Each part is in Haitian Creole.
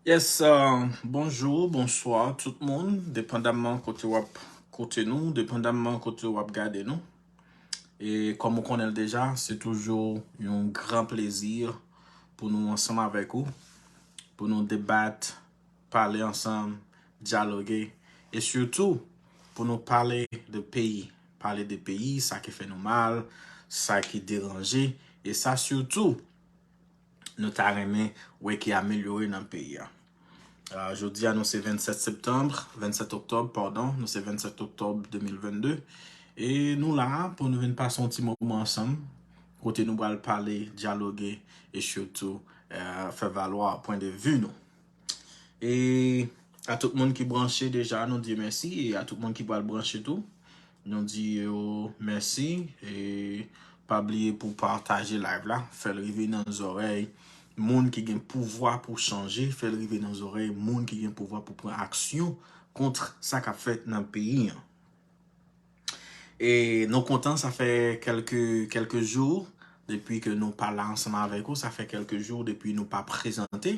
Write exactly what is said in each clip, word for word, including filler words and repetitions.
Yes, uh, bonjou, bonswa tout moun, depandamman kote w ap koute nou, depandamman kote w ap gade nou. E kòm ou konnen l deja, se toujou yon gran plezi pou nou ansanm avèk ou, pou nou debat, pale ansanm, dyaloge, e sitou pou nou pale de peyi, pale de peyi, sa ki fè nou mal, sa ki deranje, e sa sitou nou ta renmen wè ki amelyore nan peyi a. Uh, jodi a nou se vennsèt septanm, vennsèt oktòb, padon, nou se vennsèt oktòb de mil vennde. E nou la pou nou vin pase yon ti moman ansanm, kote nou pral pale, dyaloge e sitou uh, fè valwa pwen de vi nou. E a tout moun ki branche deja, nou di mèsi. E a tout moun ki pral branche tou, nou di yo mèsi. E pa bliye pou pataje live la, fè l rive nan zòrèy moun ki gen pouvwa pou chanje, fè l rive nan zòrèy moun ki gen pouvwa pou pran aksyon kont sa k ap fèt nan peyi an. E nou kontan, sa fè kèlke, kèlke jou depi ke nou pa la ansanm avèk ou, sa fè kèlke jou depi nou pa prezante.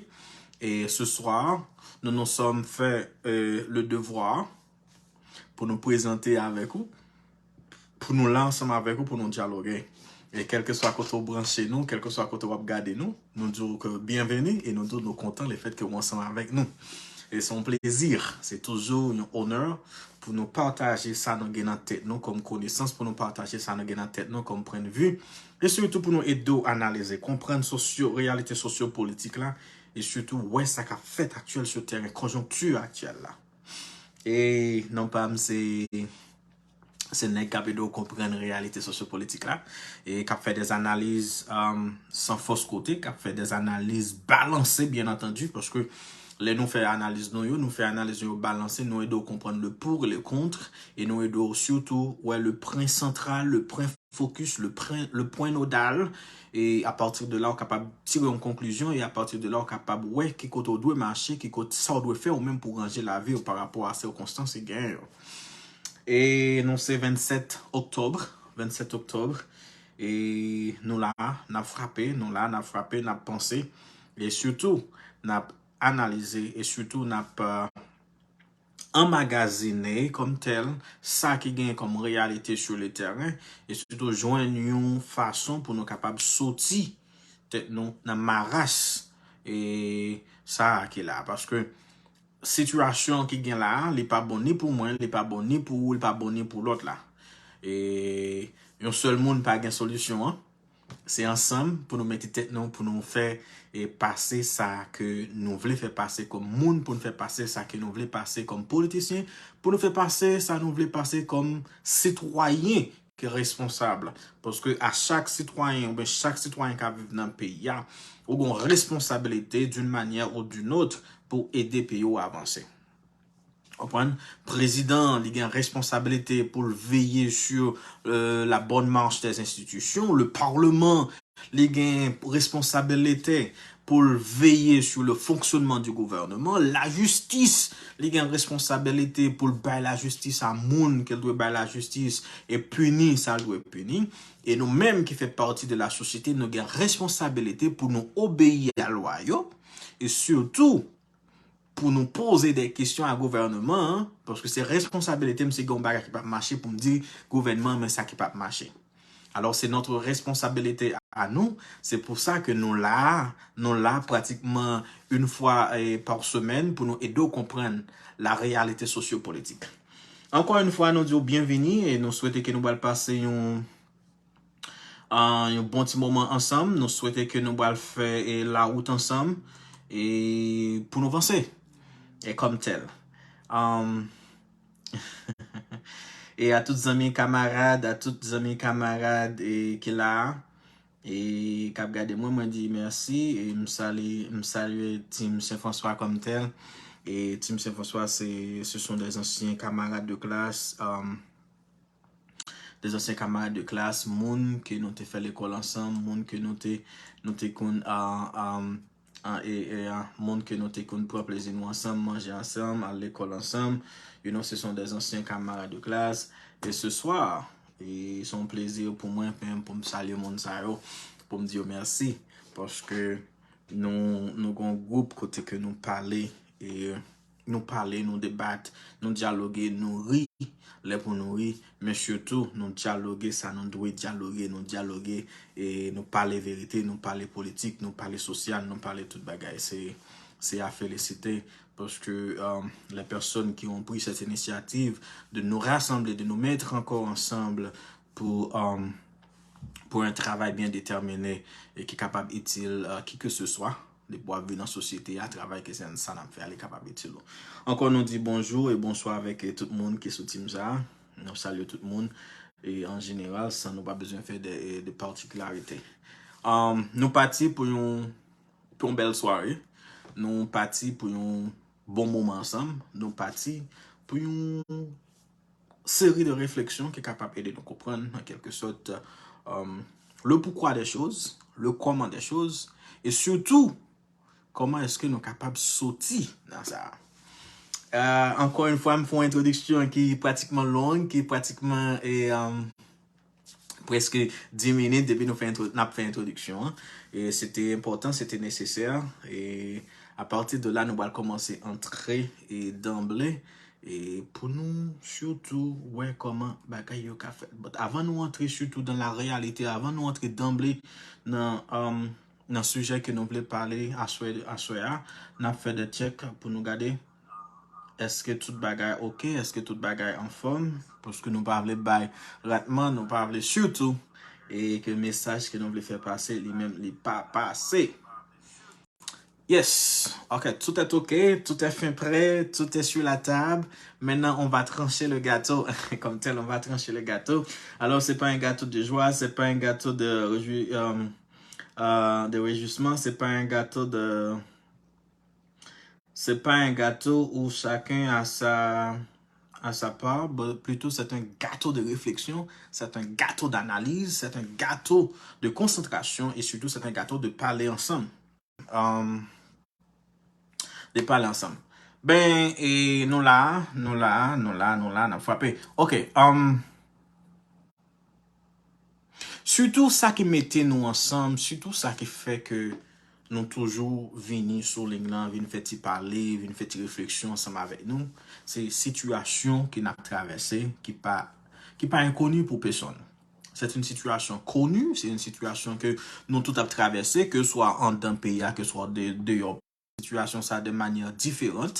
E se swa, nou nou sòm fè euh, le devwa pou nou prezante avèk ou, pou nou la ansanm avèk ou, pou nou dyaloge. E kèlkeswa kote w branche nou, kèlkeswa kote w ap gade nou, nou di w ke byenveni e nou di w nou kontan lefèt ke w ansanm avèk nou. E se yon plezi, se toujou yon onè pou nou pataje sa nou gen nan tèt nou kòm konesans, pou nou pataje sa nou gen nan tèt nou kòm pwen de vi, e sitou pou nou ede w analize, konprann sosyo, reyalite sosyopolitik la, e sitou wè sa k ap fèt aktyèl sou teren, konjonkti aktyèl la. E non pa m se se nèg k ap ede w konprann reyalite sosyopolitik la, e k ap fè des analiz um, san fòs kote, k ap fè des analiz balanse, byen antandi, paske lè nou fè analiz nou yo, nou fè analiz nou yo balanse, nou ede w konprann le pour, le contre, e nou ede w sitou wè le pwen santral, le pwen fokis, le pwen, le pwen nodal, e apati de la, w kapab tire yon konklizyon, e apati de la, w kapab wè ki kote w dwe mache, ki kote sa w dwe fè ou menm pou ranje lavi w pa rapò a sikonstans ki genyen yo. E nou se vennsèt oktòb, vennsèt oktòb, e nou la, n ap frape, nou la, n ap frape, n ap panse, e sitou, n ap analize, e sitou, n ap uh, anmagazine kòm tèl sa ki genyen kòm reyalite sou le tèren, e sitou jwenn yon fason pou nou kapab soti tèt nou nan maras e sa a ki la. Paske sitiyasyon ki gen la a, li pa bon ni pou mwen, li pa bon ni pou ou, li pa bon ni pou lòt la. E yon sèl moun pa gen solisyon an. Se ansanm pou nou mete tèt nou, pou nou fè e pase sa ke nou vle fè pase kòm moun, pou nou fè pase sa ke nou vle pase kòm politisyen, pou nou fè pase sa nou vle pase kòm sitwayen ki responsab. Paske a chak sitwayen oubyen chak sitwayen k ap viv nan peyi a, ou gen responsabilite d'une manière ou d'une autre pou ede peyi w avanse. Konprann? Prezidan, li gen responsabilite pou l veye sur euh, la bonne marche des institutions. Le Parlement, li gen responsabilite pou l veye sur le fonctionnement du gouvernement. Lajistis, li gen responsabilite pou l bay lajistis a moun ke l dwe bay lajistis e pini sa l dwe pini. E nou menm ki fè pati de la sosyete, nou gen responsabilite pou nou obeyi a lwa yo. E sitou, pou nou poze de kesyon a gouvènman an, paske se responsabilite m si gen yon bagay ki p ap mache pou m di gouvènman men sa ki p ap mache. Alors, c'est notre responsabilité à nous. C'est pour ça que nous là, nous là pratiquement une fois eh, par semaine pour nous aider à comprendre la réalité sociopolitique. Encore une fois, nous disons bienvenue et nous souhaitons que nous allons passer un, uh, yon bon ti moman ansanm. Nou swete ke nou pral fè e, lawout ansanm e pou nou vanse e kòm tèl. Um, e a tout zanmi kamarad, a tout zanmi kamarad e, ki la a, e k ap gade mwen, mwen di mèsi e m sali, m salye Team Saint François kòm tèl. E Team Saint François, se, ce sont des anciens camarades de classe. Um, des anciens camarades de classe, moun ke nou te fè lekòl ansanm, moun ke nou te, nou te konn, uh, um, uh, e, e, uh, moun ke nou te konn pran plezi nou ansanm, manje ansanm, al lekòl ansanm. You know, ce sont des anciens camarades de classe. E ce soir, e se yon plezi pou mwen menm pou m salye moun sa yo, pou m di yo mèsi. Paske Nou, nou gen yon gwoup kote ke nou pale, e nou pale, nou debat, nou dyaloge, nou ri lè pou nou ri, men sitou nou dyaloge sa nou dwe dyaloge, nou dyaloge, e nou pale verite, nou pale politik, nou pale sosyal, nou pale tout bagay. Se, se a felisite, paske, euh, les personnes qui ont pris cette initiative de nous rassembler, de nous mettre encore ensemble pour, euh, pour un travail bien déterminé et ki kapab itil, euh, qui que ce soit. Depi w ap viv nan sosyete a, travay ke se sa n ap fè a, li kapab itil ou. Ankò, nou di bonjou e bonswa avèk, eh, tout moun ki sou team sa a. Nou salye tout moun. E an jeneral, san nou pa bezwen fè de, de patikilarite. Um, nou pati pou yon, pou yon bèl sware. Nou pati pou yon bon moman ansanm. Nou pati pou yon seri de refleksyon ki kapab ede nou konprann, an kèlke sòt, um, le pourquoi des choses, le comment des choses, e sitou, kòman èske nou kapab soti nan sa a. Euh, ankò yon fwa, m fè yon entwodiksyon ki pratikman long, ki pratikman, e, um, prèske dis minit depi nou fè entwo-, n ap fè entwodiksyon an. E se te enpòtan, se te nesesè. E apati de la, nou pral kòmanse antre e danble e pou nou sitou wè kòman bagay yo ka fèt. But avan nou antre sitou dan la reyalite, avan nou antre danble nan, um, nan sijè ke nou vle pale aswè, aswè a, n ap fè de tchèk pou nou gade èske tout bagay oke, èske tout bagay anfòm, paske nou pa vle bay ratman, nou pa vle sitou e ke mesaj ke nou vle fè pase, li menm, li pa pase. Yes, ok, tout est ok, tout est fin prêt, tout est sur la table. Maintenant, on va trancher le gâteau. Comme tel, on va trancher le gâteau. Alors, c'est pas un gâteau de joie, c'est pas un gâteau de réjou-, euh, euh, de réjouissement, c'est pas un gâteau de, c'est pas un gâteau où chacun a sa, a sa part, but plutôt c'est un gâteau de réflexion, c'est un gâteau d'analyse, c'est un gâteau de concentration et surtout c'est un gâteau de parler ensemble. Um, de pale ansanm. Ben, e nou la, nou la, nou la, nou la, n ap frape. Ok, um, sitou sa ki mete nou ansanm, sitou sa ki fè ke nou toujou vini sou liy lan, vin fè ti pale, vin fè ti refleksyon ansanm avèk nou, se sitiyasyon ke n ap travèse, ki pa, ki pa enkoni pou pèsonn. C'est une situation connue, c'est une situation que nou tout ap travèse, ke swa andan peyi a, ke swa de, deyò. Sitiyasyon sa de manyè diferan.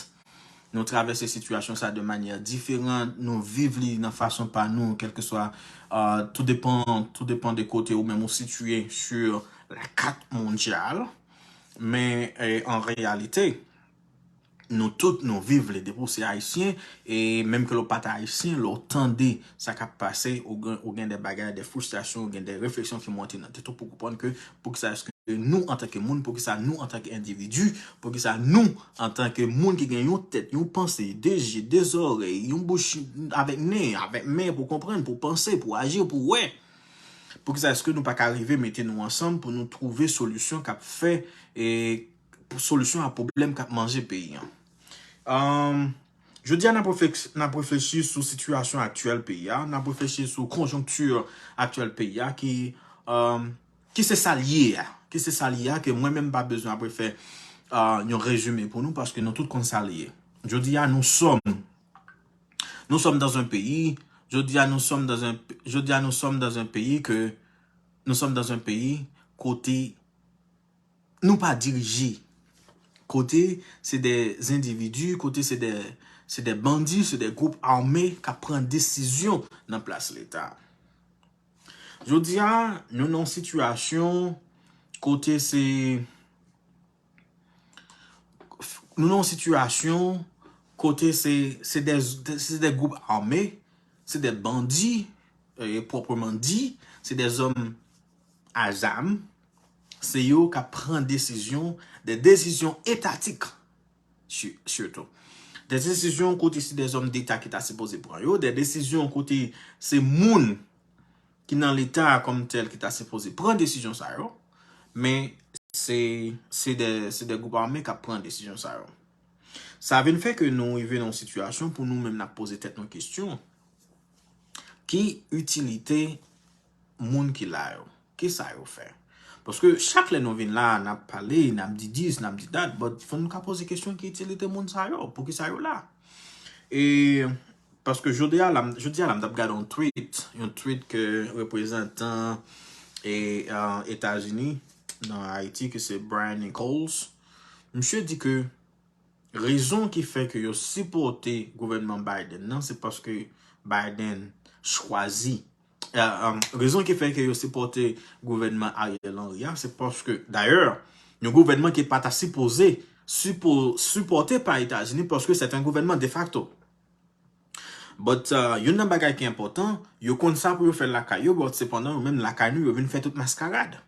Nou travèse sitiyasyon sa de manyè diferan, nou viv li nan fason pa nou, kèlkeswa, euh, tout depan, tout depan de kote ou menm ou sitiye sur la carte mondiale. Men, eh, an reyalite, nou tout, nou viv li. Depi w se ayisyen, e menm ke lè w pa t ayisyen, lè w tande sa k ap pase, ou gen, ou gen de bagay, de fristrasyon, ou gen de refleksyon ki monte nan tèt ou pou konprann ke poukisa èske nou, antanke moun, poukisa nou, antanke endividi, poukisa nou, antanke moun ki gen yon tèt, yon panse, de je, de zòrèy, yon bouch avèk nen, avèk men pou konprann, pou panse, pou aji, pou wè, poukisa èske nou pa ka rive mete nou ansanm pou nou twouve solisyon k ap fè, e, solisyon a pwoblèm k ap manje peyi an. Um, jodi a, n ap refleks-, n ap reflechi sou sitiyasyon aktyèl peyi a, n ap reflechi sou konjonkti aktyèl peyi a ki, um, ki se sa l ye a, ki se sa l ye a, ke mwen menm m pa bezwen apre fè, uh, yon rezime pou nou, paske nou tout konn sa l ye. Jodi a, nous sommes, nous sommes dans un pays, jodi a, nous sommes dans un, jodi a, nous sommes dans un pays que, nous sommes dans un pays kote nou pa dirije. Kote se de endividi, kote se de, se de bandi, se de gwoup ame k ap pran desizyon nan plas Leta. Jodi a, nou nan yon sitiyasyon kote se, nou nan yon sitiyasyon kote se, se de, se de gwoup ame, se de bandi, eh, pwòpman di, se de zòm a zam, se yo k ap pran desizyon, de desizyon etatik, si-, sitou. De desizyon kote se de zòm deta ki ta sipoze pran yo, de desizyon kote se moun ki nan Leta a kòm tèl ki ta sipoze pran desizyon sa yo, men se, se de, se de gwoup ame k ap pran desizyon sa yo. Sa vin fè ke nou rive nan yon sitiyasyon pou nou menm n ap poze tèt nou kesyon, ki itilite moun ki la yo? Kisa yo fè? Paske chak lè nou vin la, n ap pale, n ap di dis, n ap di dat, but fò nou ka poze kesyon ki itilite moun sa yo, poukisa yo la. E paske jodi a la, jodi a la, m t ap gade yon tweet, yon tweet ke reprezantan e, uh, Etazini nan Ayiti, ki se Brian Nichols. Misye di ke rezon ki fè ke yo sipòte gouvènman Biden nan, se paske Biden chwazi. Uh, um, rezon ki fè ke yo sipòte gouvènman Ariel Henry a, se paske, dayè, yon gouvènman ki pa ta sipoze sipo, sipòte pa Etazini, paske se yon gouvènman de facto. But, uh, youn nan bagay ki enpòtan, yo konn sa pou yo fè lakay yo, but sepandan, yo menm lakay nou, yo vin fè tout maskarad.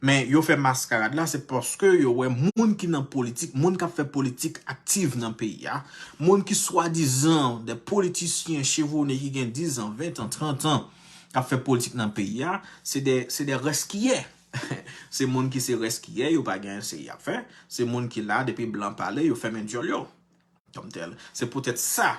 Men yo fè maskarad la, se paske yo wè moun ki nan politik, moun k ap fè politik aktif nan peyi a, moun ki swadizan de politisyen chevwonnen ki gen diz an, ven an, trant an, k ap fè politik nan peyi a, se de, se de reskiyè. Se moun ki se reskiyè, yo pa gen anyen serye y ap fè. Se moun ki la, depi blan pale, yo fèmen dyòl yo. Kòm tèl. Se poutèt sa,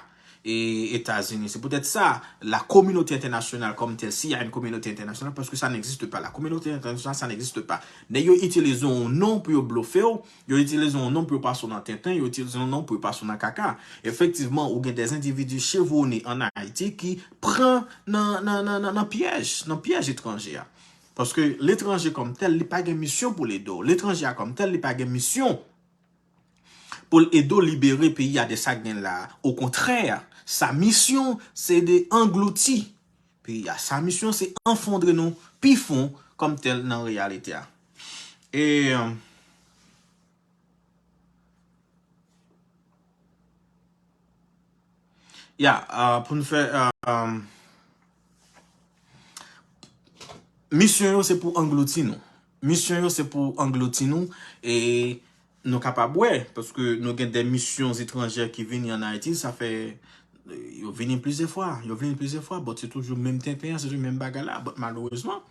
e, Etazini, se poutèt sa, la kominote entènasyonal kòm tèl, s'il y a une communauté internationale, parce que ça n'existe pas. La communauté internationale, ça n'existe pas. Nèg yo itilize yon non pou yo blofe w, yo itilize yon non pou yo pase w nan tenten, yo itilize yon non pou yo pase w nan kaka. Efektivman, ou gen des individus chevronnés en Haïti ki pran nan, nan, nan, nan, nan pyèj, nan pyèj etranje a. Paske letranje kòm tèl, li pa gen misyon pou l ede w. Letranje a kòm tèl, li pa gen misyon pou l ede w libere peyi a de sa k gen la. Okontrè, sa misyon, se de anglouti peyi a. Sa misyon, se anfondre nou pi fon kòm tèl nan reyalite a. E, ya, uh, pou n fè, uh, um, misyon yo se pou anglouti nou. Misyon yo se pou anglouti nou e nou kapab wè, paske nou gen de misyon etranjè ki vini an Ayiti, sa fè, yo vini plizyè fwa, yo vini plizyè fwa, but se toujou menm tenten an, se toujou menm bagay la, but malerezman,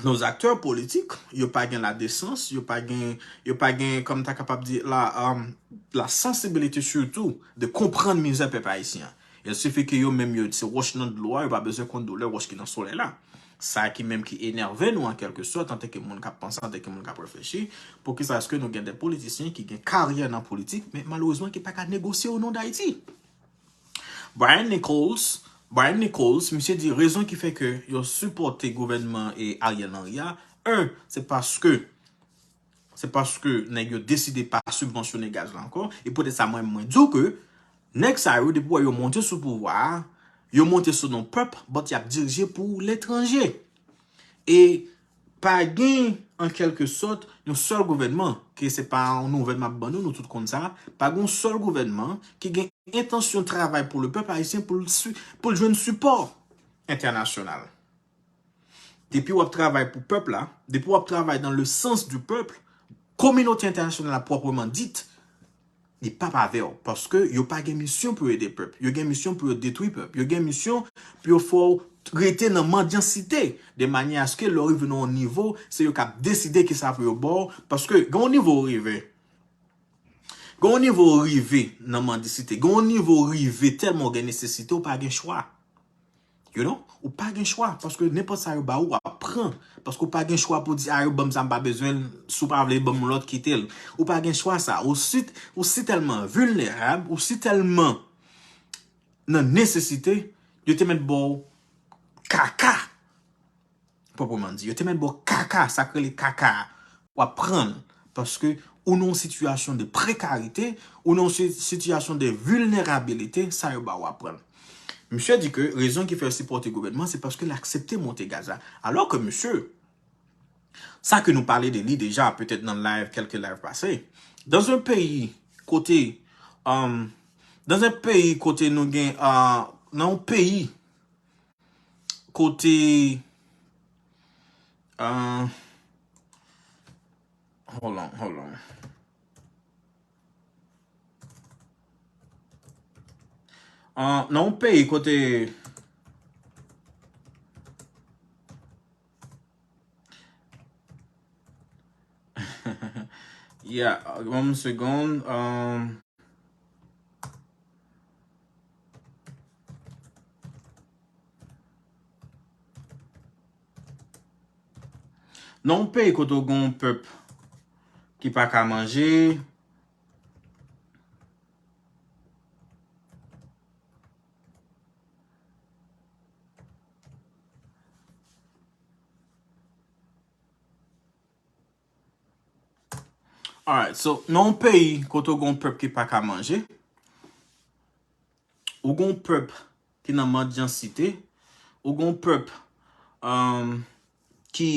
nos acteurs politiques, yo pa gen la décence, yo pa gen, yo pa gen, kòm ta kapab di, la, um, la sensibilité surtout de konprann mizè pèp ayisyen an. Il suffit ke yo menm yo se wòch nan dlo a, yo pa bezwen konn doulè wòch ki nan solèy la. Sa ki menm ki enève nou an kèlke sòt, antanke moun k ap panse, antanke moun k ap reflechi, poukisa èske nou gen de politisyen ki gen karyè nan politik, men malerezman ki pa ka negosye o non d Ayiti? Brian Nichols, Brian Nichols, misye di rezon ki fè ke yo sipòte gouvènman e Ariel Henry a, un, se paske, se paske nèg yo deside pa sibvansyone gaz la ankò, e poutèt sa mwen, mwen di w ke nèg sa yo, depi w wè yo monte sou pouvwa a, yo monte sou non pèp, but y ap dirije pou letranje. E pa gen, an kèlke sòt, yon sèl gouvènman, ke se pa yon nouvèl m ap ban nou, nou tout konn sa, pa gen yon sèl gouvènman ki gen entansyon travay pou le pèp ayisyen pou l si, pou l jwenn sipò entènasyonal. Depi w ap travay pou pèp la, depi w ap travay dans le sens du peuple, kominote entènasyonal la pwòpman dit, li p ap avè w, paske yo pa gen misyon pou yo ede pèp. Yo gen misyon pou yo detwi pèp. Yo gen misyon pou yo fè w rete nan mandyansite, de manyè aske lè w rive nan yon nivo, se yo k ap deside kisa pou yo ba w, paske gen yon nivo w rive. Gen yon nivo w rive nan mandyansite. Gen yon nivo w rive tèlman w gen nesesite, w pa gen chwa. You know? Ou pa gen chwa, paske nenpòt sa yo ba ou, w ap pran. Paske ou pa gen chwa pou di, a, yo ban m sa, m pa bezwen l, si w pa vle ban m yon lòt, kite l. Ou pa gen chwa sa. Ou si, ou si tèlman vilnerab, ou si tèlman nan nesesite, yo te mèt ba w kaka. Pwòpman di. Yo te mèt ba w kaka, sa k rele kaka a. W ap pran l. Paske ou nan yon sitiyasyon de prekarite, ou nan yon si, sitiyasyon de vilnerabilite, sa yo ba w ap pran l. Misye di ke rezon ki fè l sipòte gouvènman, se paske l aksepte monte gaz la. Alò ke misye, sa ke nou pale de li deja, petèt nan live, kèlke live pase, dans un pays kote, um, dans un pays kote nou gen, uh, nan yon peyi kote, uh, hold on, hold on. Uh, nan yon peyi kote, yeah, one second. Um, Nan yon peyi kote w gen yon pèp ki pa ka manje, Alright, so, nan yon peyi kote w gen yon pèp ki pa ka manje, ou gen yon pèp ki nan mandyansite, ou gen yon pèp, um, ki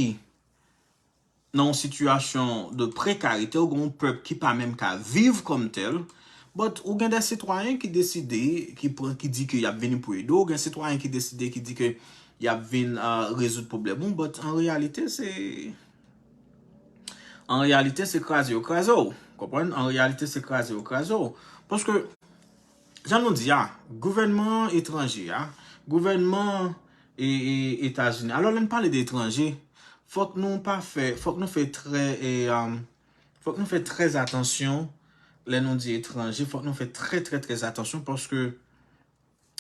nan yon sitiyasyon de prekarite, ou gen yon pèp ki pa menm ka viv kòm tèl, but ou gen de sitwayen ki deside, ki pran, ki di ke y ap vini pou ede w, ou gen sitwayen ki deside, ki di ke y ap vin, uh, rezoud pwoblèm ou, but an reyalite, se, an reyalite, se kraze yo kraze w. Konprann? An reyalite, se kraze yo kraze w. Paske, jan nou di a, gouvènman etranje a, gouvènman e, e, Etazini. Alò, lè n pale de etranje, fòk nou pa fè, fòk nou fè trè, e, um, fòk nou fè trè atansyon lè nou di etranje, fòk nou fè trè, trè, trè atansyon paske,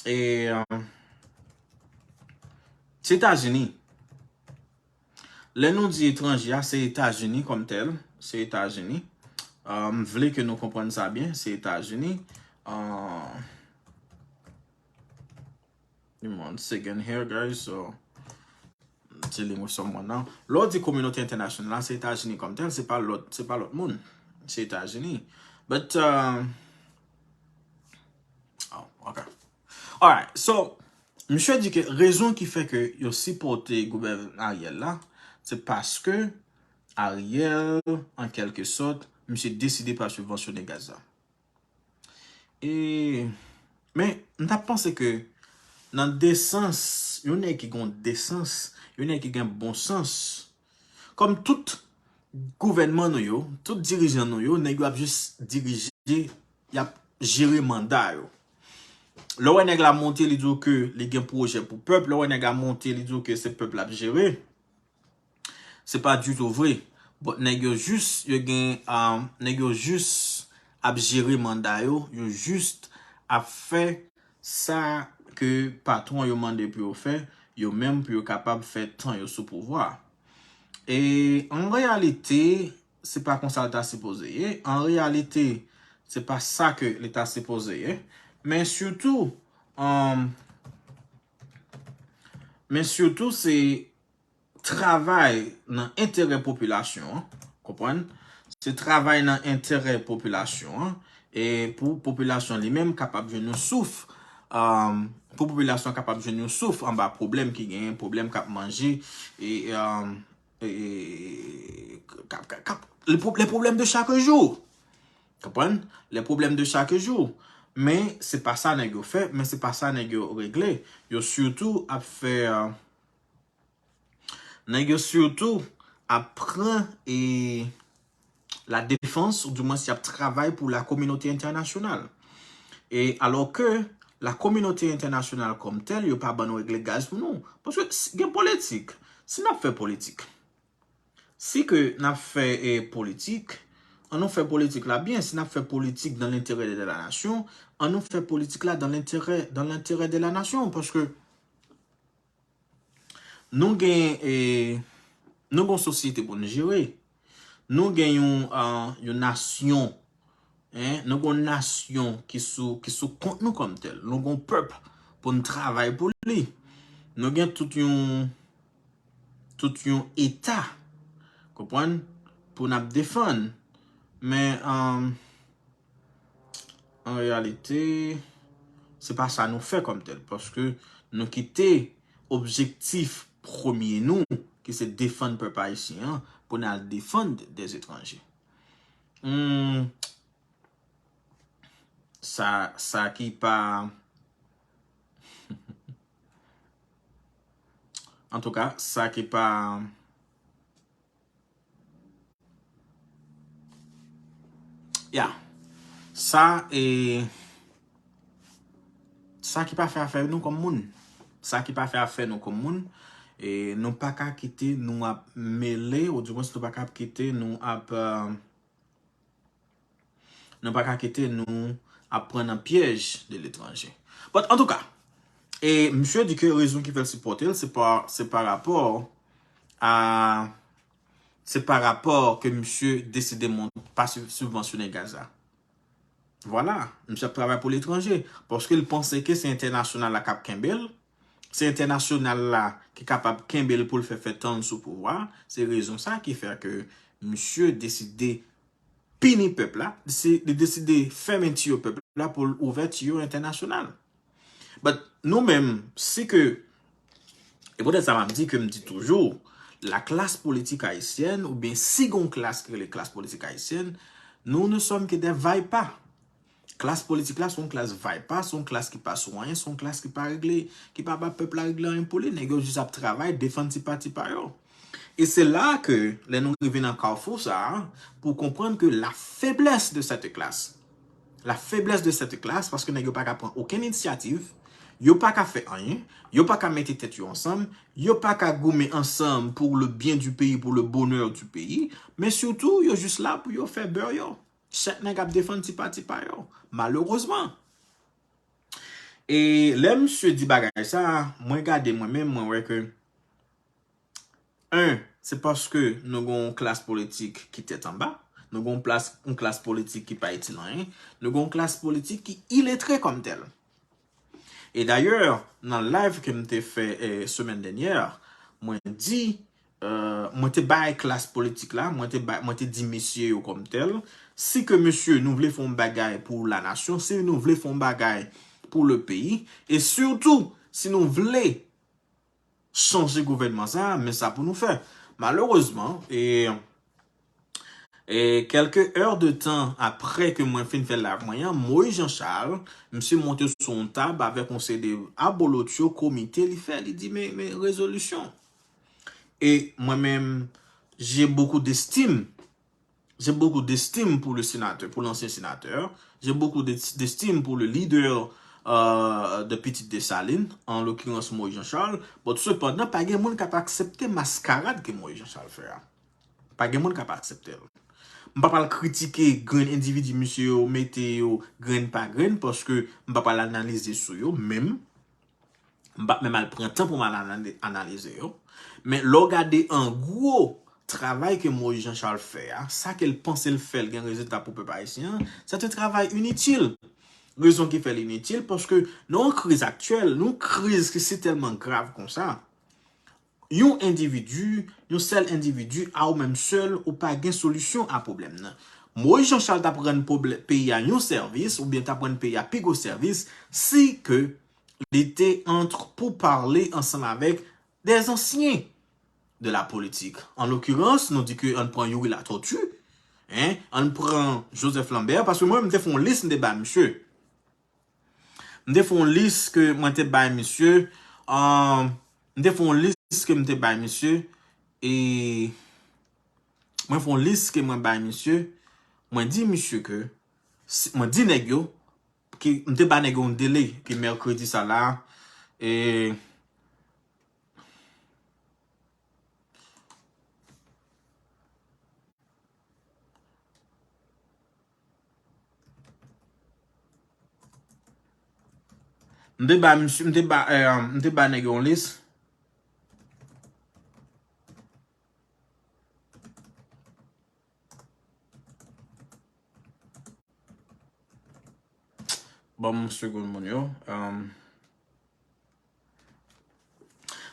e, um, se Etazini. Lè nou di etranje a, se Etazini kòm tèl, se Etazini. Uh, m vle ke nou konprann sa byen, se Etazini. Uh, give me one second here, guys. So, dealing with someone now. Lè w di kominote entènasyonal la, se Etazini kòm tèl, se pa lòt, se pa lòt moun. Se Etazini. But, uh, oh, okay. Alright, so, misye di ke rezon ki fè ke yo sipòte gouvènman Ariel la, se paske Ariel, an kèlke sòt, misye deside pa sibvansyone gaz la. E, men, m t ap panse ke nan desans, yon nèg ki gen desans, yon nèg ki gen bon sans, kòm tout gouvènman nou yo, tout dirijan nou yo, nèg yo ap jis dirije, y ap jere manda yo. Lè w wè nèg la monte, li di w ke li gen pwojè pou pèp, lè w wè nèg la monte, li di w ke se pèp l ap jere. Se pa ditou vre. But nèg yo jis, yo gen, um, nèg yo jis ap jere manda yo, yo jis ap fè sa ke patwon yo mande pou yo fè, yo menm pou yo kapab fè tan yo sou pouvwa. E an reyalite, se pa konsa l ta sipoze ye. An reyalite, se pa sa ke li ta sipoze ye. Men sitou, um, men sitou se travay nan enterè popilasyon an, konprann? Se travay nan enterè popilasyon an, e pou popilasyon li menm kapab jwenn yon souf, um, pou popilasyon kapab jwenn yon souf anba pwoblèm ki genyen, pwoblèm k ap manje, e, um, e, k ap, k ap, k ap, les pro-, les problèmes de chaque jour. Konprann? Les problèmes de chaque jour. Men se pa sa nèg yo fè, men se pa sa nèg yo regle. Yo sitou ap fè, euh, nèg yo sitou ap pran, e, la défense, ou dimwens y ap travay pou la communauté internationale. E alò ke la communauté internationale kòm tèl, yo pa ban nou regle gaz pou nou. Paske s-, gen politik. Si n ap fè politik, si ke n ap fè, e, politik, an nou fè politik la byen. Si n ap fè politik dans l'intérêt de la nation, an nou fè politik la dans l'intérêt, dans l'intérêt de la nation. Paske Nou gen, e, nou gen yon sosyete pou n jere. Nou gen yon, a, yon nasyon, en, nou gen yon nasyon ki sou, ki sou kont nou kòm tèl. Nou gen yon pèp pou n travay pou li. Nou gen tout yon, tout yon eta, konprann, pou n ap defann. Men, a, An reyalite, se pa sa nou fè kòm tèl, paske nou kite objektif premye nou, ki se defann pèp ayisyen an, pou n al defann de etranje. Hmm, sa, sa ki pa, antouka, sa ki pa, Ya. Sa, e, sa ki pa fè afè nou kòm moun. Sa ki pa fè afè nou kòm moun. E nou pa ka kite nou ap mele, ou dimwens nou pa ka kite nou ap, e, nou pa ka kite nou ap pran nan pyèj de letranje. But, antouka, e misye di ke rezon ki fè l sipòte l, se pa, se pa rapò a, se pa rapò ke misye deside mont, pa sib-, sibvansyone gaz la. Vwala, misye ap travay pou letranje. Paske l panse ke se entènasyonal la k ap kenbe l. Se entènasyonal la ki kapab kenbe l pou l fè fè tan l sou pouvwa. Se rezon sa ki fè ke misye deside pini pèp la, li deside fèmen tiyo pèp la pou l ouvè tiyo entènasyonal. But nou menm, si ke, e poutèt sa m ap di ke m di toujou, la classe politique haïtienne, oubyen si gon klas ki rele klas politik ayisyèn, nous ne sommes que des vaipa. Klas politik la, se yon klas vaipa, se yon klas ki pa sou anyen, se yon klas ki pa regle, ki pa ba pèp la regle anyen pou li. Nèg yo jis ap travay, defann ti pati pa yo. E se la ke, lè nou rive nan kafou sa a, pou konprann ke la faiblesse de cette classe, la faiblesse de cette classe, paske nèg yo pa ka pran okenn inisyativ, yo pa ka fè anyen, yo pa ka mete tèt yo ansanm, yo pa ka goumen ansanm pour le bien du pays, pour le bonheur du pays, men sitou, yo jis la pou yo fè bè yo. Chak nèg ap defann ti pati pa yo, malerezman. E lè misye di bagay sa, mwen gade mwen menm, mwen wè ke, en, se paske nou gen yon klas politik ki tèt anba, nou gen yon plas, yon klas politik ki pa itil anyen, nou gen yon klas politik ki iletre kòm tèl. E dayè, nan live ke m te fè, eh, semèn dènyè, mwen di, eh, mwen te bay klas politik la, mwen te bay, mwen te di mesye yo kòm tèl, si ke mesye nou vle fè yon bagay pou la nasyon, si nou vle fè yon bagay pou le peyi, e sitou si nou vle chanje gouvènman sa, men sa pou nou fè. Malerezman, e, e kèlke è de tan apre ke mwen fin fè live mwen an, Moïse Jean Charles, misye monte sou yon tab avèk yon seri de abolotyo, komite, li fè, li di, men, men rezolisyon. E mwen menm, j'ai beaucoup d'estime J'ai beaucoup d'estime pour le sénateur, pour l'ancien sénateur. J'ai beaucoup d'es-, d'estime pour le leader, euh, de Petite Dessalines, en l'occurrence Moïse Jean Charles. But sepandan, pa gen moun k ap aksepte maskarad ke Moïse Jean Charles fè a. Pa gen moun k ap aksepte l. M pa pral kritike grenn endividi misye yo mete yo grenn pa grenn, paske m pa pral analize sou yo menm. M p ap menm al pran tan pou m al anali-, analize yo. Men lè w gade an gwo travay ke Moïse Jean Charles fè a, sa ke l panse l fè l gen rezilta pou pèp ayisyen an, c'est un travail inutile. Rezon ki fè l initil, paske nan yon kriz aktyèl, yon kriz ki si tèlman grav konsa, yon endividi, yon sèl endividi, a ou menm sèl, ou pa gen solisyon a pwoblèm nan. Moïse Jean Charles t ap rann pwoblè-, peyi a yon sèvis, oubyen t ap rann peyi a pi gwo sèvis, si ke li te entre pou pale ansanm avèk des anciens de la politique. An l'occurrence, nou di ke ann pran Youri Latortue, hein, ann pran Joseph Lambert, paske mwen, m te fè yon lis, m te ba misye. M te fè yon lis ke mwen te bay misye, um, m te fè yon lis ke m te bay misye, e mwen fè yon lis ke mwen bay misye, mwen di misye ke, si, mwen di nèg yo, ke m te ba nèg yo yon dele ke mèkredi sa la, e m te ba misye, m te ba, eh, m te ba nèg yo yon lis. Ban m yon segonn, moun yo. Um,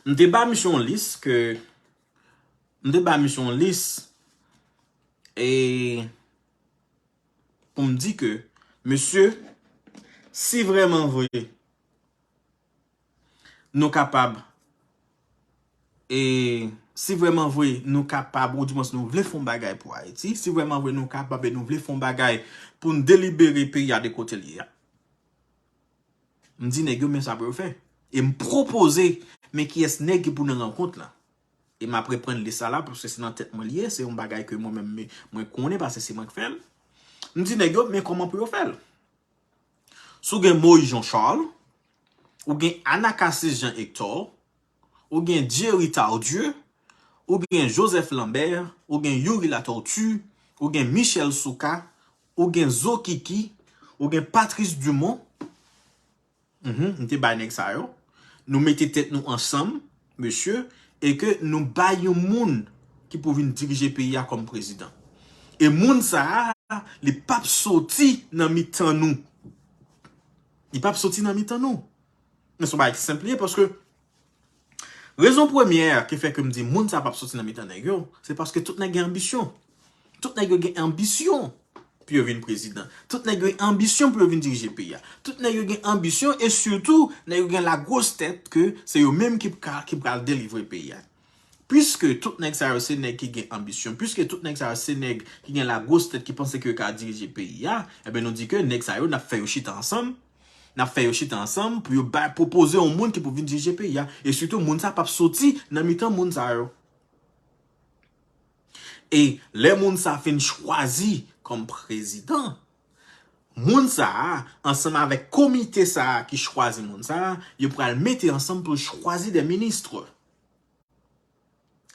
m te ba misye yon lis ke, m te ba misye yon lis e pou m di ke, mesye, si vrèman vre nou kapab, e si vrèman vre nou kapab, oudimwens nou vle fè yon bagay pou Ayiti, si vrèman vre nou kapab e nou vle fè yon bagay pou n delibere peyi a de kote l ye a, m di nèg yo men sa pou yo fè. E m pwopoze men kiyès nèg ki pou nan rankont lan. E m ap reprann lis sa la, paske se nan tèt mwen li ye, se yon bagay ke mwen menm, mwen, mwen konnen, paske se mwen k fè l. M di nèg yo, men kòman pou yo fè l. Si w gen Moïse Jean Charles, ou gen Anacasis Jean Hector, ou gen Jerry Tardieu, ou gen Joseph Lambert, ou gen Youri Latortue, ou gen Michel Soukar, ou gen Zokiki, ou gen Patrice Dumont, Mhm, m te bay nèg sa yo. Nou mete tèt nou ansanm, mesye, e ke nou bay yon moun ki pou vin dirije peyi a kòm prezidan. E moun sa a, li p ap soti nan mitan nou. Li p ap soti nan mitan nou. Men se yon bagay ki senp li ye, paske rezon premyè ki fè ke m di moun sa p ap soti nan mitan nèg yo, se paske tout nèg gen anbisyon. Tout nèg yo gen anbisyon pou yo vin prezidan. Tout nèg yo gen anbisyon pou yo vin dirije peyi a. Tout nèg yo gen anbisyon e sitou nèg yo gen lagwos tèt ke se yo menm ki ka, ki pral delivre peyi a. Piske tout nèg sa yo se nèg ki gen anbisyon, piske tout nèg sa yo se nèg ki gen lagwos tèt ki panse ke yo ka dirije peyi a, ebyen nou di ke nèg sa yo n ap fè yo chita ansanm, n ap fè yo chita ansanm pou yo bay, pwopoze yon moun ki pou vin dirije peyi a. E sitou moun sa p ap soti nan mitan moun sa yo. E lè moun sa fin chwazi kòm prezidan, moun sa a, ansanm avèk komite sa a ki chwazi moun sa a, yo pral mete ansanm pou yo chwazi de minis.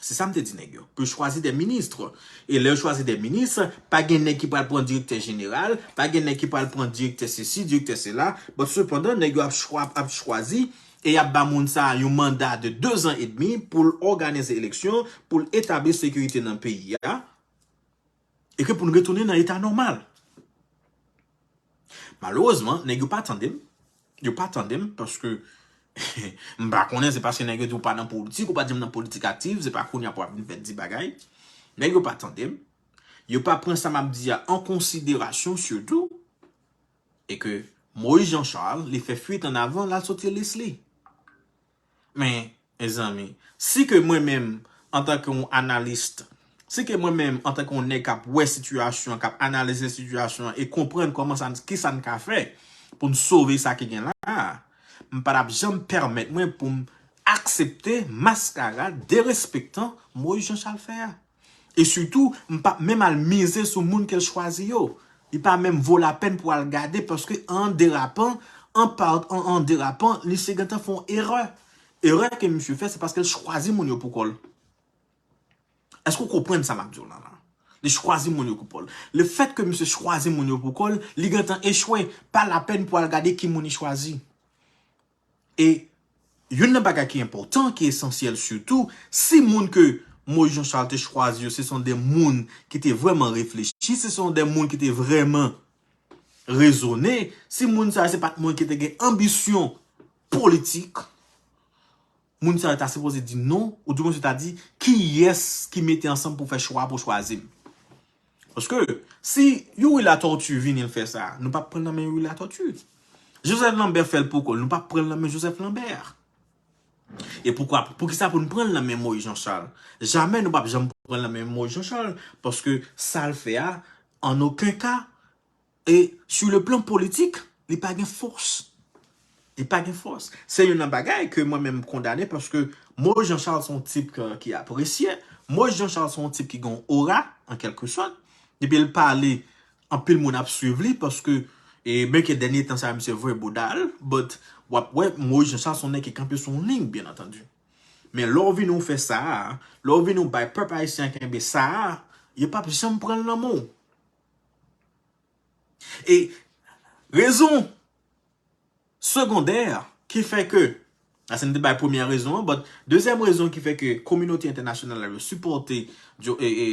Se sa m te di nèg yo. Pou yo chwazi de minis. E lè yo chwazi de minis, pa gen nèg ki pral pran direktè jeneral, pa gen nèg ki pral pran direktè sesi, direktè sela. But sepandan, nèg yo ap chwa, ap chwazi e y ap ba moun sa a yon manda de de zan edmi pou l òganize eleksyon, pou l etabli sekirite nan peyi a. E ke pou n retounen nan eta nòmal. Malerezman, nèg yo pa tande m. Yo pa tande m paske m pa konnen, se paske nèg yo di w pa nan politik, ou pa janm nan politik aktif, se pa kounye a pou w ap vin fè di bagay. Nèg yo pa tande m. Yo pa pran sa m ap di a an konsiderasyon sitou. E ke Moïse Jean Charles, li fè fuit an avan, l al soti lis li. Men, mezanmi, si ke mwen menm, antanke yon analis, si ke mwen menm, antanke yon nèg k ap wè sitiyasyon an, k ap analize sitiyasyon an e konprann kòman sa, kisa n ka fè pou n sove sa ki gen la a, m pa t ap janm pèmèt mwen pou m aksepte maskarad derespektan Moïse Jean Charles fè a. E sitou, m p ap menm al mize sou moun ke l chwazi yo. Li pa menm vo lapèn pou al gade, paske an derapan, an pa, an, an derapan, misye gentan fè yon erè. Erè ke misye fè, se paske l chwazi moun yo pou kò l. Èske w konprann sa m ap di w la la? Li chwazi moun yo pou kò l. Lefèt ke misye chwazi moun yo pou kò l, li gentan echwe. Pa lapèn pou al gade ki moun li chwazi. E youn nan bagay ki enpòtan, ki esansyèl sitou, si moun ke Moïse Jean Charles te chwazi yo, se son de moun ki te vrèman reflechi, se son de moun ki te vrèman rezone, si moun sa yo se pa t moun ki te gen anbisyon politik, moun sa yo ta sipoze di non, oudimwen yo ta di kiyès ki mete ansanm pou fè chwa pou chwazi m. Paske si Youri Latortue vini l fè sa, nou p ap pran l nan men Youri Latortue. Joseph Lambert fè l pou kò l, nou p ap pran l nan men Joseph Lambert. E poukwa, poukisa pou n pran l nan men Moïse Jean Charles? Jamè nou p ap janm pran l nan men Moïse Jean Charles, paske sa l fè a, an okenn ka, e sur le plan politik, li pa gen fòs. Li pa gen fòs. Se youn nan bagay ke mwen menm m kondane paske Moïse Jean Charles se yon tip ke, ki apresye. Moïse Jean Charles se yon tip ki gen yon ora, an kèlke sòt. Depi l pale, anpil moun ap swiv li paske, e, byenke dènye tan sa a, misye voye bouda l, but w ap wè Moïse Jean Charles se yon nèg ki kanpe sou yon liy, byen antandi. Men lè w vini w fè sa a, lè w vini w bay pèp ayisyen an kenbe sa a, yo p ap janm pran l nan men w. E rezon segondè ki fè ke, la se n te bay premyè rezon an, but dezyèm rezon ki fè ke kominote entènasyonal la yo sipòte Joe, e, e,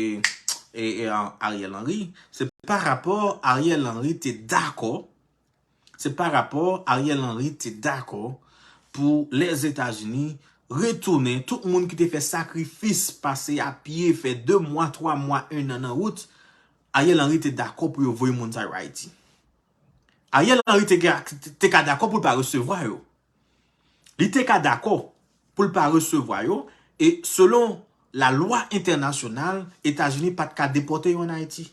e, e, a, Ariel Henry, se pa rapò Ariel Henry te dakò, se pa rapò Ariel Henry te dakò pou Lèzetazini retounen, tout moun ki te fè sakrifis, pase a pye, fè de mwa, twa mwa, en an nan wout, Ariel Henry te dakò pou yo voye moun sa yo Ayiti. Ariel Henry te ka, te ka dakò pou l pa resevwa yo. Li te ka dakò pou l pa resevwa yo, e selon lalwa entènasyonal, Etazini pa t ka depòte yo ann Ayiti.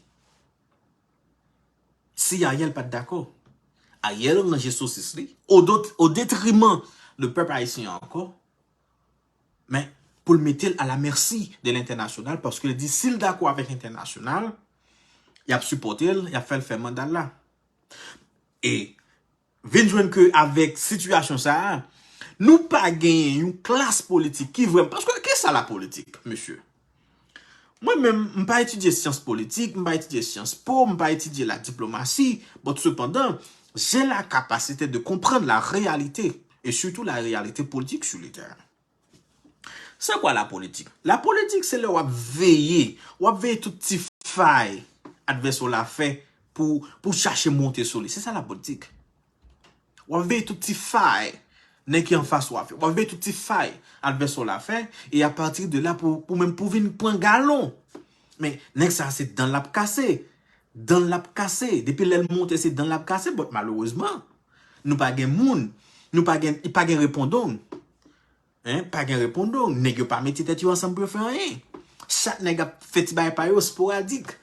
Si Ariel pa t dakò, Ariel ranje sosis li, o dot-, o detriman de pèp ayisyen an ankò, men pou l mete l a la mèsi de lentènasyonal, paske l di si l dakò avèk entènasyonal, y ap sipòte l, y ap fè l fè manda l la. E vin jwenn ke avèk sitiyasyon sa a, nou pa genyen yon klas politik ki vrèman, paske kisa lapolitik, mesye? Mwen menm, m pa etidye syans politik, m pa etidye syans po, m pa etidye ladiplomasi, but sepandan, j'ai la capacité de comprendre la réalité, et surtout la réalité politique sur le terrain. C'est quoi la politique? La politique, se lè w ap veye, w ap veye tout ti fay advèsè w la fè pou, pou chache monte sou li. Se sa la politik. W ap veye tout ti fay nèg ki anfas w ap fè. W ap veye tout ti fay advèsè w la fè. E apati de la, pou, pou menm pou vin pran galon. Men, nèg sa, se dan l ap kase. Dan l ap kase. Depi lè l monte, se dan l ap kase. But malerezman, nou pa gen moun. Nou pa gen, pa gen repondong. Hein, pa gen repondong. Nèg yo pa mete tèt yo ansanm pou yo fè anyen. Chak nèg ap fè ti bagay pa yo sporadik.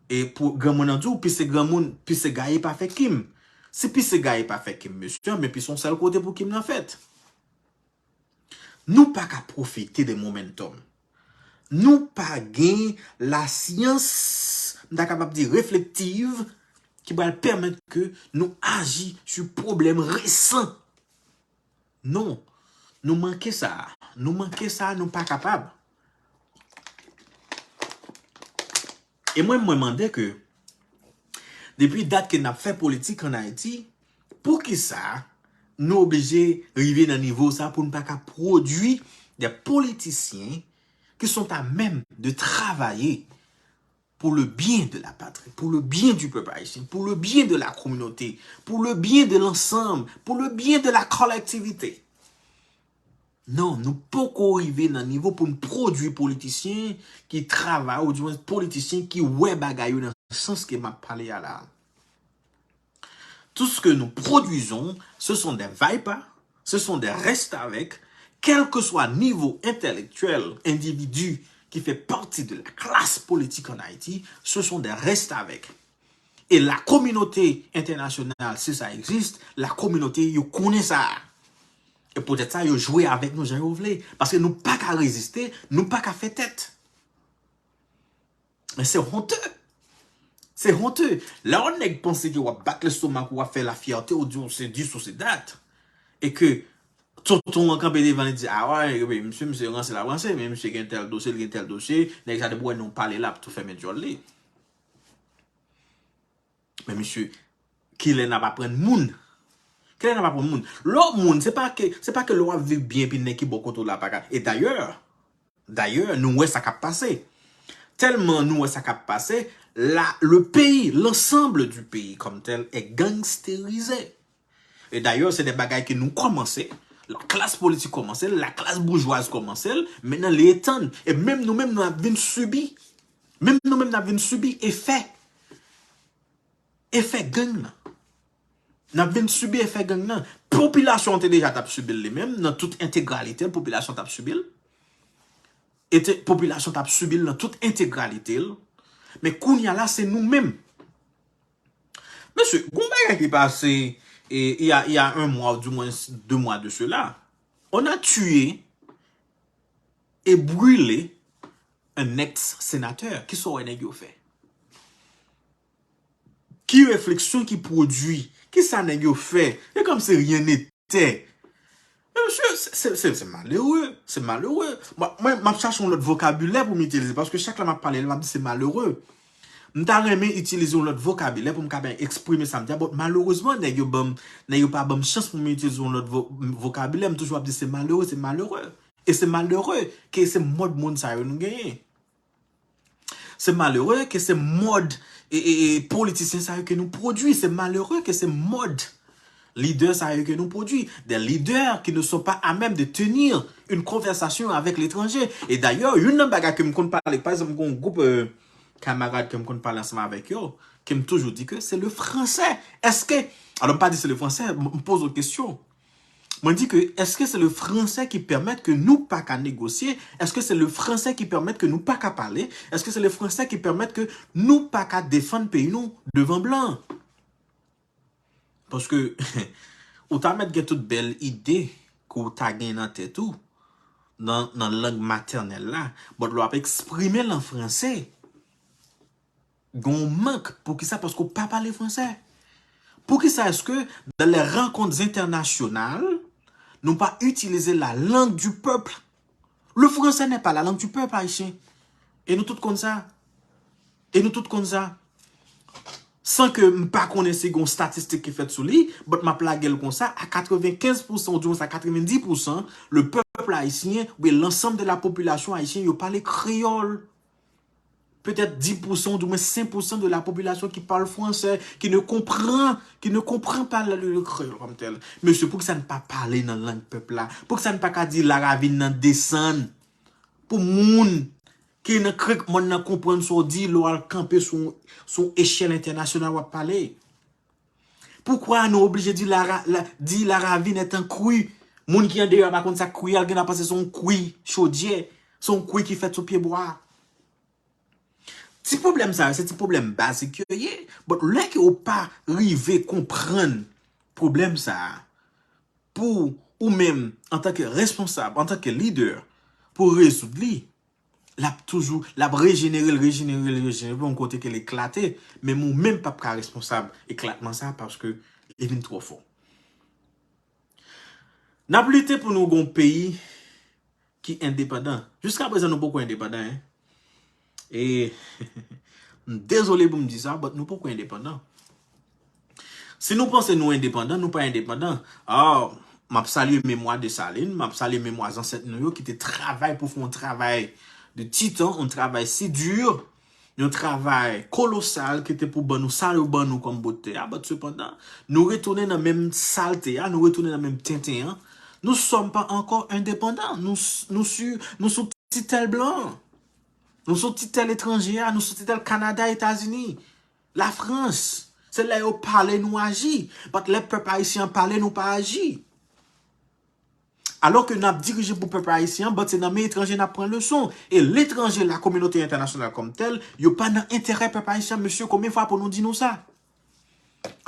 E pou granmoun nan di w, pise granmoun, pise gaye pa fè kim. Si pise gaye pa fè kim, mesye, men pise yon sèl kote pou kim nan fèt. Nou pa ka pwofite de momentum. Nou pa gen lasyans, m ta kapab di reflektiv, ki pral pèmèt ke nou aji sou pwoblèm resan. Non, nou manke sa. Nou manke sa, nou pa kapab. E mwen, mwen mande ke, depi dat ke n ap fè politik ann Ayiti, poukisa nou oblije rive nan nivo sa pou n pa ka pwodui de politisyen qui sont à même de travailler pour le bien de la patrie, pour le bien du peuple haïtien, pour le bien de la communauté, pour le bien de l'ensemble, pour le bien de la collectivité. Non, nou poko rive nan nivo pou n pwodui politisyen ki travay, ou dimwen politisyen ki wè bagay yo nan sans ke m ap pale a la. Tout ce que nous produisons, ce sont des vipères, ce sont des restavèques, quel que soit niveau intellectuel, individu qui fait partie de la classe politique en Haïti, ce sont des restavèques. E la kominote entènasyonal, si sa egziste, la kominote, yo konnen sa. E poutèt sa, yo jwe avèk nou jan yo vle. Paske nou pa ka reziste, nou pa ka fè tèt. Men se honte. Se honte. Lè yon nèg panse ke w ap bat lestomak ou, w ap fè lafyète, ou di w se dis ou se dat. E ke tonton an kanpe devan li di, a wè, misye, misye ranse l ap ranse, men misye gen tèl dosye, li gen tèl dosye, nèg sa depi w wè nou pale l ap tou fèmen djòl li. Men misye, kilè n ap aprann moun? Kilè n ap aprann moun? Lè w moun, se pa ke, se pa ke lè w ap viv byen epi nèg ki bò kote w la pa ka. E dayè, dayè, nou wè sa k ap pase. Tèlman nou wè sa k ap pase, la, le pays, l'ensemble du pays comme tel est gangstérisé. E dayè, se de bagay ke nou kòmanse, la klas politik kòmanse l, la klas boujwaz kòmanse l, mentnan li etann. E menm nou menm, nou ap vin sibi. Menm nou menm, n ap vin sibi efè, efè gang nan. N ap vin sibi efè gang nan. Popilasyon an te deja t ap sibi l li menm, nan tout entegralite l, popilasyon t ap sibi l. E te, popilasyon t ap sibi l nan tout entegralite l. Men kounye a la, se nou menm. Mesye, gon bagay ki pase, e, il y a, il y a un mois, ou du moins deux mois de cela. On a tué et brûlé un ex-sénateur. Kisa w wè nèg yo fè? Ki refleksyon ki pwodui? Kisa nèg yo fè? E kòm si rien n'était. Men mesye, se, se, se, se malere. Se malere. Mwen, mwen, m ap chache yon lòt vokabilè pou m itilize, paske chak lè m ap pale, m ap di se malere. M ta renmen itilize yon lòt vokabilè pou m ka byen eksprime sa m di a, but malerezman, nèg yo ban m, nèg yo pa ban m chans pou m itilize yon lòt vo-, vokabilè. M toujou ap di se malere, se malere. E se malere ke se mòd moun sa yo nou genyen. Se malere ke se mòd e, e, e politisyen sa yo ke nou pwodui. Se malere ke se mòd lidè sa yo ke nou pwodui. Des leaders qui ne sont pas à même de tenir une conversation avec l'étranger. E dayè, youn nan bagay ke m konn pale, pa egzanp, m gen yon gwoup, euh, kamarad ke m konn pale ansanm avèk yo, ke m toujou di ke se le français. Èske, alò m pa di se le français, m, m poze w kesyon. Mwen di ke, èske se le français ki pèmèt ke nou pa ka negosye? Èske se le français ki pèmèt ke nou pa ka pale? Èske se le français ki pèmèt ke nou pa ka defann peyi nou devan blan? Paske, ou ta mèt gen tout bèl ide ke w ta gen nan tèt ou, nan, nan lang matènèl la, but lè w ap eksprime l an franse, gen yon mank. Poukisa? Paske w pa pale franse. Poukisa èske dans les rencontres internationales, nou pa itilize la langue du peuple? Le français n'est pas la langue du peuple haïtien. E nou tout konn sa. E nou tout konn sa. san ke m pa konnen si gen yon statistik ki fèt sou li, but m ap lage l konsa, a katrevenkenz pousan, ou di mwen sa, katrevendi pousan, le peuple haïtien, oubyen l'ensemble de la population haïtienne, yo pale kreyòl. Peut-être dix pour cent ou du moins cinq pour cent de la population qui parle français, qui ne comprend, qui ne comprend pas le, le créole comme tel. Mesye, poukisa n pa pale nan lang pèp la? Poukisa n pa ka di laravin nan desann? Pou moun ki nan krek mòn nan konprann sa w di, lè w al kanpe sou, sou echèl entènasyonal w ap pale. Poukwa nou oblije di la, la, di laravin est en kwi? Moun ki andeyò a pa konn sa kwi a, l gen dwa panse se yon kwi chodyè, se yon kwi ki fèt sou pyebwa. Ti pwoblèm sa yo, se ti pwoblèm bazik yo ye, but lè ke w pa rive konprann pwoblèm sa a, pou ou menm, antanke responsab, antanke lidè, pou rezoud li, l ap toujou, l ap rejenere l, rejenere l, rejenere l, pou yon kote ke l eklate, menm ou menm p ap ka responsab eklatman sa a, paske li vin twò fò. N ap lite pou nou gen yon peyi ki endepandan. Jiska prezan, nou poko endepandan, en. E, m dezole pou m di sa, but nou poko endepandan. Si nou panse nou endepandan, nou pa endepandan. Ah, m ap salye memwa Desalin, m ap salye memwa zansèt nou yo ki te travay pou fè yon travay de titan, yon travay si di, yon travay kolosal ki te pou ban nou sa yo ban nou kòm bout tè a, but sepandan, nou retounen nan menm salte a, nou retounen nan menm tenten an. Nous sommes pas encore indépendants. Nou, nou su, nou sou titèl blan. Nou sou titèl etranje a, nou sou titèl Kanada, Etazini, Lafrans. Se lè yo pale nou aji. But lè pèp ayisyen an pale nou pa aji. Alò ke n ap dirije pou pèp ayisyen an, but se nan men etranje n ap pran leson. E letranje, la kominote entènasyonal kòm tèl, yo pa nan enterè pèp ayisyen an. Mesye, konbyen fwa pou nou di nou sa?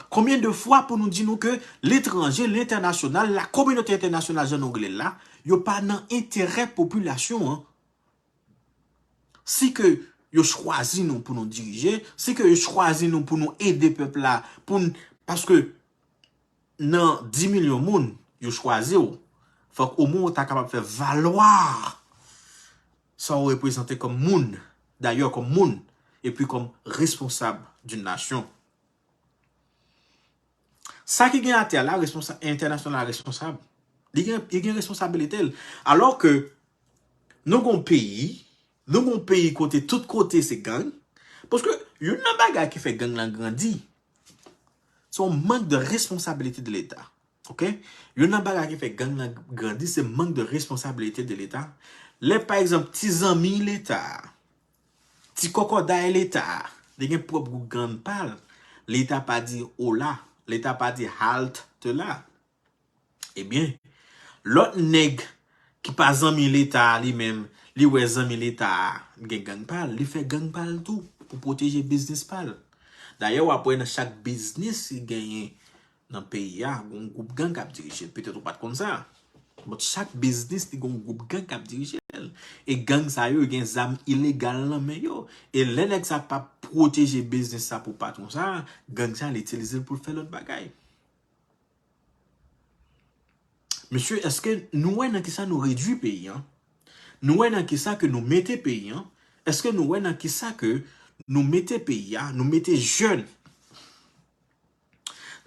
Konbyen de fwa pou nou di nou ke letranje, lentènasyonal, la kominote entènasyonal, jan nou rele l la, yo pa nan enterè popilasyon an? Si ke yo chwazi nou pou nou dirije, si ke yo chwazi nou pou nou ede pèp la, pou n, paske nan dis milyon moun yo chwazi w, fòk omwen ou ta kapab fè valwa sa w reprezante kòm moun, dayè kòm moun, epi kòm responsab d'une nation. Sa ki gen atè a la, responsa-, entènasyonal la responsab. Li gen, li gen responsabilite l. Alò ke nou gon peyi, nou gon peyi kote tout kote se gang. Paske youn nan bagay ki fè gang lan grandi, se yon mank de responsabilite de Leta. Oke? Youn nan bagay ki fè gang lan grandi, se mank de responsabilite de Leta. Lè, pa egzanp, ti zanmi Leta a, ti kòkòday Leta a, li gen pwòp gwoup gang pa l. Leta pa di ola, Leta pa di halte la. Ebyen, lòt nèg ki pa zanmi Leta a li menm, li wè zanmi Leta a gen gang pa l, li fè gang pa l tou pou pwoteje biznis pa l. Dayè, w ap wè nan chak biznis ki genyen nan peyi a, gon gwoup gang k ap dirije l. Petèt ou pa t konn sa. But chak biznis li gon gwoup gang k ap dirije l. E gang sa yo gen zam ilegal nan men yo. E lè nèg sa pa pwoteje biznis sa pou patwon sa, gang sa li itilize l pou l fè lòt bagay. Mesye, èske nou wè nan kisa nou redwi peyi an? Nou wè nan kisa ke nou mete peyi an? Èske nou wè nan kisa ke nou mete peyi a, nou mete jèn?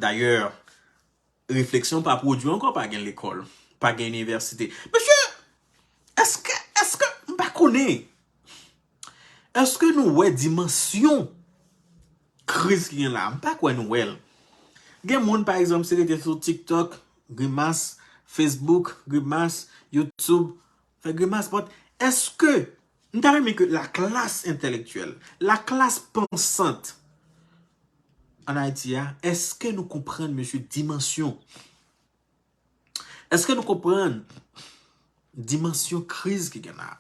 Dayè, refleksyon pa pwodui ankò, pa gen lekòl, pa gen inivèsite. Mesye, èske, èske, m pa konnen. Èske nou wè dimansyon kriz ki gen la? M pa kwè nou wè l. Gen moun, pa egzanp, se rete sou TikTok, grimas, Facebook, grimas, YouTube, fè grimas. But èske, m ta renmen ke la klas entèlektyèl, la klas pansant ann Ayiti a, èske nou konprann, mesye, dimansyon? Èske nou konprann dimansyon kriz ki gen la?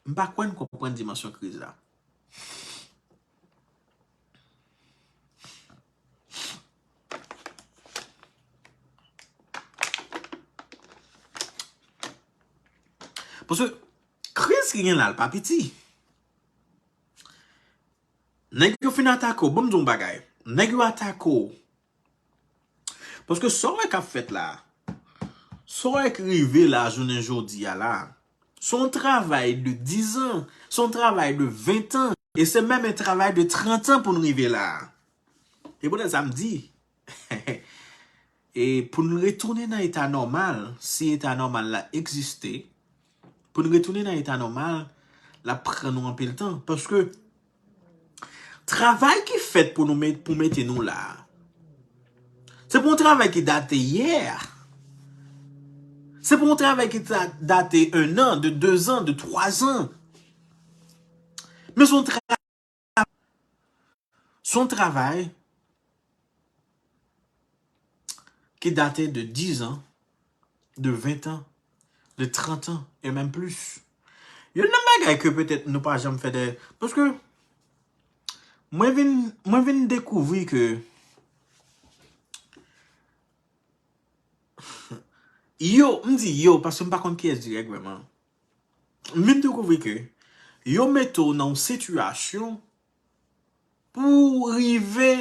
M pa kwè n konprann dimansyon kriz la. Paske kriz ki gen la, l pa piti. Nèg yo fin atake w, ban m di w yon bagay. Nèg yo atake w. Paske sa w wè k ap fèt la, sa w wè k rive la jounen jodi a la, se yon travay de dizan, se yon travay de ventan, e se menm yon travay de trantan pou n rive la. E poutèt sa m di, e pou n retounen nan eta nòmal, si eta nòmal la egziste, pou n retounen nan eta nòmal, l ap pran nou anpil tan. Paske travay ki fèt pou nou met, pou mete nou la, se pa yon travay ki date yè. Se pa yon travay ki ta- date un an, de deux ans, de trois ans. Men se yon tra- se yon travay ki date de dix ans, de vingt ans, de trente ans, et même plus. Youn nan bagay ke petèt nou pa janm fè de... Paske mwen vin, mwen vin dekouvri ke yo, m di yo, paske m pa konn kiyès dirèk vrèman. M vin dekouvri ke yo mete w nan yon sitiyasyon pou w rive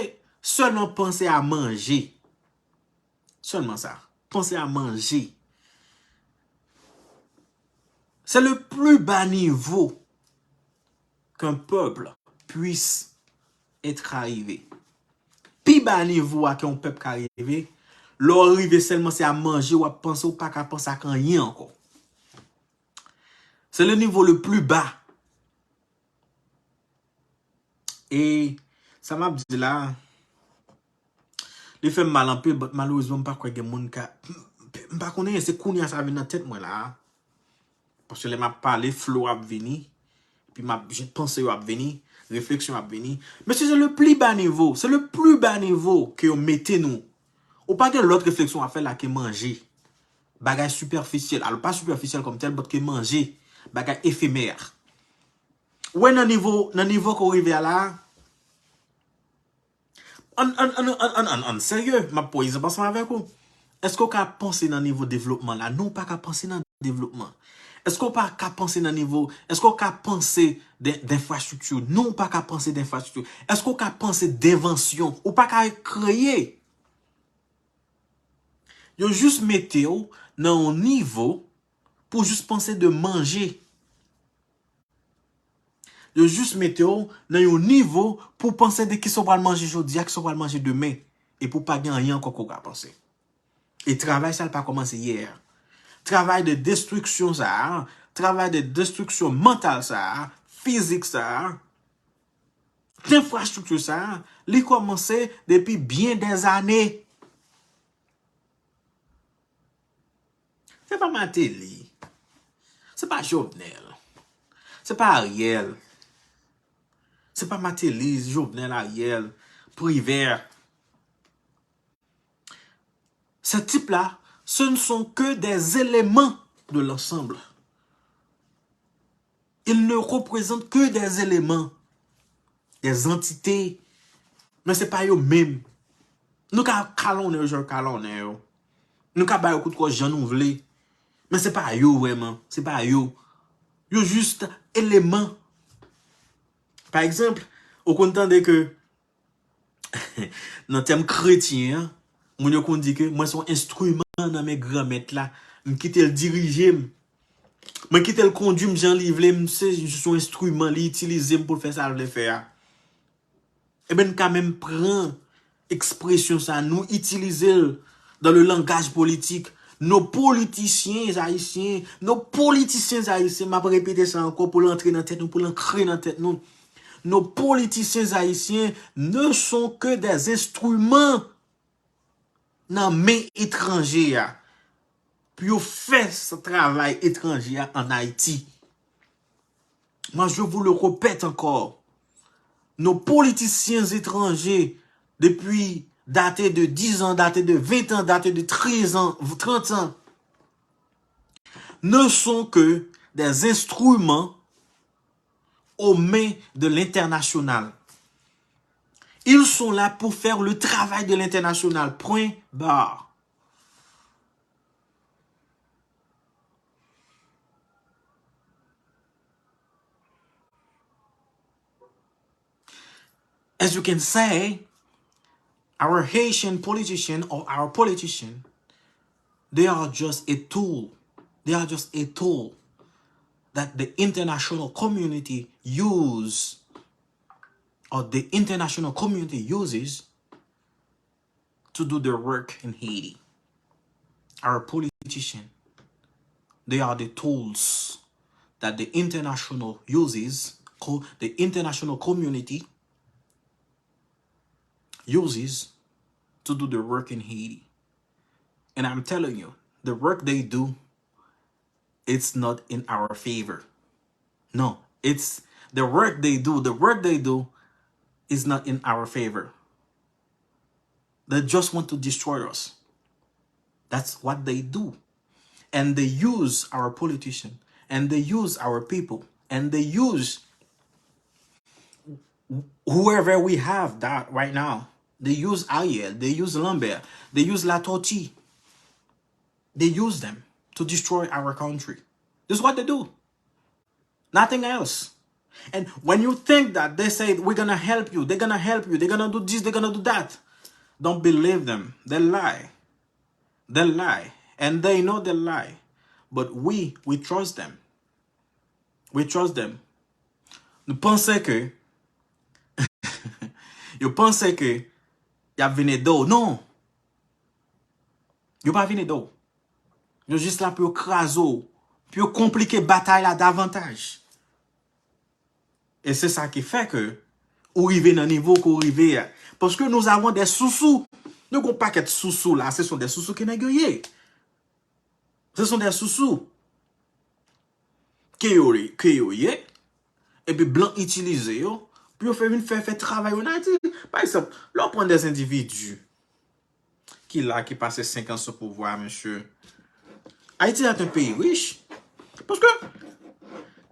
sèlman panse a manje. Sèlman sa. Panse a manje. C'est le plus bas niveau qu'un peuple puisse être arrivé. Pi ba nivo a ke yon pèp ka rive, lè w rive sèlman se a manje w ap panse, ou pa ka panse ak anyen ankò. C'est le niveau le plus bas. E sa m ap di la, li fè m mal anpil, but malerezman, m pa kwè gen moun ka, m pa konnen, se kounye a sa vin nan tèt mwen la. Paske lè m ap pale, flo ap vini, epi m ap, panse yo ap vini, refleksyon ap vini. Men se le pli ba nivo, se le pli ba nivo ke yo mete nou. Ou pa gen lòt refleksyon w ap fè la ke manje. Bagay sipèfisyèl, alò pa sipèfisyèl kòm tèl, but ke manje, bagay efemè. Ou wè nan nivo, nan nivo ke w rive a la, ann, ann, ann, ann, ann, ann, ann serye, m ap pran egzanp ansanm avèk ou. Èske w ka panse nan nivo devlopman la? Non, ou pa ka panse nan devlopman. Èske w pa ka panse nan nivo, èske w ka panse de, denfrastrikti? Non, ou pa ka panse denfrastrikti. Èske w ka panse denvansyon? Ou pa ka kreye. Yo jis mete w nan yon nivo pou jis panse de manje. Yo jis mete w nan yon nivo pou w panse de kisa w pral manje jodi a, kisa w pral manje demen. Epi w pa gen anyen ankò ke w ka panse. E travay sa a pa kòmanse yè. Travay de destriksyon sa a, travay de destriksyon mantal sa a, fizik sa a, denfrastrikti sa a, li kòmanse depi byen dèzane. Se pa Martelly. Se pa Jovenel. Se pa Ariel. Se pa Martelly, Jovenel, Ariel, Privert. Ces types-là, ce ne sont que des éléments de l'ensemble. Ils ne représentent que des éléments, des entités. Men se pa yo menm. Nou ka kalonnen yo jan yo kalonnen yo. Nou ka ba yo kout kò jan nou vle. Men se pa yo vrèman. Se pa yo. Yo jis eleman. Pa egzanp, ou konn tande ke nan tèm kretyen an, moun yo konn di ke mwen se yon enstriman nan men Granmèt la. M kite l dirije m. Mwen kite l kondui m jan li vle, m se jis yon enstriman, li itilize m pou l fè sa l vle fè a. Ebyen, n ka menm pran ekspresyon sa, nou itilize l dans le langage politique. Nos politiciens haïtiens, nos politiciens haïtiens, m ap repete sa ankò pou l antre nan tèt nou, pou l ankre nan tèt nou. Nos politiciens haïtiens ne sont que des instruments nan men etranje a pou yo fè sa travay etranje a an Ayiti. Moi, je vous le répète encore. Nos politiciens étrangers, depuis daté de dix ans, daté de vingt ans, daté de treize ans, trente ans, ne sont que des instruments aux mains de l'international. Ils sont là pour faire le travail de l'international. Point barre. As you can say, our Haitian politician or our politician, they are just a tool. They are just a tool that the international community use, or the international community uses to do their work in Haiti. Our politicians, they are the tools that the international uses, co- the international community uses to do the work in Haiti. And I'm telling you, the work they do, it's not in our favor. No, it's the work they do, the work they do is not in our favor. They just want to destroy us. That's what they do. And they use our politician, and they use our people, and they use whoever we have that right now. They use Ariel, they use Lambert, they use Latortue. They use them to destroy our country. This is what they do. Nothing else. And when you think that they say, "We're gonna help you, they're gonna help you, they're gonna do this, they're gonna do that," don't believe them. They lie. They lie. And they know they lie. But we, we trust them. We trust them. Nou panse ke, yo panse ke y ap vin ede w. Non. Yo pa vin ede w. Yo jis la pou yo kraze w, pou yo konplike batay la davantaj. E se sa ki fè ke ou rive nan nivo ke ou rive a. Paske nous avons des sousous. Nou gon pakèt sousou la, se son de sousou ke nèg yo ye. Se son de sousou ke yo, ke yo ye. Epi blan itilize yo pou yo fè vin fè, fè travay yo nan Ayiti. Pa egzanp, lè w pran de endividi ki la, ki pase senk an sou pouvwa, mesye. Haïti est un pays riche. Paske,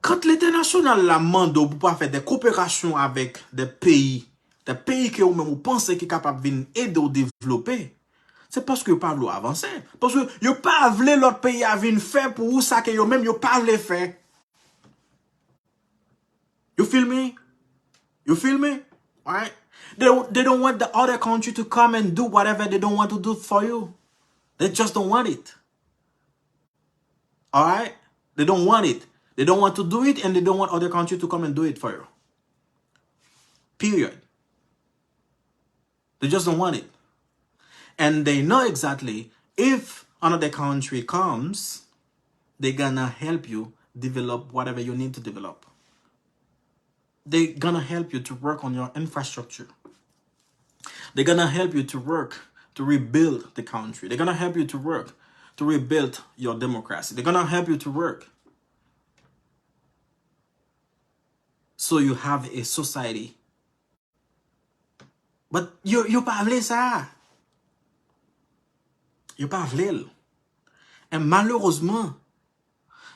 quand lentènasyonal la mande w pou pa fè de koperasyon avèk de peyi, de peyi ke ou menm ou panse ki kapab vin ede w devlope, se paske yo pa vle w avanse. Paske yo pa vle lòt peyi a vin fè pou ou sa ke yo menm yo pa vle fè. You feel me? You feel me? Right? They, they don't want the other country to come and do whatever they don't want to do for you. They just don't want it. All right? They don't want it. They don't want to do it, and they don't want other country to come and do it for you. Period. They just don't want it. And they know exactly if another country comes, they're gonna help you develop whatever you need to develop. They're gonna help you to work on your infrastructure. They're gonna help you to work to rebuild the country. They're gonna help you to work to rebuild your democracy. They're gonna help you to work so you have a society. But yo, yo pa vle sa. Yo pa vle l. E malerezman,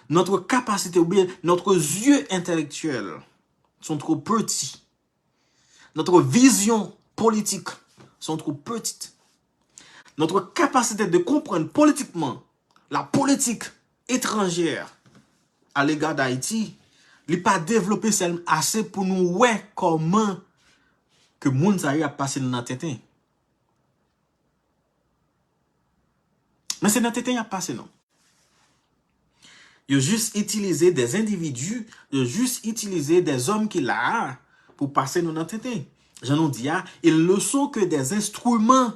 notre capacité ou bien notre yeux intellectuels sont trop petits. Notre vision politique sont trop petites. Notre capacité de comprendre politiquement la politique étrangère à l'égard d'Haïti, li pa devlope sèl ase pou nou wè kòman ke moun sa yo ap pase nou nan tenten. Men se nan tenten y ap pase nou. Yo jis itilize de endividi, yo jis itilize de zòm ki la a pou pase nou nan tenten. Jan nou di a, ils ne sont que des instruments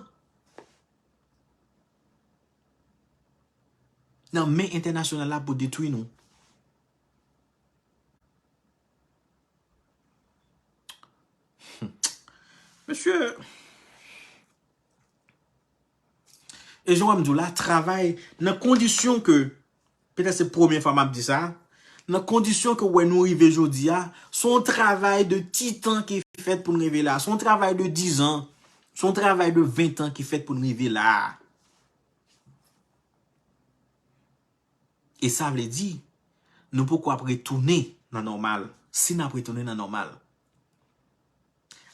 nan men entènasyonal la pou detwi nou. Mesye, e jan w ap di w la, travay nan kondisyon ke, petèt se premye fwa m ap di sa, nan kondisyon ke w wè nou rive jodi a, se yon travay de titan ki fèt pou n rive la, se yon travay de dizan, se yon travay de ventan ki fèt pou n rive la. E sa vle di, nou poko ap retounen nan nòmal, si n ap retounen nan nòmal.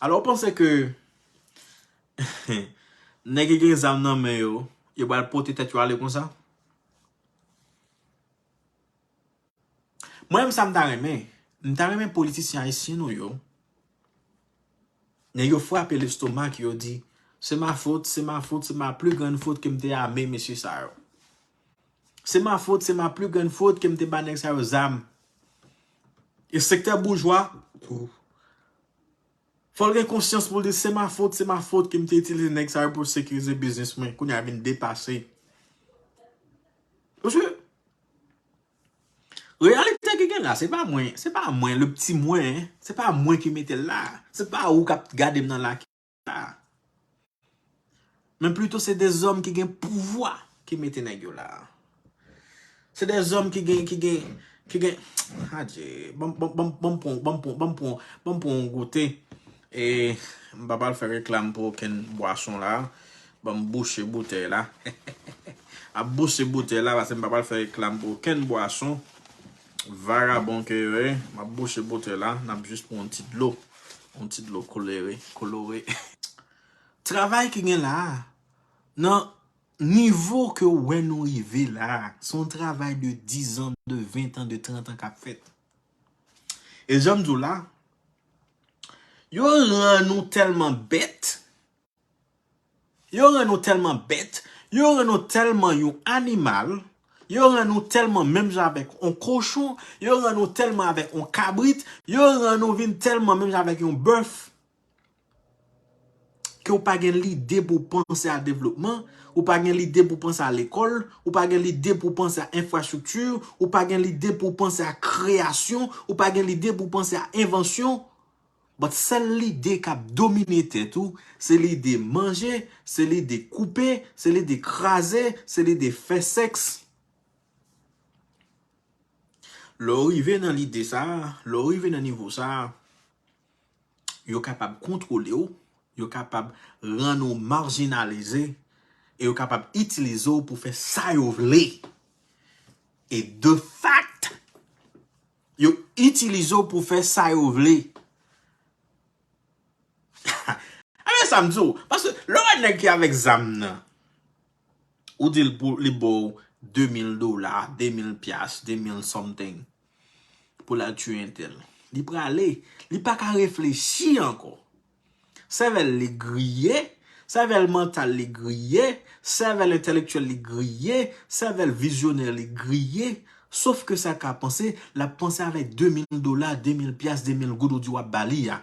Alò, w panse ke nèg ki gen zam nan men yo, yo pral pote tèt yo ale konsa? Mwen menm sa m ta renmen, m ta renmen politisyen ayisyen nou yo, nèg yo frape lestomak, yo di, c'est ma faute, c'est ma faute, c'est ma plus grande faute ke m te ame mesye sa yo. C'est ma faute, c'est ma plus grande faute ke m te ba nèg sa yo zam. E sektè boujwa, ou, Fò l gen konsyans pou l di, se ma fot, se ma fot ke m te itilize nèg sa yo pou sekirize biznis mwen. Kounye a vin depase. Paske reyalite ki gen la, se pa mwen, se pa mwen, le pti mwen, se pa mwen ki mete l la. Se pa ou k ap gade m nan la ki la. Men plito se de zòm ki gen pouvwa ki mete nèg yo la. Se de zòm ki gen, ki gen, ki gen, adje, ban m pran yon goute. E m pa pral fè reklam pou okenn bwason la. Ban m bouche boutèy la. M ap bouche boutèy la paske m pa pral fè reklam pou okenn bwason. Vagabon ke yo ye, m ap bouche boutèy la, n ap jis pran yon ti dlo. Yon ti dlo kolere, kolore. Travay ki gen la a, nan nivo ke w wè nou rive la a, se yon travay de dizan, de ventan, de trantan k ap fèt. E jan m di w la, yo rann nou tèlman bèt, yo rann nou tèlman bèt, yo rann nou tèlman yon animal, yo rann nou tèlman menm jan avèk yon kochon, yo rann nou tèlman avèk yon kabrit, yo rann nou vin tèlman menm jan avèk yon bèf, ke w pa gen lide pou w panse a devlopman, ou pa gen lide pou w panse a lekòl, ou pa gen lide pou w panse a enfrastrikti, ou pa gen lide pou w panse a kreyasyon, ou pa gen lide pou w panse a envansyon. But sèl lide k ap domine tèt ou, se lide manje, se lide koupe, se lide kraze, se lide fè sèks. Lè w rive nan lide sa a, lè w rive nan nivo sa a, yo kapab kontwole w, yo kapab rann ou majinalize, e yo kapab itilize w pou fè sa yo vle. E de fact, yo itilize w pou fè sa yo vle. Anben sa m di w, paske lè w wè nèg ki avèk zam nan, ou di l pou li ba w de mil dola, de mil pyas, de mil something, pou l al tiye entèl. Li prale, li pa ka reflechi ankò. Sèvèl li griye, sèvèl mantal li griye, sèvèl entèlektyèl li griye, sèvèl vizyonè li griye. Sof ke sa ka panse, l ap panse avèk de mil dola, de mil pyas, de mil goud ou di w ap ba li a.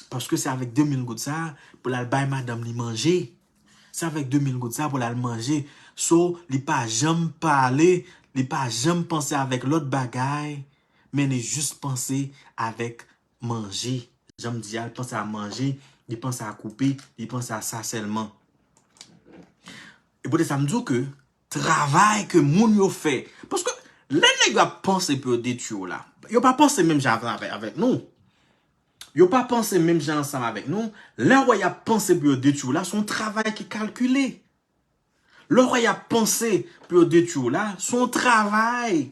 Paske se avèk de mil goud sa a pou l al bay madanm li manje. Se avèk de mil goud sa a pou l al manje. So, li pa janm pale, li pa janm panse avèk lòt bagay, men li jis panse avèk manje. Jan m di a, li panse a manje, li panse a koupe, li panse a sa sèlman. E poutèt sa, m di w ke travay ke moun yo fè. Paske lè nèg yo ap panse pou yo detwi w la, yo pa panse menm jan avè, avè, avèk nou. Yo pa panse menm jan ansanm avèk nou. Lè w wè y ap panse pou yo detwi w la, se yon travay ki kalkile. Lè w wè y ap panse pou yo detwi w la, se yon travay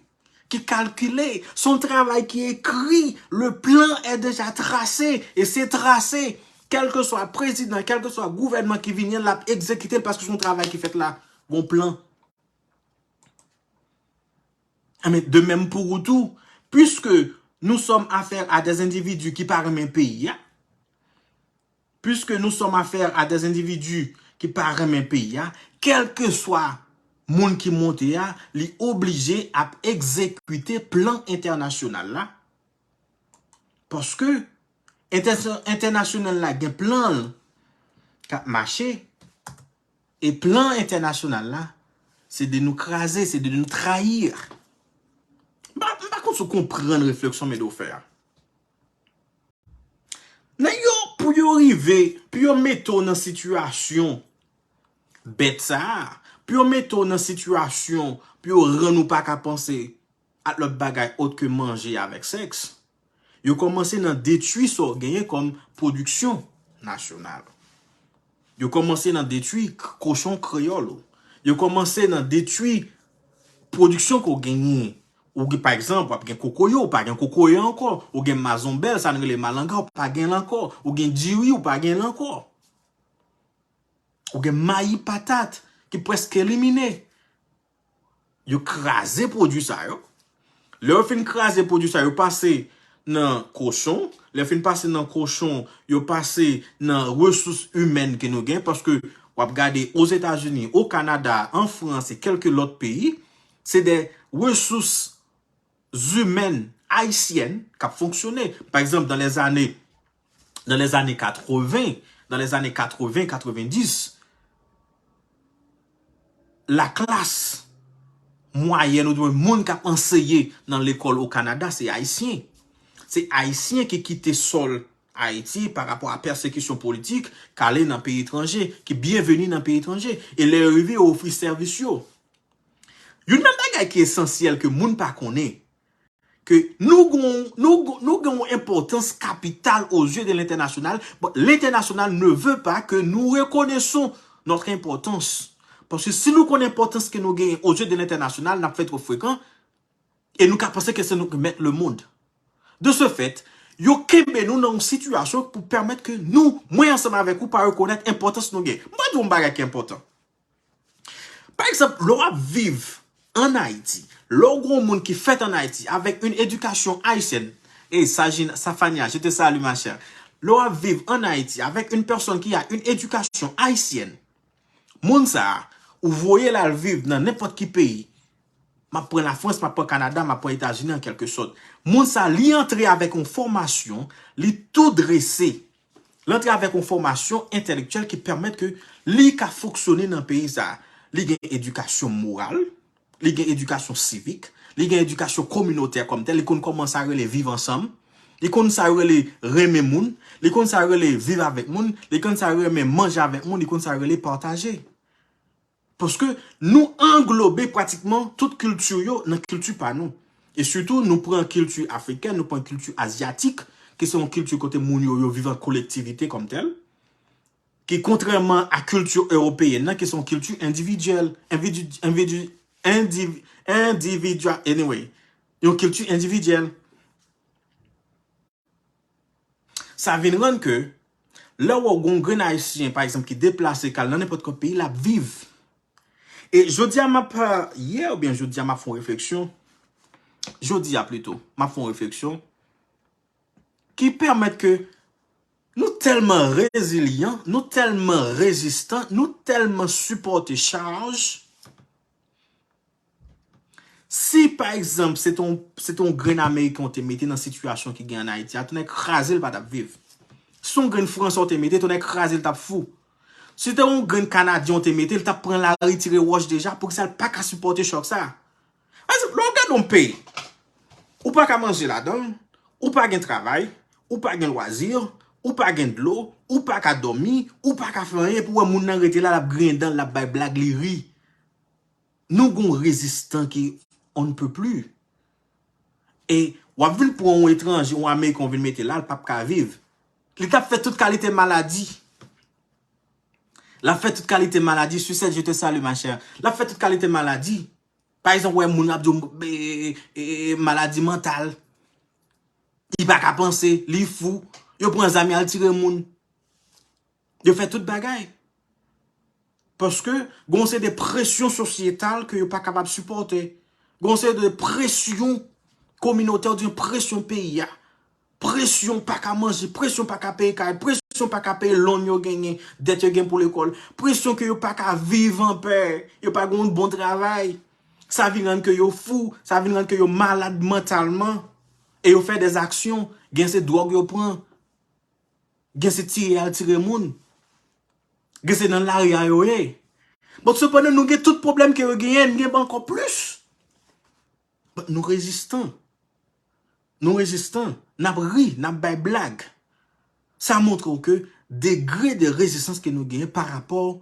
ki kalkile, se yon travay ki ekri. Le plan est déjà tracé, e se trase. Kèlkeswa prezidan, kèlkeswa gouvènman ki vini an, l ap egzekite l paske se yon travay ki fèt la. Gon plan. Enben, de même pour vous tout, puisque nous sommes affaire à des individus ki pa renmen peyi a, puisque nous sommes affaire à des individus ki pa renmen peyi a, kèlkeswa moun ki monte a, li oblije ap egzekite plan entènasyonal la. Paske entè-, entènasyonal la gen plan l k ap mache. E plan entènasyonal la, se de nou kraze, se de nou trayir. M pa, m pa konn si w konprann refleksyon m ede w fè a. Nèg yo, pou yo rive, pou yo mete w nan sitiyasyon bèt sa a, pou yo mete w nan sitiyasyon, pou yo rann ou pa ka panse ak lòt bagay òt ke manje avèk sèks. Yo kòmanse nan detwi sa w genyen kòm pwodiksyon nasyonal. Yo kòmanse nan detwi k-, kochon kreyòl ou. Yo kòmanse nan detwi pwodiksyon ke w genyen. Ou gen, pa egzanp, w ap gen kokoye, ou pa gen kokoye ankò. Ou gen mazonbèl, sa n rele malanga, ou pa gen l ankò. Ou gen diri, ou pa gen l ankò. Ou gen mayi patat ki prèske elimine. Yo kraze pwodui sa yo. Lè yo fin kraze pwodui sa yo, pase nan kochon. Lè yo fin pase nan kochon, yo pase nan resous imèn ke nou gen, paske w ap gade Ozetazini, o Kanada, an Frans e kèlke lòt peyi, se de resous imèn ayisyèn k ap fonksyone. Pa egzanp, dans les années dans les années quatre-vingts, dans les années quatre-vingts, quatre-vingt-dix, laklas mwayèn oubyen moun k ap anseye nan lekòl o Kanada, se Ayisyen. Se Ayisyen ki kite sòl Ayiti pa rapò a pèsekisyon politik, k ale nan peyi etranje, ki byenveni nan peyi etranje. E lè yo rive, yo ofri sèvis yo. Youn nan bagay ki esansyèl ke moun pa konnen, ke nou gon, nou, gon- nou gen yon enpòtans kapital aux yeux de l'international, but l'international ne veut pas que nous reconnaissons notre importance. Paske si nou konn enpòtans ke nou genyen aux yeux de l'international, n ap fè twòp frekan e nou ka panse ke se nou ki mèt lemonn. De ce fait, yo kenbe nou nan yon sitiyasyon pou pèmèt ke nou, mwen ansanm avèk ou, pa rekonèt enpòtans nou gen. M va di yon bagay ki enpòtan. Pa egzanp, lè w ap viv ann Ayiti, lè w gon moun ki fèt ann Ayiti avèk yon edikasyon ayisyèn, e Sajin, Safania, je te salue, ma chère. Lè w ap viv ann Ayiti avèk yon pèsòn ki a yon edikasyon ayisyèn, moun sa a, ou voye l al viv nan nenpòt ki peyi, m ap pran Lafrans, m ap pran Kanada, m ap pran Etazini an kèlke sòt. Moun sa a, li antre avèk yon fòmasyon, li tou drese. Li antre avèk yon fòmasyon entèlektyèl ki pèmèt ke li ka fonksyone nan peyi sa a. Li gen edikasyon moral, li gen edikasyon sivik, li gen edikasyon kominotè kòm tèl, li konn kòman sa rele viv ansanm, li konn sa rele renmen moun, li konn sa rele viv avèk moun, li konn sa renmen manje avèk moun, li konn sa rele pataje. Paske nou anglobe pratikman tout kilti yo nan kilti pa nou. E sitou, nou pran kilti afriken, nou pran kilti azyatik, ki se yon kilti kote moun yo, yo viv an kolektivite kòm tèl, ki kontrèman a kilti ewopeyèn nan, ki se yon kilti endividyèl, envidi, envidi, endiv, endividyal, anyway, yon kilti endividyèl. Sa vin rann ke lè w wè w gon grenn Ayisyen, pa egzanp, ki deplase k al nan nenpòt kot peyi, l ap viv. E jodi a m ap, yè oubyen jodi a m ap fè yon refleksyon, jodi a plito, m ap fè yon refleksyon ki pèmèt ke nou tèlman rezilyan, nou tèlman rezistan, nou tèlman sipòte chaj, si, pa egzanp, se te yon, se te yon grenn Ameriken w te mete nan sitiyasyon ki gen ann Ayiti a, tonnè kraze l pa t ap viv. Si se yon grenn Fransè w te mete, tonnè kraze l t ap fou. Si se te yon grenn Kanadyen w te mete, l t ap pran lari tire wòch deja, poukisa l pa ka sipòte chòk sa a? Pa egzanp, lè w gade yon peyi, ou pa ka manje ladan l, ou pa gen travay, ou pa gen lwazi, ou pa gen dlo, ou pa ka dòmi, ou pa ka fè anyen, epi w wè moun nan rete la, l ap griyen dan l, l ap bay blag, li ri. Nou gon rezistan ki on ne peut plus. E w ap vin pran yon etranje, yon Ameriken w vin mete la, l p ap ka viv. Li t ap fè tout kalite maladi. L ap fè tout kalite maladi. Suzette, je te salue, ma chère. L ap fè tout kalite maladi. Pa egzanp, w wè moun ap di w, e, e, e, maladi mantal. Li pa ka panse, li fou. Yo pran zam, y al tire moun. Yo fè tout bagay. Paske gon seri de presyon sosyetal ke yo pa kapab sipòte. Gon seri de presyon kominotè, oubyen presyon peyi a. Presyon pa ka manje, presyon pa ka peye kay, presyon pa ka peye loan yo genyen, dèt yo gen pou lekòl, presyon ke yo pa ka viv anpè, yo pa gen yon bon travay. Sa vin rann ke yo fou, sa vin rann ke yo malad mantalman. E yo fè dèzaksyon, gen se dwòg yo pran. Gen se tiye al tire moun. Gen se nan lari a yo ye. But sepandan, nou gen tout pwoblèm ke yo genyen, n gen ankò plis. But nou rezistan. Nou rezistan. N ap ri, n ap bay blag. Sa montre w ke degre de rezistans ke nou genyen pa rapò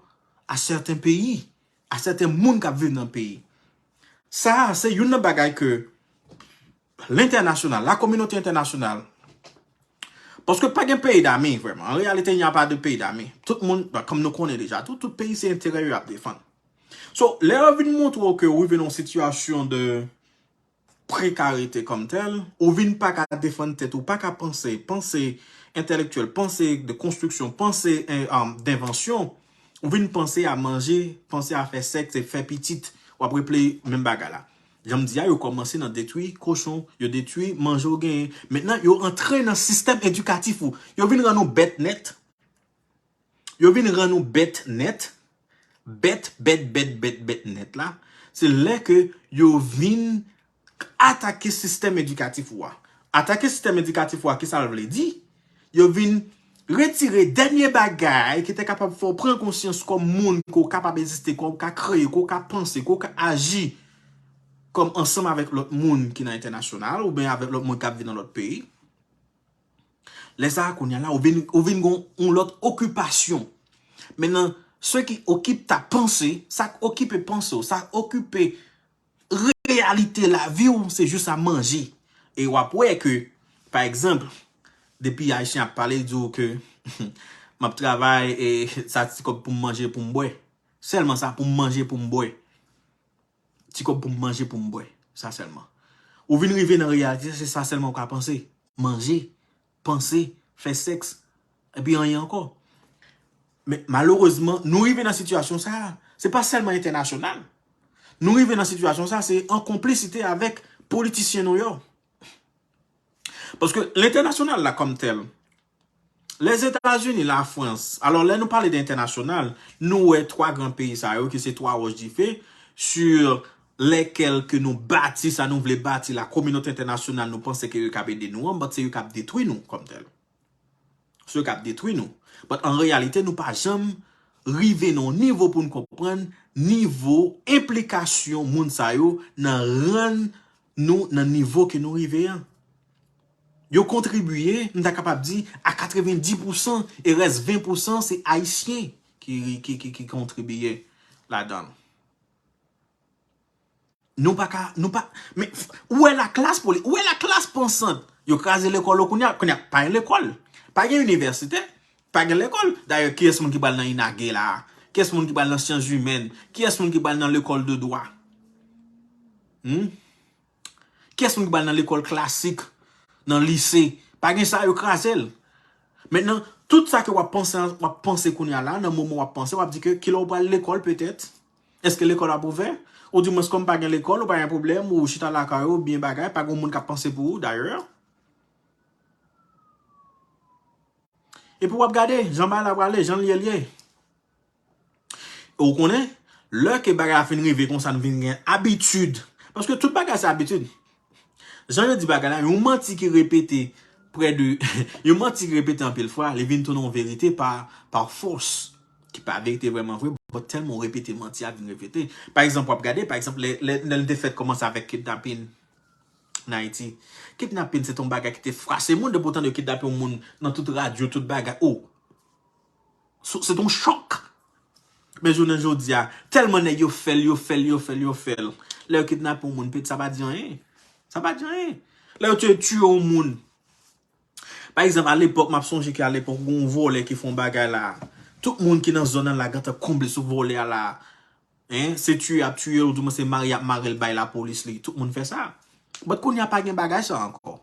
a sèten peyi, a sèten moun k ap viv nan peyi. Sa a, se youn nan bagay ke lentènasyonal, la kominote entènasyonal, paske pa gen peyi dami, vrèman. An reyalite, il n'y a pas de pays d'amis. Tout moun, bon, kòm nou konnen deja, tout, tout peyi se enterè yo y ap defann. So, lè yo vin montre w ke ou rive nan yon sitiyasyon de prekarite kòm tèl, ou vin pa ka defann tèt ou, pa ka panse, panse entèlektyèl, panse de konstriksyon, panse, eh, um, denvansyon, ou vin panse a manje, panse a fè sèks e fè pitit, w ap reple menm bagay la. Jan m di a, yo kòmanse nan detwi kochon, yo detwi manje w genyen. Mentnan, yo antre nan sistèm edikatif ou. Yo vin rann ou bèt nèt. Yo vin rann ou bèt nèt. Bèt, bèt, bèt, bèt, bèt nèt la. Se lè ke yo vin atake sistèm edikatif ou a. Atake sistèm edikatif ou a, kisa l vle di? Yo vin Retire dènye bagay ki te kapab fè w pran konsyans kòm moun, ke w kapab egziste, ke w ka kreye, ke w ka panse, ke w ka aji kòm ansanm avèk lòt moun ki nan entènasyonal oubyen avèk lòt moun k ap viv nan lòt peyi. Lè sa a, kounye a la, ou vin, ou vin gen yon lòt okipasyon. Maintenant, ce qui occupe ta pensée, sa k okipe panse w, sa k okipe reyalite lavi w, se jis a manje. E w ap wè ke, pa egzanp, depi Ayisyen ap pale, di w ke m ap travay e sa ti kòb pou m manje, pou m bwè. Sèlman sa, pou m manje, pou m bwè. Ti kòb pou m manje, pou m bwè. Sa sèlman. Ou vin rive nan reyalite, se sa sèlman ou ka panse. Manje, panse, fè sèks, epi anyen ankò. Men malerezman, nou rive nan sitiyasyon sa a. Se pa sèlman entènasyonal. Nou rive nan sitiyasyon sa a, se an konplisite avèk politisyen nou yo. Paske lentènasyonal la kòm tèl, Lèzetazini, Lafrans. Alò, lè nou pale de entènasyonal, nou wè twa gran peyi sa yo, ki se twa wòch dife, sur lesquels ke nou bati sa nou vle bati la, kominote entènasyonal, nou panse ke yo k ap ede nou an, but se yo k ap detwi nou kòm tèl. Se yo k ap detwi nou. But an reyalite, nou pa janm rive nan yon nivo pou n konprann nivo enplikasyon moun sa yo nan rann nou nan nivo ke nou rive an. Yo kontribiye, m ta kapab di, a katrevenndis pousan, e rès ven pousan se Ayisyen ki, ki, ki, ki kontribiye ladan l. Nou pa ka, nou pa, men, ou wè laklas poli-, ou wè laklas pansant. Yo kraze lekòl yo kounye a, kounye a, pa gen lekòl. Pa gen inivèsite, pa gen lekòl. Dayè, kiyès moun ki pral nan INAGE la a? Kiyès moun ki pral nan syans imèn? Kiyès moun ki pral nan lekòl de dwa? Hmm? Kiyès moun ki pral nan lekòl klasik, nan lise? Pa gen sa, yo kraze l. Mentnan, tout sa ke w ap panse, w ap panse kounye a la, nan moman w ap panse, w ap di ke kilè w pral lekòl petèt? Èske lekòl ap ouvè? Ou di mwens kòm pa gen lekòl, ou pa gen pwoblèm, ou chita lakay ou, byen bagay, pa gen moun k ap panse pou ou, dayè. Epi w ap gade, jan bagay la prale, jan l ye, l ye. E w konnen, lè ke bagay la fin rive konsa, nou vin gen abitid. Paske tout bagay se abitid. Jan yo di bagay la, yon manti ki repete prè de, yon manti ki repete anpil fwa, li vin tounen yon verite pa, pa fòs. Ki pa verite vrèman vre, but tèlman w repete manti a vin repete. Pa egzanp, w ap gade, pa egzanp, lè, lè, lè l te fèt kòmanse avèk kidnapin n Ayiti. Kidnapin se t yon bagay ki te frase moun, depi w tande yo kidnape yon moun nan tout radyo, tout bagay. Oh! Se, se t yon chòk. Men jounen jodi a, tèlman nèg yo fè l, yo fè l, yo fè l, yo fè l. Lè yo kidnape yon moun, pete, sa pa di anyen. Sa pa di anyen. Lè yo te tiye yon moun. Pa egzanp, alepòk, m ap sonje ke alepòk, gen yon vòlè ki fè yon bagay la. Tout moun ki nan zòn nan la gentan konble sou vòlè a la. Hein? Se tiye y ap tiye l, oudimwen se mare y ap mare l bay lapolis li. Tout moun fè sa. But kounye a pa gen bagay sa ankò.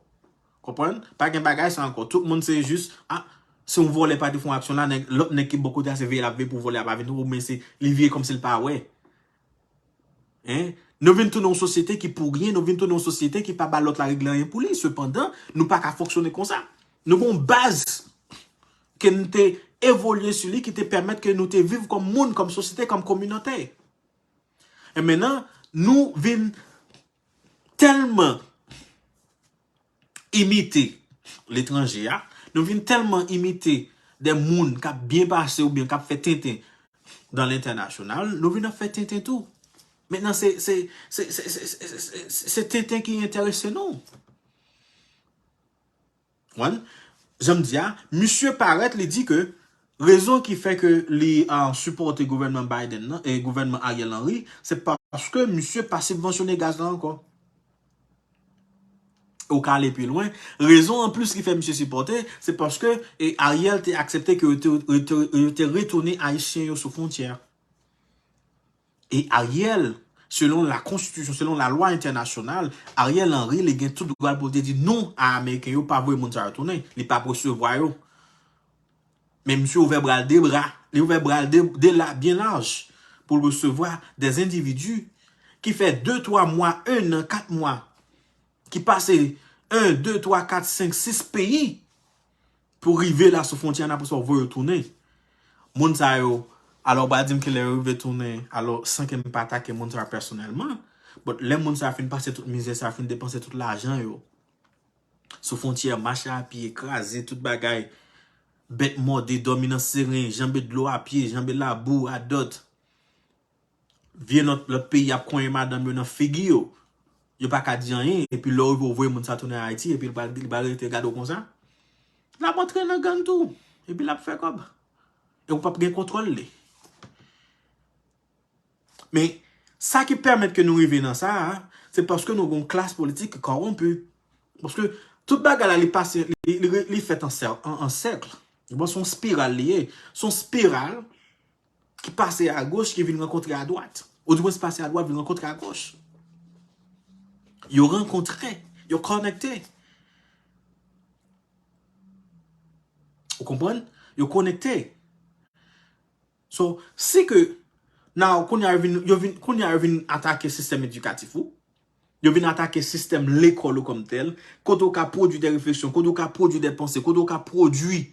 Konprann? Pa gen bagay sa ankò. Tout moun se jis, ah, se yon vòlè pa te fè yon aksyon la, nèg, lòt nèg ki bò kote a se veye l ap veye pou vòlè a pa vin, oubyen se li veye kòmsi l pa wè. Hein? Nou vin tounen yon sosyete ki pou ryen, nou vin tounen yon sosyete ki pa ba lòt la regle anyen pou li. Sepandan, nou pa ka fonksyone konsa. Nou gen yon baz ke n te evolye sou li, ki te pèmèt ke nou te viv kòm moun, kòm sosyete, kòm kominote. E mentnan, nou vin tèlman imite letranje a, nou vin tèlman imite de moun k ap byen pase oubyen k ap fè tenten dans l'international, nou vin ap fè tenten tou. Mentnan, se, se, se tenten ki enterese nou. Konprann? Jan m di a, misye parèt, li di ke rezon ki fè ke li, ah, sipòte gouvènman Biden nan, e gouvènman Ariel Henry, se paske misye pa sibvansyone gaz la ankò. Ou ka ale pi lwen. Rezon anplis ki fè misye sipòte, se paske, e, Ariel te aksepte ke yo te, yo te, yo te retounen Ayisyen yo sou fwontyè a. E Ariel, selon la konstitisyon, selon lalwa entènasyonal, Ariel Henry, li gen tout dwa pou l te di non a Ameriken yo pa voye moun sa yo tounen. Li p ap resevwa yo. Men misye ouvè bra l de bra, li ouvè bra l de, de la, byen laj pou l resevwa des individus ki fè de, twa mwa, en an, kat mwa, ki pase en, de, twa, kat, senk, sis peyi pou rive la sou fwontyè a, apre sa w voye yo tounen. Moun sa yo, alò, w pa di m kilè yo rive tounen, alò, san ke m pa atake moun sa yo pèsonèlman, but lè moun sa yo fin pase tout mizè sa yo, fin depanse tout lajan yo sou fwontyè, mache a pye, kraze tout bagay, bèt mòde, dòmi nan seren, janbe dlo a pye, janbe labou a dòt. Vye lòt, lòt peyi ap konyen madanm yo nan figi yo. Yo pa ka di anyen, epi lè w rive w voye moun sa tounen Ayiti, epi li pral, li pral rete gade w konsa. L ap antre nan gang tou, epi l ap fè kòb. E w p ap gen kontwòl li. Men, sa ki pèmèt ke nou rive nan sa a, se paske nou gen yon klas politik ki kòwonpi. Paske tout bagay la, li pase, li, li, li fèt an sè-, an, an sèk. Bon, se yon spiral li ye. Se yon spiral ki pase agoch, ki vin rankontre adwat. Ou di mwens pase adwat, vin rankontre agoch. Yo rankontre, yo konekte. Ou konprann? Yo konekte. So, si ke, now, kounye a yo vin, yo vin, kounye a yo vin atake sistèm edikatif ou, yo vin atake sistèm lekòl ou kòm tèl, kote ou ka pwodui de refleksyon, kote ou ka pwodui de panse, kote ou ka pwodui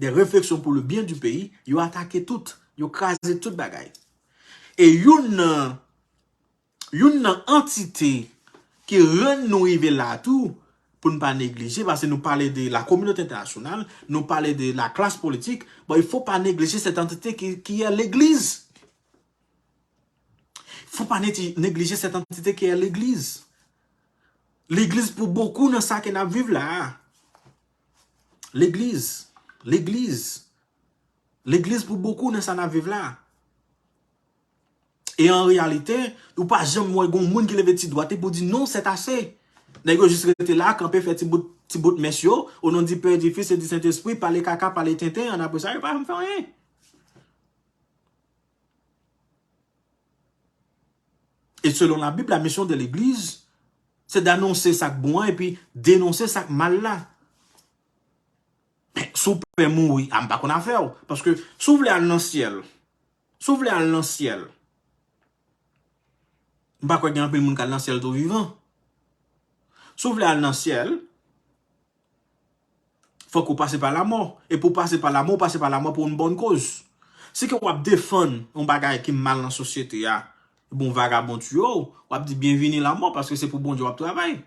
de refleksyon pou le byen du peyi, yo atake tout, yo kraze tout bagay. E youn nan, youn nan antite ki rann nou rive la tou, pou n pa neglije, paske nou pale de la kominote entènasyonal, nou pale de la klas politik, bon, il faut pas négliger cette entité qui, qui est legliz. Faut pas négli-, négliger cette entité qui est legliz. Legliz pou bokou nan sa ke n ap viv la a. Legliz. Legliz. Legliz pou bokou nan sa n ap viv la. E an reyalite, ou pa janm wè gon moun ki leve ti dwat li pou di non, c'est assez. Nèg yo jis rete la, kanpe, fè ti bout, ti bout mès yo, au nom du Père, du Fils et du Saint-Esprit, pale kaka, pale tenten, an apre sa, yo pa janm fè anyen. E selon la Bible, la mission de l'église, c'est d'annoncer sa k bon an epi denonse sa k mal la. Men, si w pè mouri, a, m pa konn afè w. Paske si w vle al nan syèl, si w vle al nan syèl, m pa kwè gen anpil moun k al nan syèl tou vivan. Si w vle al nan syèl, fòk ou pase pa lamò. E pou w pase pa lamò, ou pase pa lamò pou yon bòn koz. Si ke w ap defann yon bagay ki mal nan sosyete a, bon, vagabon tiye w, w ap di byenvini lamò, paske se pou Bondye w ap travay.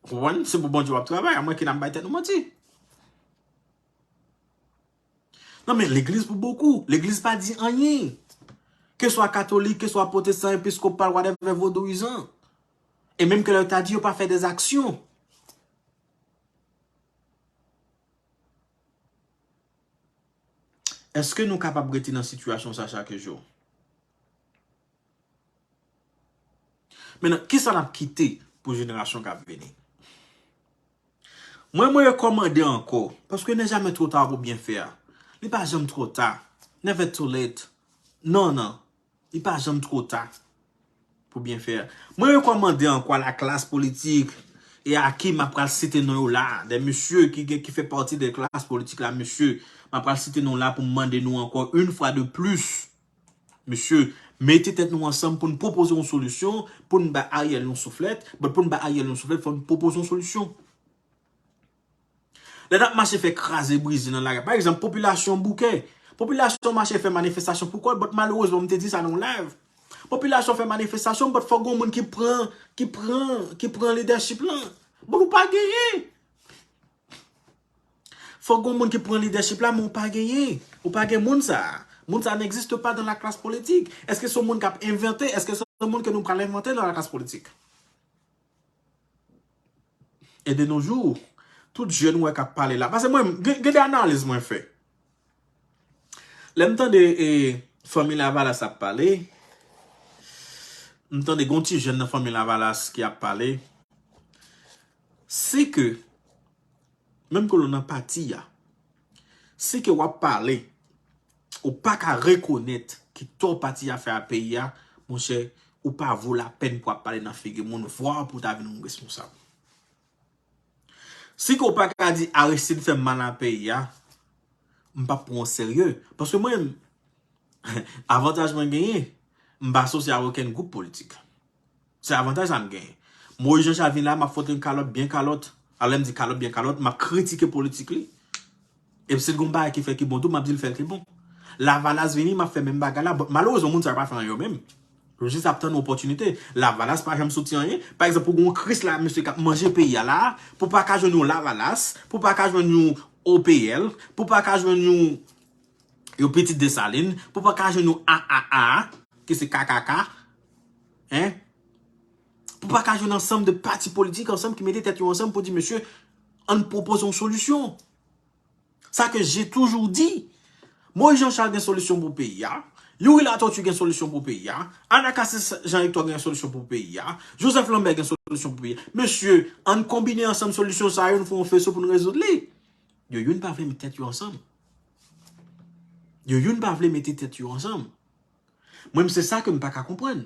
Ou konprann? Se pou Bondye w ap travay, amwenke n ap bay tèt nou manti. Non, men legliz pou bokou. Legliz pa di anyen. Keswa katolik, keswa pwotestan, episkopal, whatever, vodouyizan. E menm ke lè yo ta di, yo pa fè des actions. Èske nou kapab rete nan sitiyasyon sa chak jou? Mentnan, kisa n ap kite pou jenerasyon k ap vini? Mwen, mwen rekòmande ankò, paske n'est jamais trop tard pour bien faire. Li pa janm twò ta. Never too late. Non, non. Li pa janm twò ta pou byen fè. Mwen rekòmande ankò a la klas politik e a ki m ap pral site non yo la, de mesye ki gen, ki fè pati de klas politik la, mesye, m ap pral site non la pou m mande nou ankò une fois de plus, mesye, mete tèt nou ansanm pou n pwopoze yon solisyon, pou n ba Ariel yon souflèt, but pou n ba Ariel yon souflèt, fò n pwopoze yon solisyon. Lè n ap mache fè kraze brize nan lari a, pa egzanp, popilasyon bouke. Popilasyon mache fè manifestasyon pou kò l, but malerezman, m te di sa nan yon live. Popilasyon fè manifestasyon, but fòk gon moun ki pran, ki pran, ki pran lidèchip lan. But ou pa genyen. Fòk gon moun ki pran lidèchip la, men ou pa genyen. Ou pa gen moun sa a. Moun sa a n'existe pas dans la classe politique. Èske se yon moun k ap envante? Èske se yon moun ke nou pral envante nan la klas politik? E de nos jours, tout jèn ou wè k ap pale la. Paske mwen, gen, gen de analiz mwen fè. Lè m tande, e, fanmi Lavalas ap pale, m tande gon ti jèn nan fanmi Lavalas ki ap pale. Si ke, menm ke w nan pati a, si ke w ap pale, ou pa ka rekonèt ki tò pati a fè a peyi a, monchè, ou pa vo lapèn pou ap pale nan figi moun, vwa pou w ta vin yon responsab. Si ke w pa ka di Aristide fè mal a peyi a, m p ap pran w serye. Paske mwen, avantaj mwen genyen, m pa asosye a okenn gwoup politik. Se avantaj sa m genyen. Moyiz Jan Chal vin la, m ap fwote l kalòt, byen kalòt. Alò lè m di kalòt, byen kalòt, m ap kritike politik li. Epi si l gon bagay ki fè ki bon tou, m ap di l fè l ki bon. Lavalas vini, m ap fè menm bagay la. Bon, malerezman, moun sa yo pa fè anyen yo menm. Yo jis ap tann opòtinite. Lavalas pa janm soti anyen. Pa egzanp, pou gen yon Kris la, mesye k ap manje peyi a la, pou pa ka jwenn yon Lavalas, pou pa ka jwenn yon O P L, pou pa ka jwenn yon, yon Pitit Desalin, pou pa ka jwenn yon A A A, ki se K K K, en? Pou pa ka jwenn ansanm de pati politik ansanm ki mete tèt yo ansanm pou di, mesye, ann pwopoze yon solisyon. Sa ke j'ai toujours dit. Moïse Jean Charles gen solisyon pou peyi a. Youri Latortue gen solisyon pou peyi a. Anacasis Jean Hector gen solisyon pou peyi a. Joseph Lambert gen solisyon pou peyi a. Mesye, ann konbine ansanm solisyon sa yo, nou fè yon feso pou nou rezoud li. Yo youn pa vle met tèt yo ansanm. Yo youn pa vle mete tèt yo ansanm. Mwen, se sa ke m pa ka konprann.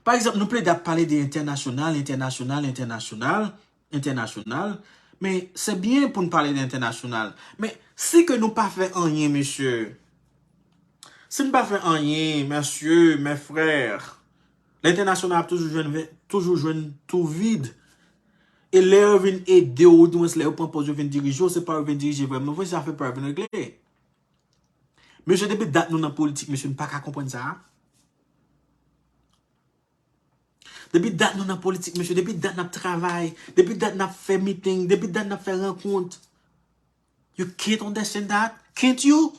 Pa egzanp, nou plede ap pale de entènasyonal, entènasyonal, entènasyonal, entènasyonal. Men se byen pou n pale de entènasyonal. Men si ke nou pa fè anyen, mesye, si n pa fè anyen, mesye, mes frères, lentènasyonal ap toujou jwenn, toujou jwenn tou vid. E lè yo vin ede w, oudimwens lè yo pran pòz yo vin dirije w, se pa yo vin dirije vrèman vre, se afè pa yo vin regle. Mesye, depi dat nou nan politik, mesye, n pa ka konprann sa a. Depi dat nou nan politik, mesye, depi dat n ap travay, depi dat n ap fè miting, depi dat n ap fè rankont. You can't understand that? Can't you?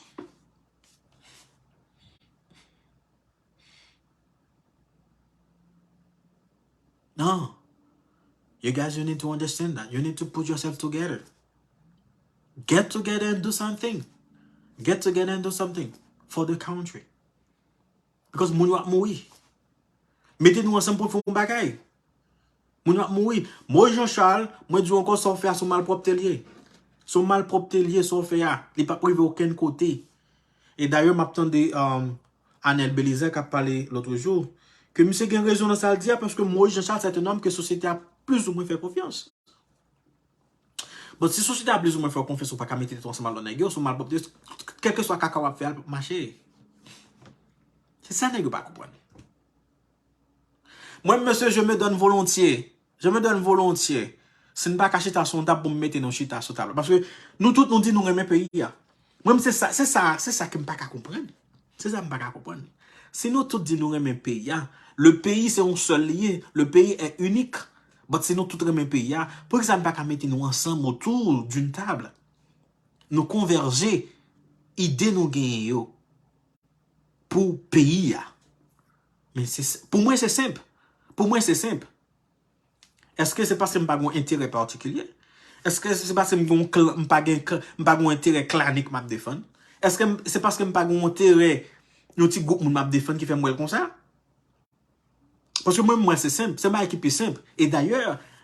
No. You guys, you need to understand that. You need to put yourself together. Get together and do something. Get together and do something for the country. Because moun yo ap mouri. Mete nou ansanm pou n fè yon bagay. Moun yo ap mouri. Moïse Jean Charles, mwen di w ankò, sa w fè a, se yon malpwòpte l ye. Se yon malpwòpte l ye, sa w fè a. Li p ap rive okenn kote. E dayè, m ap tande, um, Anel Belizaire k ap pale lòt jou, ke misye gen rezon nan sa l di a, paske Moïse Jean Charles, c'est un homme que sosyete a plizoumwen fè konfyans. Bon, si sosyete a plizoumwen fè w konfyans, ou pa ka mete tèt ou ansanm ak lòt nèg yo, si w malpwòpte, kèlkeswa kaka w ap fè a, l p ap mache. Se sa nèg yo pa konprann. Mwen, mesye, je me donne volontiers. Je me donne volontiers. Si n pa ka chita sou yon tab pou m mete nou chita sou tab la. Paske nou tout nou di nou renmen peyi a. Mwen, se sa, se sa, se sa ke m pa ka konprann. Se sa m pa ka konprann. Si nou tout di nou renmen peyi a, le pays se yon sèl li ye, le pays est unique. But si nou tout renmen peyi a, poukisa n pa ka mete nou ansanm autour d'une table? Nou konvèje ide nou genyen yo pou peyi a. Men se, pou mwen, se senp. Pou mwen, se senp. Èske se paske m pa gen yon enterè patikilye? Èske se paske m gen yon klan, m pa gen klan, m pa gen yon enterè klanik m ap defann? Èske m, se paske m pa gen yon enterè yon ti gwoup moun m ap defann ki fè m wè l konsa? Paske mwen, m wè se senp. Se yon bagay ki pi senp. E dayè,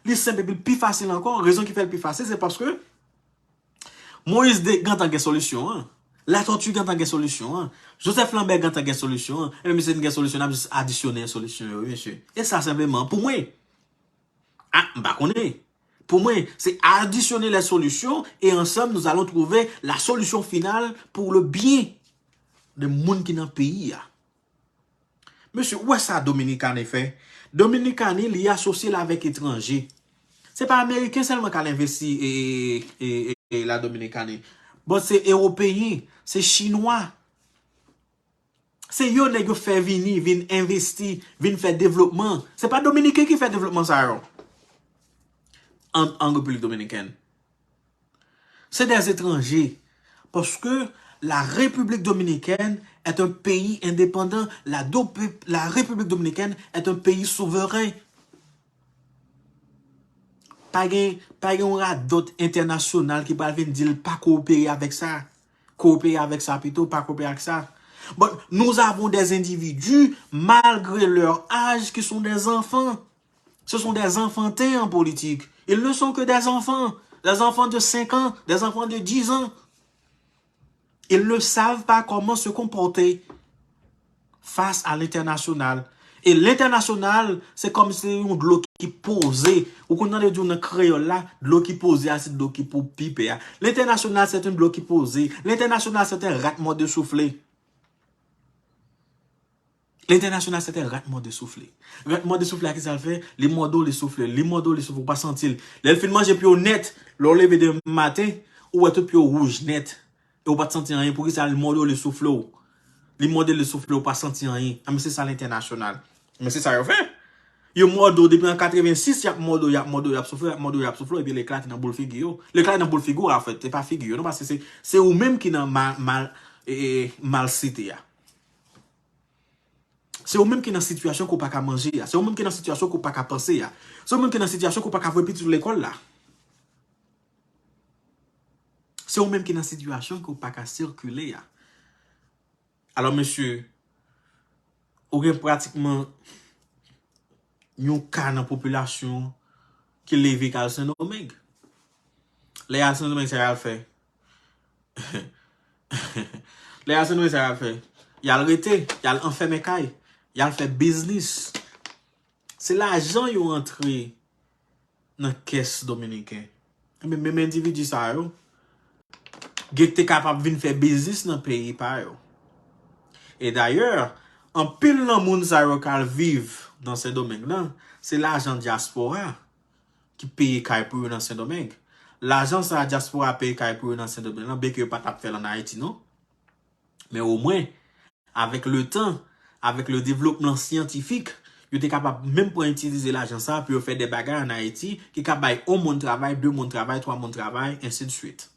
li senp epi l pi fasil ankò. Rezon ki fè l pi fasil, se paske Moïse de, gentan gen solisyon an. Latortue gentan gen solisyon an. Joseph Lambert gentan gen solisyon an. Epi misye gen solisyon, n ap jis adisyone solisyon yo, wi, mesye. E sa senpleman, pou mwen. A, m pa konnen. Pou mwen, se additionner les solutions et ensemble nous allons trouver la solution finale pour le bien de moun ki nan peyi a. Mesye, ou wè sa Dominikani fè? Dominikani, li asosye l avèk etranje. Se pa Ameriken sèlman k al envesti e, e, e, e, e la Dominikani. Bon, se Ewopeyen, se Chinwa. Se yo nèg yo fè vini, vin envesti, vin fè devlopman. Se pa Dominiken ki fè devlopman sa yo. An, an Repiblik Dominikèn. C'est des étrangers. Parce que la République dominicaine est un pays indépendant. La, do-, la République dominicaine est un pays souverain. Pa gen, pa gen yon radòt entènasyonal ki pral vin di l pa kowopere avèk sa. Kowopere avèk sa pito, pa kowopere avèk sa. Bon, nous avons des individus, malgré leur âge, qui sont des enfants. Ce sont des enfantins en politique. Ils ne sont que des enfants. Des enfants de cinq ans, des enfants de dix ans. Ils ne savent pas comment se comporter face à l'international. E lentènasyonal, se kòm se yon dlo ki poze. Ou konn tande yo di w nan kreyòl la, dlo ki poze a, se dlo ki pou pipe a. Lentènasyonal, se yon dlo ki poze. Lentènasyonal, se yon rat mòde soufle. Lentènasyonal, se te rat mòde soufle. Rat mòde soufle a, ki sa l fè? Li mòde w, li soufle, li mòde w, li soufle, ou pa santi l. Lè l fin manje pye w nèt, lè w leve demen maten, ou wè tout pye w wouj nèt. E ou pa t santi anyen, poukisa? Li mòde w, li soufle w. Li mòde, li soufle, ou pa santi anyen. A, men se sa lentènasyonal. Men se sa yo fè. Yo mòde w depi an katrevensis, y ap mòde w, y ap mòde w, y ap soufle, y ap mòde w, y ap soufle, epi l eklate nan boul figi yo. L eklate nan boul figi w, anfèt, se pa figi yo, non, paske se, se ou menm ki nan mal, mal, e, e, malsite a. Se ou menm ki nan sitiyasyon ke w pa ka manje a. Se ou menm ki nan sitiyasyon ke w pa ka panse a. Se ou menm ki nan sitiyasyon ke w pa ka voye pitit ou lekòl la. Se ou menm ki nan sitiyasyon ke w pa ka sikile a. Alò, mesye, ou gen pratikman yon ka nan popilasyon ki leve k al Sendomeng. Lè y al Sendomeng, sa y al fè? Lè y al Sendomeng, sa y al fè? Y al rete, y al anfèmen kay, y al fè biznis. Se lajan yo antre nan kès dominiken. Ebyen, menm endividi sa yo, gen te kapab vin fè biznis nan peyi pa yo. E dayè, anpil nan moun sa yo k al viv nan Sendomeng nan, se lajan dyaspora ki peye kay pou yo nan Sendomeng. Lajan sa a dyaspora peye kay pou yo nan Sendomeng nan, byenke yo pa t ap fè l ann Ayiti, non. Men omwen, avèk letan, avèk le devlopman syantifik, yo te kapab menm pran itilize lajan sa a pou yo fè de bagay ann Ayiti ki ka bay yon moun travay, de moun travay, twa moun travay, ensi de swit.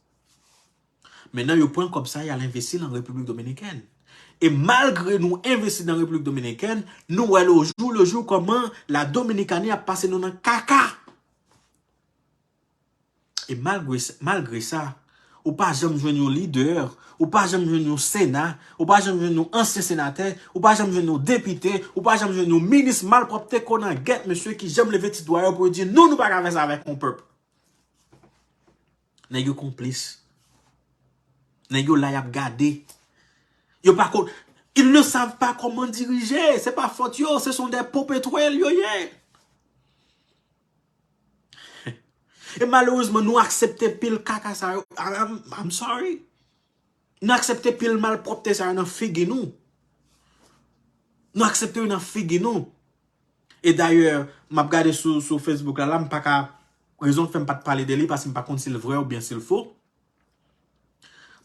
Mentnan, yo pran kòb sa a, y al envesti l an Repiblik Dominikèn. E malgre nou envesti nan Repiblik Dominikèn, nou wè le jour le jour kòman la Dominikani ap pase nou nan kaka. E malgre, malgre sa, ou pa janm jwenn yon lidè, ou pa janm jwenn yon sena, ou pa janm jwenn yon ansyen senatè, ou pa janm jwenn yon depite, ou pa janm jwenn yon minis malpwòpte konangèt, mesye, ki janm leve ti dwa yo pou yo di, "Non, nou pa ka fè sa avèk yon pèp." Nèg yo konplis. Nèg yo la, y ap gade. Yo pa kon, ils ne savent pas comment diriger. Se pa fòt yo, ce sont des perpétuels yo ye. E malerezman, nou aksepte pil kaka sa yo. I'm, I'm sorry. Nou aksepte pil malpwòpte sa yo nan figi nou. Nou aksepte yo nan figi nou. E dayè, m ap gade sou, sou Facebook la, la, m pa ka, rezon k fè m pa t pale de li, paske m pa konn si l vrè oubyen si l fo.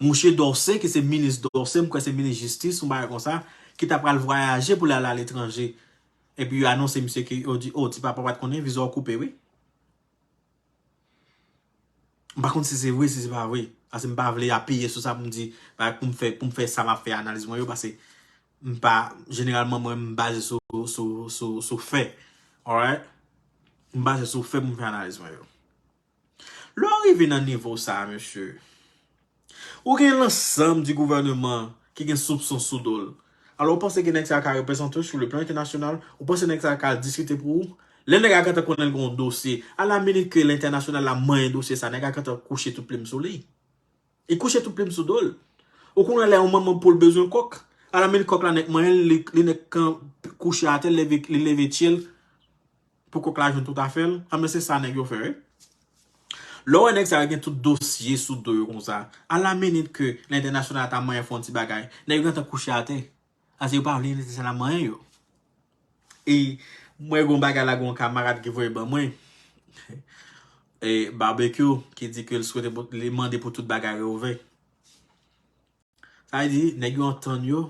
Mouche Dorcé, ki se minis Dorcé, m kwè se minis jistis, yon bagay konsa, ki ta pral vwayaje pou l al aletranje. Epi yo anonse misye ke yo di, "Oh, ti papa pa t konnen, viza w koupe, wi." M pa konn si se vre, si se pa vre. Paske m pa vle apiye sou sa pou m di, pou m fè, pou m fè sa m ap fè analiz mwen yo, paske m pa, jeneralman, mwen, m baze sou, sou, sou, sou fè. Alright? M baze sou fè pou m fè analiz mwen yo. Lè w rive nan nivo sa a, mesye, ou gen lansanm di gouvèneman ki gen soupson sou do l. Alò, ou panse ke nèg sa a ka reprezante w sou le plan entènasyonal? Ou panse nèg sa a ka diskite pou ou? Lè nèg la gentan konnen l gen yon dosye, a la minit ke lentènasyonal la manyen dosye sa, nèg la gentan kouche tout plim sou li. Li kouche tout plim sou do l. Ou konnen lè yon manman poul bezwen kòk, a la minit kòk la nèk manyen l, li, li nèk kan kouche atè, li leve, li leve tye l. Pou kòk la jwenn tout afè l, anben se sa nèg yo fè, wi. Lè w wè nèg sa yo gen tout dosye sou do yo konsa, a la minit ke lentènasyonal ta manyen fè yon ti bagay, nèg yo gentan kouche atè. Paske yo pa vle lentènasyonal manyen yo. E mwen gen yon bagay la, gen yon kamarad ki voye ban mwen. E Barbecue ki di ke l swete pou, li mande pou tout bagay reouvè. Sa vle di, nèg yo antann yo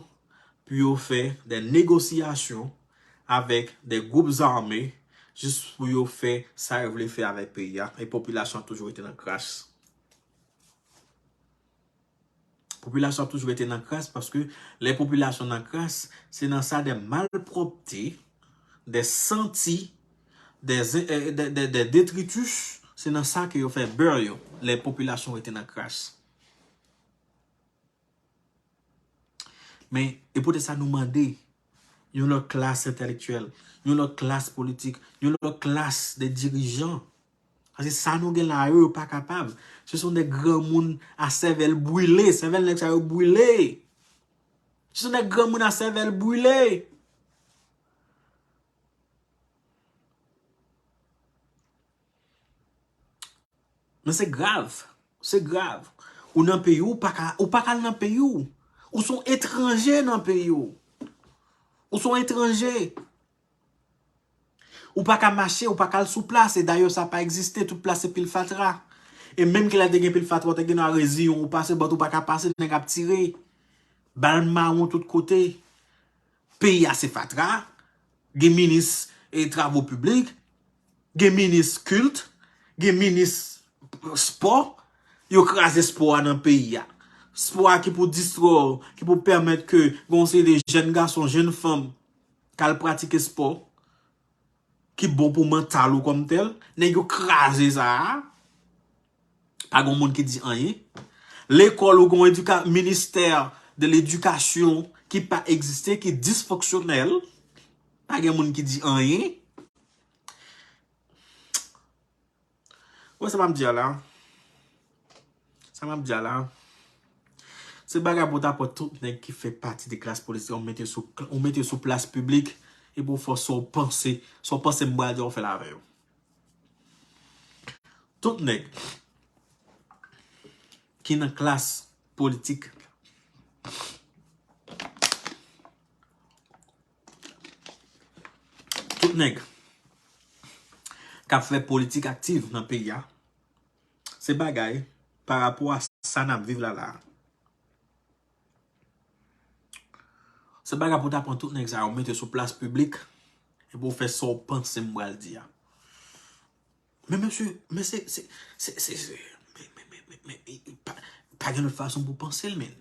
pou yo fè de negosyasyon avèk de gwoup zame jis pou yo fè sa yo vle fè avèk peyi a. E popilasyon an toujou rete nan kras. Popilasyon an toujou rete nan kras paske lè popilasyon nan kras, se nan sa de malpwòpte, de santi, de, de, de, de detritus, se nan sa ke yo fè bè yo, lè popilasyon rete nan kras. Men, e poutèt sa nou mande yon lòt klas entèlektyèl, yon lòt klas politik, yon lòt klas de dirijan. Paske sa nou gen la yo, yo pa kapab. Se son de granmoun a sèvèl brile, sèvèl nèg sa yo brile. Se son de granmoun a sèvèl brile. Men se grav. Se grav. Ou nan peyi w, ou pa ka, ou pa ka al nan peyi w. Ou se yon etranje nan peyi w. Ou se yon etranje. Ou pa ka mache, ou pa ka al sou plas, e dayè sa pa egziste, tout plas se pil fatra. E menm ke lè te gen pil fatra, ou te gen dwa reziyen w, ou pase, but ou pa ka pase, nèg ap tire. Bal mawon tout kote. Peyi a se fatra. Gen minis e travo piblik. Gen minis kilt. Gen minis spò. Yo kraze spò a nan peyi a. Spò a ki pou distrè w, ki pou pèmèt ke gen yon seri de jèn gason, jèn fanm k al pratike spò ki bon pou mantal ou kòm tèl. Nèg yo kraze sa a. Pa gen moun ki di anyen. Lekòl ou gen yon edika-, ministè de ledikasyon ki pa egziste, ki disfonksyonèl. Pa gen moun ki di anyen. Wè sa m ap di a la. Sa m ap di a la. Se bagay pou ta pran tout nèg ki fè pati de klas politik, ou mete sou, ou mete sou plas piblik, epi ou fè sa w panse, sa w panse m pral di a, ou fè l avè yo. Tout nèg ki nan klas politik, tout nèg k ap fè politik aktiv nan peyi a, se bagay pa rapò a sa n ap viv la la a. Se bagay pou ta pran tout nèg sa yo, mete sou plas piblik, epi ou fè sa w panse m pral di a. Men mesye, men se, se, se, se, se, men, men, men, men, men, pa, pa gen lòt fason pou panse l, men.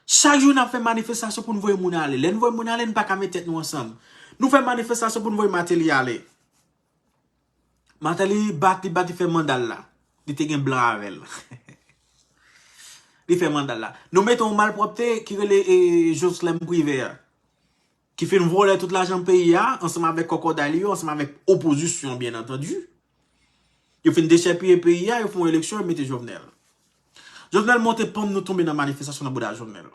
Chak jou n ap fè manifestasyon pou n voye moun ale. Lè n voye moun ale, n pa ka met tèt nou ansanm. Nou fè manifestasyon pou n voye Martelly ale. Martelly bat, li bat, li fè manda l la. Li te gen blan avè l. Li fè manda l la. Nou mete yon malpwòpte ki rele, e, Jocelerme Privert, ki fin vòlè tout lajan peyi a, ansanm avèk kòkòday li yo, ansanm avèk opozisyon, byen antandi. Yo fin dechèpiye peyi a, yo fè yon eleksyon, yo mete Jovenel. Jovenel monte panm, nou tonbe nan manifestasyon nan bouda Jovenel.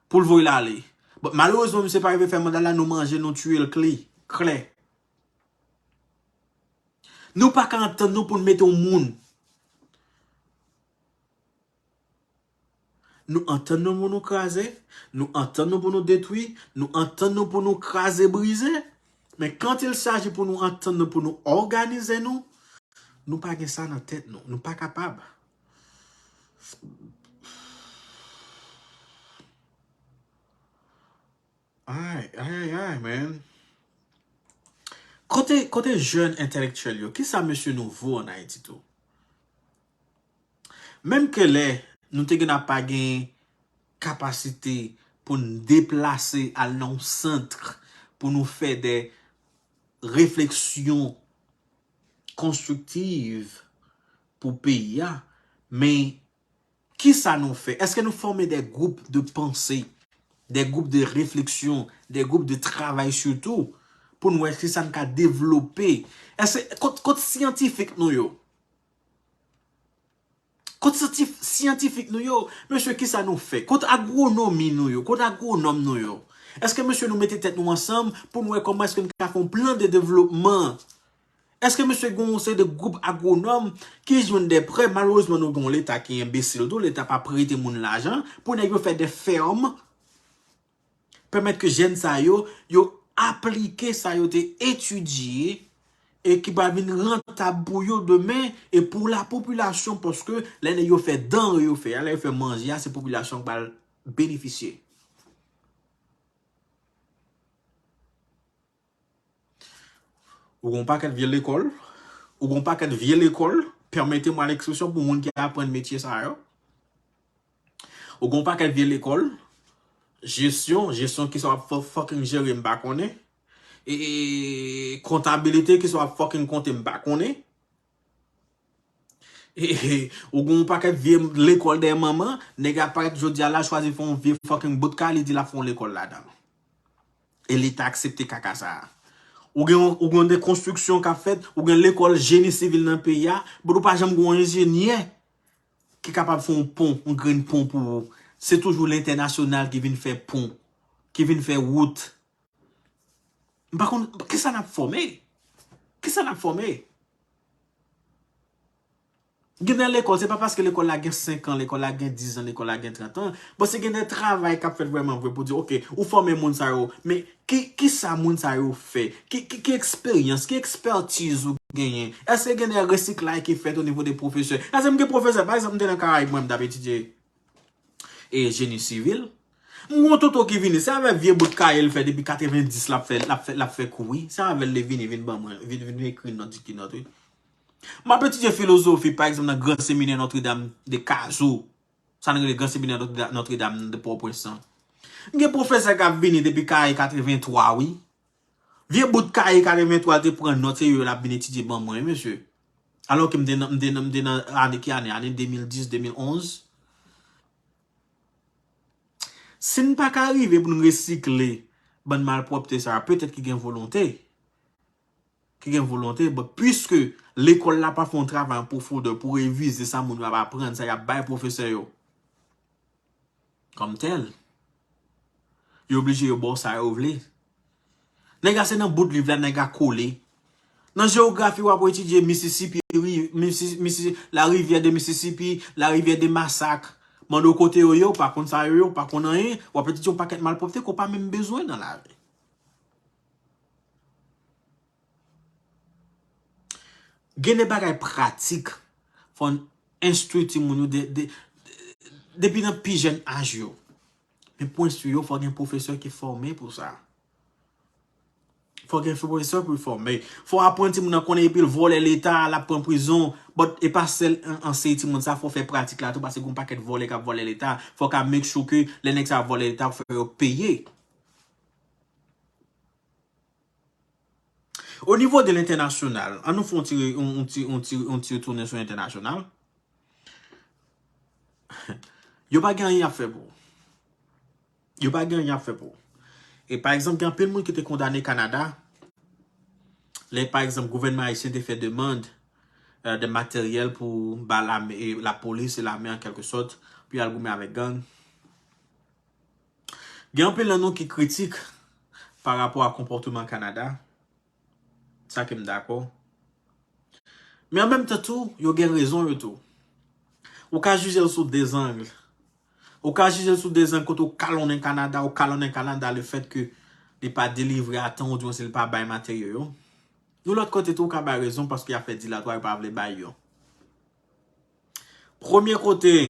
Pou l voye l ale. Bon, malerezman, misye pa rive fè manda l la, nou manje, nou tiye l kle, klè. Nou pa ka antann nou pou n mete yon moun. Nou antann nou pou nou kraze, nou antann nou pou nou detwi, nou antann nou pou nou kraze brize. Men quand il s'agit pou nou antann nou pou nou òganize nou, nou pa gen sa nan tèt nou. Nou pa kapab. Ay, ay, ay, ay, man. Kote, kote jèn entèlektyèl yo? Kisa mesye nou vo ann Ayiti tou? Menm ke lè nou te gen ap pa gen kapasite pou n deplase al nan yon sant pou nou fè de refleksyon konstriktiv pou peyi a, men kisa nou fè? Èske nou fòme de gwoup de panse, de gwoup de refleksyon, de gwoup de travay sitou, pou n wè kisa n ka devlope? Èske, kot, kot syantifik nou yo? Kot syantif-, syantifik nou yo? Mesye, kisa nou fè? Kot agwonomi nou yo? Kot agwonòm nou yo? Èske, mesye, nou mete tèt nou ansanm pou n wè kòman èske n ka fè yon plan de devlopman? Èske mesye gen yon seri de gwoup agwonòm ki jwenn de prè? Malerezman, nou gen yon leta ki enbesil tou, leta pa prete moun lajan pou nèg yo fè de fèm, pèmèt ke jèn sa yo, yo aplike sa yo te etidye e ki pral vin rantab pou yo demen e pou lapopilasyon, paske lè nèg yo fè danre yo fè a, lè yo fè manje a, se popilasyon ki pral benefisye. Ou gen yon pakèt vye lekòl. Ou gen yon pakèt vye lekòl. Pèmete mwen al ekspresyon pou moun ki aprann metye sa yo. Ou gen yon pakèt vye lekòl. Jesyon, jesyon ki sa w ap fè fucking jere, m pa konnen. E, e, e, kontabilite ki sa w ap fucking konte, m pa konnen. E, e, ou gen yon pakèt vye lekòl dèyè manman, nèg ap parèt jodi a la, chwazi fè yon vye fucking bout kay, li di l ap fè yon lekòl ladan l. E Leta aksepte kaka sa a. Ou gen, ou gen de konstriksyon k ap fèt, ou gen lekòl jeni sivil nan peyi a, but ou pa janm gen yon enjenyè ki kapab fè yon pon, yon grenn pon pou ou. Se toujou lentènasyonal ki vin fè pon, ki vin fè wout. M pa konn, kisa n ap fòme? Kisa n ap fòme? Gen de lekòl, se pa paske lekòl la gen senk an, lekòl la gen diz an, lekòl la gen trant an. Bon, se gen de travay k ap fèt vrèman vre pou di, oke, ou fòme moun sa yo, men ki, kisa moun sa yo fè? Ki, ki, ki eksperyans, ki ekspertiz ou genyen? Èske gen de resiklay ki fèt o nivo de pwofesè? Èske m gen pwofesè? Pa egzanp, m te nan Karayib, mwen, m t ap etidye e jeni sivil. M gon toto ki vini, se avèk vye bout kaye l fè depi katrevendis l ap fè, l ap fè, l ap fè kou, wi. Se avè l li vini, vin ban mwen, vin, vin ekri nòt, ekri nòt, wi. M ap etidye filozofi, pa egzanp, nan Gran Seminè Notre Dame de Kazou. Sa n rele Gran Seminè Notre Dame de Pòtoprens lan. M gen pwofesè k ap vini depi kaye katrevenntwa, wi. Vye bout kaye katrevenntwa l te pran nòt, se yo l ap vin etidye ban mwen, wi, mesye. Alò ke m te nan, m te nan, m te nan ane, ki ane? Ane de mil dis, de mil onz. Si n pa ka rive pou n resikle bann malpwòpte sa a, petèt ki gen volonte. Ki gen volonte, but piske lekòl la pa fè yon travay an pwofondè pou revize sa moun yo ap aprann, sa y ap bay pwofesè yo. Kòm tèl, yo oblije yo ba w sa yo vle. Nèg la se nan bout liv la, nèg la kole. Nan jewografi, w ap etidye Mississippi, ri-, Missi-, Missi-, la rivière de Mississippi, la rivière de Massacre. Mande w kote yo ye, w pa konn sa yo ye, w pa konn anyen, w ap etidye yon pakèt malpwòpte ke w pa menm bezwen nan lavi. Gen de bagay pratik, fò n enstwi timoun yo de, de, depi nan pi jèn aj yo. Men pou enstwi yo, fò gen pwofesè ki fòme pou sa. Fò gen pwofesè pou fòme. Fò aprann timoun nan konnen epi l vòlè Leta, l ap pran prizon. But e pa sèl an, anseye timoun sa, fò fè pratik la tou, paske gen yon pakèt vòlè k ap vòlè Leta. Fò ka make sure ke lè nèg sa ap vòlè Leta, fò yo peye. O nivo de lentènasyonal, an nou fè yon ti, yon, yon ti, yon ti, yon ti retounen sou entènasyonal. Yo pa gen anyen y ap fè pou ou. Yo pa gen anyen y ap fè pou ou. E pa egzanp, gen anpil moun ki te kondane Kanada. Lè, pa egzanp, gouvènman ayisyen te fè demann, euh, de materyèl pou ba lame, e, lapolis e lame an kèlke sòt, pou y al goumen avèk gang. Gen anpil nan nou ki kritik pa rapò a konpòteman Kanada. Sa ke m dakò. Men an menm tan tou, yo gen rezon yo tou. Ou ka jije l sou de zang. Ou ka jije l sou de zang kote ou kalonnen Kanada, ou kalonnen Kanada lefèt ke li pa delivre a tan, oudimwens li pa bay materyo yo. Yon lòt kote tou, ou ka bay rezon paske y ap fè dilatwa, yo pa vle bay yo. Premye kote,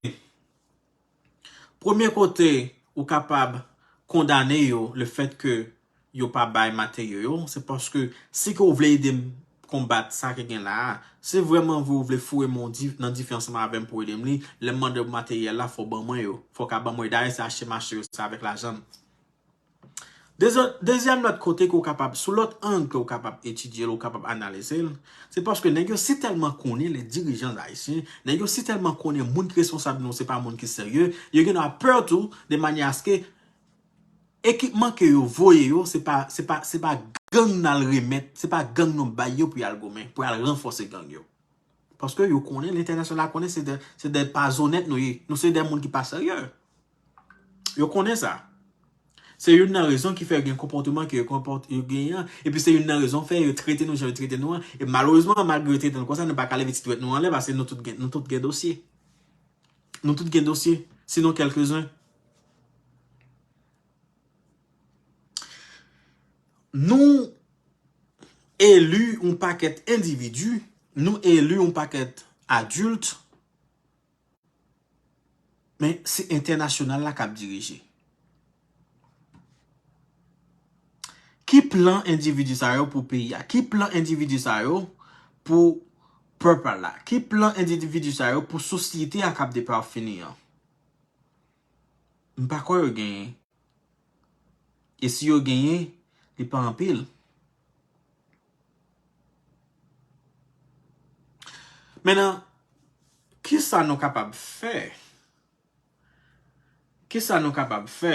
Premye kote ou kapab kondane yo, lefèt ke yo pa bay materyo yo, se paske si ke w vle ede m konbat sa ki gen la a, si vrèman vre w vle foure men w di-, nan dife ansanm avè m pou ede m li, lè m mande w materyèl la, fò w ban mwen yo. Fò w ka ban mwen yo. Dayè, se achte mache yo, se avèk lajan m. Dezye-, dezyèm lòt kote ke w kapab, sou lòt ang ke w kapab etidye l, w kapab analize l, se paske nèg yo si tèlman konnen les dirigeants haïtiens, nèg yo si tèlman konnen moun ki responsab nou se pa moun ki serye, yo gendwa pè tou, de manyè aske ekipman ke yo voye yo, se pa, se pa, se pa gang n al remèt, se pa gang nou bay yo pou y al goumen, pou y al ranfòse gang yo. Paske yo konnen, lentènasyonal la konnen se de, se de pa zonèt nou ye. Nou se de moun ki pa serye. Yo konnen sa. Se youn nan rezon ki fè yo gen konpòteman ke yo konpòt-, yo genyen an. Epi se youn nan rezon fè yo trete nou jan yo trete nou an. E malerezman, malgre yo trete nou konsa, nou pa ka leve ti dwèt nou anlè paske nou tout gen, nou tout gen dosye. Nou tout gen dosye, sinon kèlkezen. Nou eli yon pakèt endividi, nou eli yon pakèt adilt, men se entènasyonal la k ap dirije. Ki plan endividi sa yo pou peyi a? Ki plan endividi sa yo pou pèp la? Ki plan endividi sa yo pou sosyete a k ap depafini an? M pa kwè yo genyen. E si yo genyen, li pa anpil. Mentnan, kisa nou kapab fè? Kisa nou kapab fè?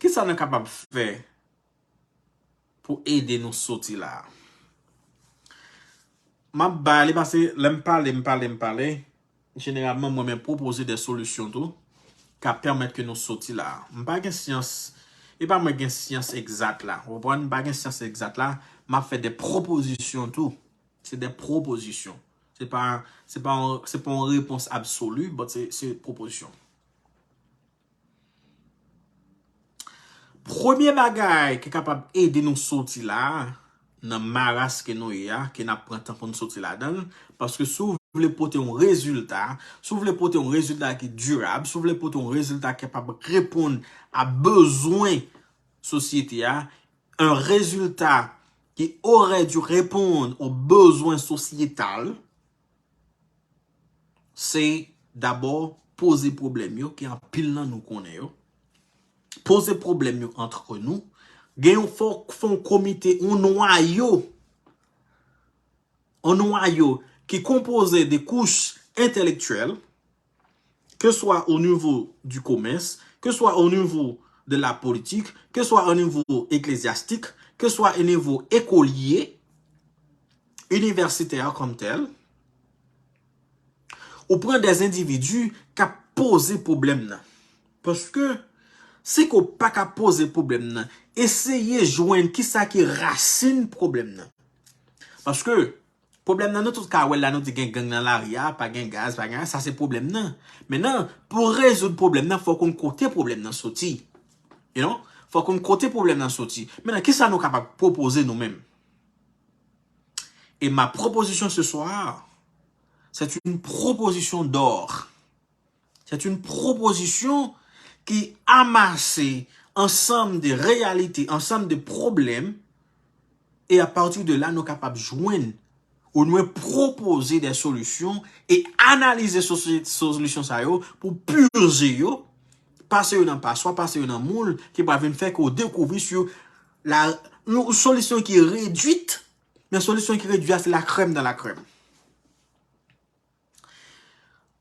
Kisa nou kapab fè pou ede nou soti la a? M ap ba li, paske lè m pale, m pale, m pale, jeneralman, mwen menm pwopoze de solisyon tou, k ap pèmèt ke nou soti la a. M pa gen syans, e pa mwen gen syans egzat la. Ou konprann? M pa gen syans egzat la, m ap fè de pwopozisyon tou. Se de pwopozisyon. Se pa, se pa yon, se pa yon repons absoli, but se, se pwopozisyon. Premye bagay ki kapab ede nou soti la a, nan maras ke nou ye a, ke n ap pran tan pou n soti ladan l. Paske si w vle pote yon rezilta, si w vle pote yon rezilta ki dirab, si w vle pote yon rezilta ki kapab reponn a bezwen sosyete a, un résultat qui aurait dû répondre aux besoins sociétals, se dabò poze pwoblèm yo ke anpil nan nou konnen yo. Poze pwoblèm yo antre nou. Gen yon fò, fò yon komite, yon nwayo, yon nwayo ki konpoze de kouch entelektyèl, ke swa o nivo di komès, ke swa o nivo de la politik, ke swa o nivo eklezyastik, ke swa o nivo ekolye, inivèsitè kòm tèl, ou pran de endividi k ap poze pwoblèm nan. Paske, si ke w pa ka poze pwoblèm nan, eseye jwenn kisa ki rasin pwoblèm nan. Paske, pwoblèm nan, nou tout ka wè l la, nou di gen gang nan lari a, pa gen gaz, pa gen, sa se pwoblèm nan. Mentnan, pou rezoud pwoblèm nan, fòk ou konn kote pwoblèm nan soti. You know? Fòk ou konn kote pwoblèm nan soti. Mentnan, kisa nou kapab pwopoze nou menm? Et ma proposition ce soir, c'est une proposition d'or. C'est une proposition qui amasse ensemble des réalités, ensemble des problèmes, et à partir de là, nou kapab jwenn ou nou propoze de solisyon e analize sosi- solisyon sa yo pou pije yo, pase yo nan paswa, pase yo nan moul, ki pral vin fè ke w dekouvri sou la, yon solisyon ki redwit, men solisyon ki redwi a se la crème de la crème.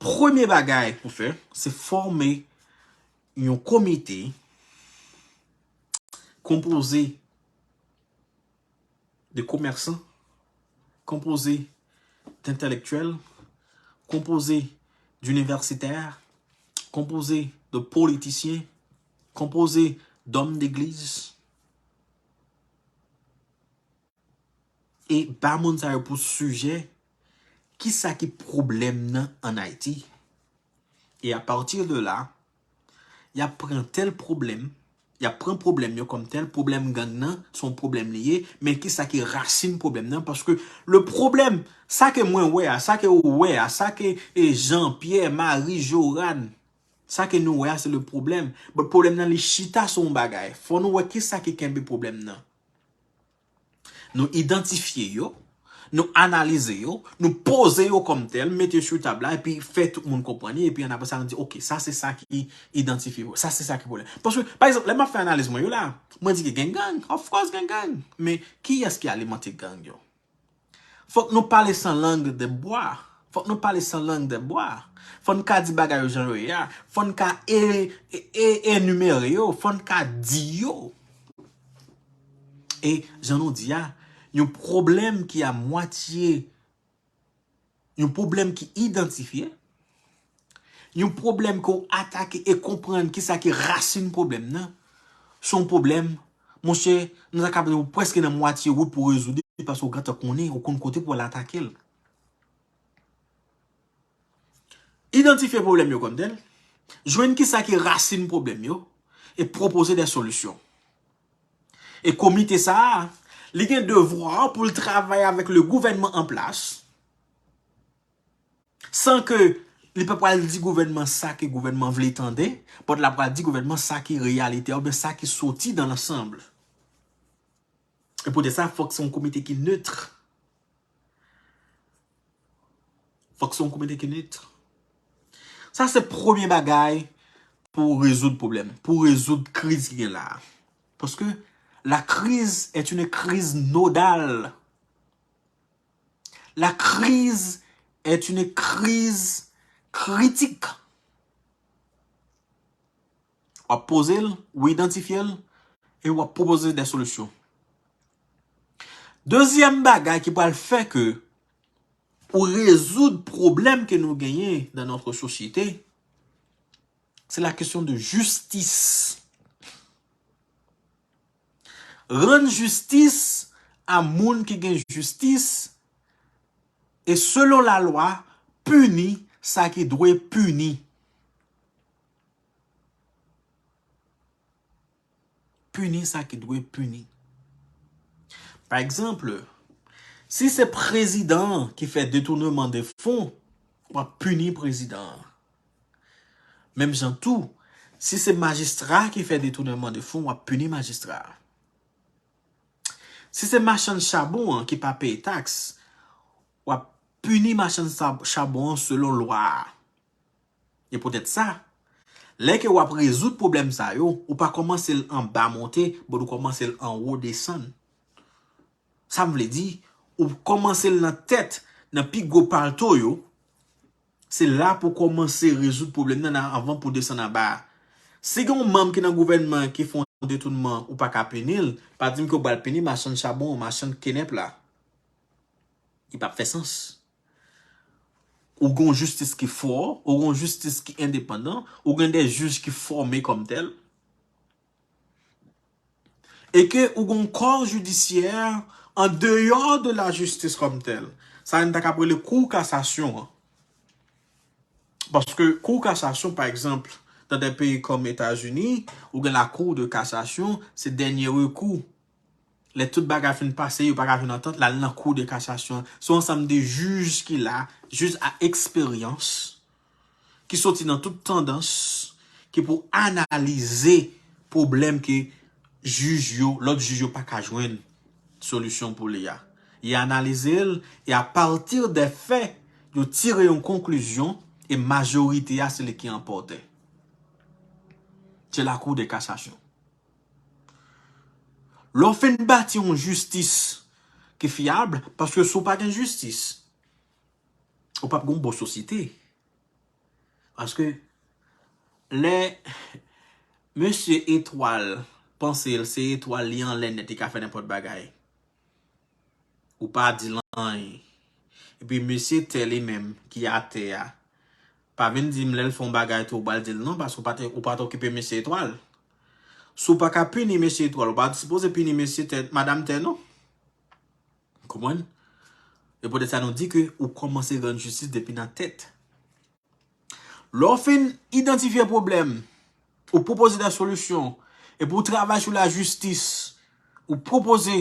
Premye bagay pou fè, se fòme yon komite konpoze de komèsan, konpoze d'entèlektyèl, konpoze d'inivèsitè, konpoze de politisyen, konpoze d'òm degliz, e ba moun sa yo pou sijè, kisa ki pwoblèm nan ann Ayiti. E a pati de la, y ap pran tèl pwoblèm, y ap pran pwoblèm yo kòm tèl, pwoblèm gang nan, se yon pwoblèm li ye, men kisa ki rasin pwoblèm nan, paske le pwoblèm, sa ke mwen wè a, sa ke ou wè a, sa ke e, Jean Pierre, Marie, Joran, sa ke nou wè a, se le pwoblèm. But pwoblèm nan, li chita sou yon bagay. Fò nou wè kisa ki kenbe pwoblèm nan. Nou idantifye yo, nou analize yo, nou poze yo kòm tèl, mete yo sou tab la, epi fè tout moun konprann li, epi an apre sa, nou di, ok, sa se sa ki idantifye yo, sa se sa ki pwoblèm. Paske, pa egzanp, lè m ap fè analiz mwen yo la, mwen di ke gen gang, of course gen gang, men kiyès ki alimante gang yo? Fòk nou pale sans langue de bois. Fòk nou pale sans langue de bois. Fò n ka di bagay yo jan yo ye a. Fò n ka e, e, e, enimere yo. Fò n ka di yo. E jan nou di a, yon pwoblèm ki a mwatye, yon pwoblèm ki idantifye, yon pwoblèm ke w atake e konprann kisa ki rasin pwoblèm nan, se yon pwoblèm, monchè, nou ta ka di w prèske nan mwatye wout pou w rezoud li, paske w gentan konnen, ou konn kote pou w al atake l. Idantifye pwoblèm yo kòm tèl, jwenn kisa ki rasin pwoblèm yo, e pwopoze de solisyon. E komite sa a, li gen devwa pou l travay avèk le gouvènman an plas, san ke li pa pral di gouvènman sa ke gouvènman vle tande, but l ap pral di gouvènman sa ki reyalite a oubyen sa ki soti dans l'ensemble. E poutèt sa, fòk se yon komite ki nèt. Fòk se yon komite ki nèt. Sa se premye bagay pou rezoud pwoblèm, pou rezoud kriz ki gen la a. Paske la crise est une crise nodale. La crise est une crise critique. W ap poze l, ou idantifye l, e w ap pwopoze de solisyon. Dezyèm bagay ki pral fè ke ou rezoud pwoblèm ke nou genyen dans notre société, c'est la question de justice. Rann jistis a moun ki gen jistis, e selon lalwa, pini sa ki dwe pini. Pini sa ki dwe pini. Pa egzanp, si se prezidan an ki fè detounman de fon, w ap pini prezidan an. Menm jan tou, si se majistra ki fè detounman de fon, w ap pini majistra a. Si se machann chabon an ki pa peye taks, w ap pini machann chabon an selon lwa a. E poutèt sa, lè ke w ap rezoud pwoblèm sa yo, ou pa kòmanse l anba monte, but ou kòmanse l anwo desann. Sa m vle di, ou kòmanse l nan tèt, nan pi gwo palto yo, se la pou kòmanse rezoud pwoblèm nan anvan pou desann anba a. Si gen yon manm ki nan gouvènman ki fè yon detounman, ou pa ka pini l, pa di m ke w pral pini machann chabon, machann kenèp la. Li p ap fè sans. Ou gen yon jistis ki fò, ou gen yon jistis ki endepandan, ou gen de jij ki fòme kòm tèl. E ke ou gen yon kò jidisyè an deyò de la jistis kòm tèl. Sa n ta ka rele kou kasasyon an. Paske kou kasasyon, pa egzanp, nan de peyi kòm Etazini, ou gen la kou de kasasyon, se dènye rekou. Lè tout bagay fin pase, yo pa ka jwenn antant, l al nan kou de kasasyon. Se yon ansanm de jij ki la, jij a eksperyans, ki soti nan tout tandans, ki pou analize pwoblèm ke jij yo, lòt jij yo pa ka jwenn solisyon pou li a. Yo analize l, e apati de fè, yo tire yon konklizyon, e majorite a, se li ki anpòte. Se la kou de kasasyon. Lè w fin bati yon jistis ki fyab, paske si w pa gen jistis, ou p ap gen yon bon sosyete. Paske lè mesye Etwal panse l se etwal, li anlè nèt, li ka fè nenpòt bagay. Ou pa di l anyen. Epi mesye tè li menm ki atè a, pa vin di m lè l fè yon bagay tou, ou pral di l non, paske ou pa te, ou pa t okipe mesye Etwal. Si w pa ka pini mesye Etwal, ou pa sipoze pini mesye tè, madanm tè non. Konprann? E poutèt sa nou di ke ou kòmanse rann jistis depi nan tèt. Lè w fin idantifye pwoblèm, ou pwopoze de solisyon, epi ou travay sou lajistis, ou pwopoze,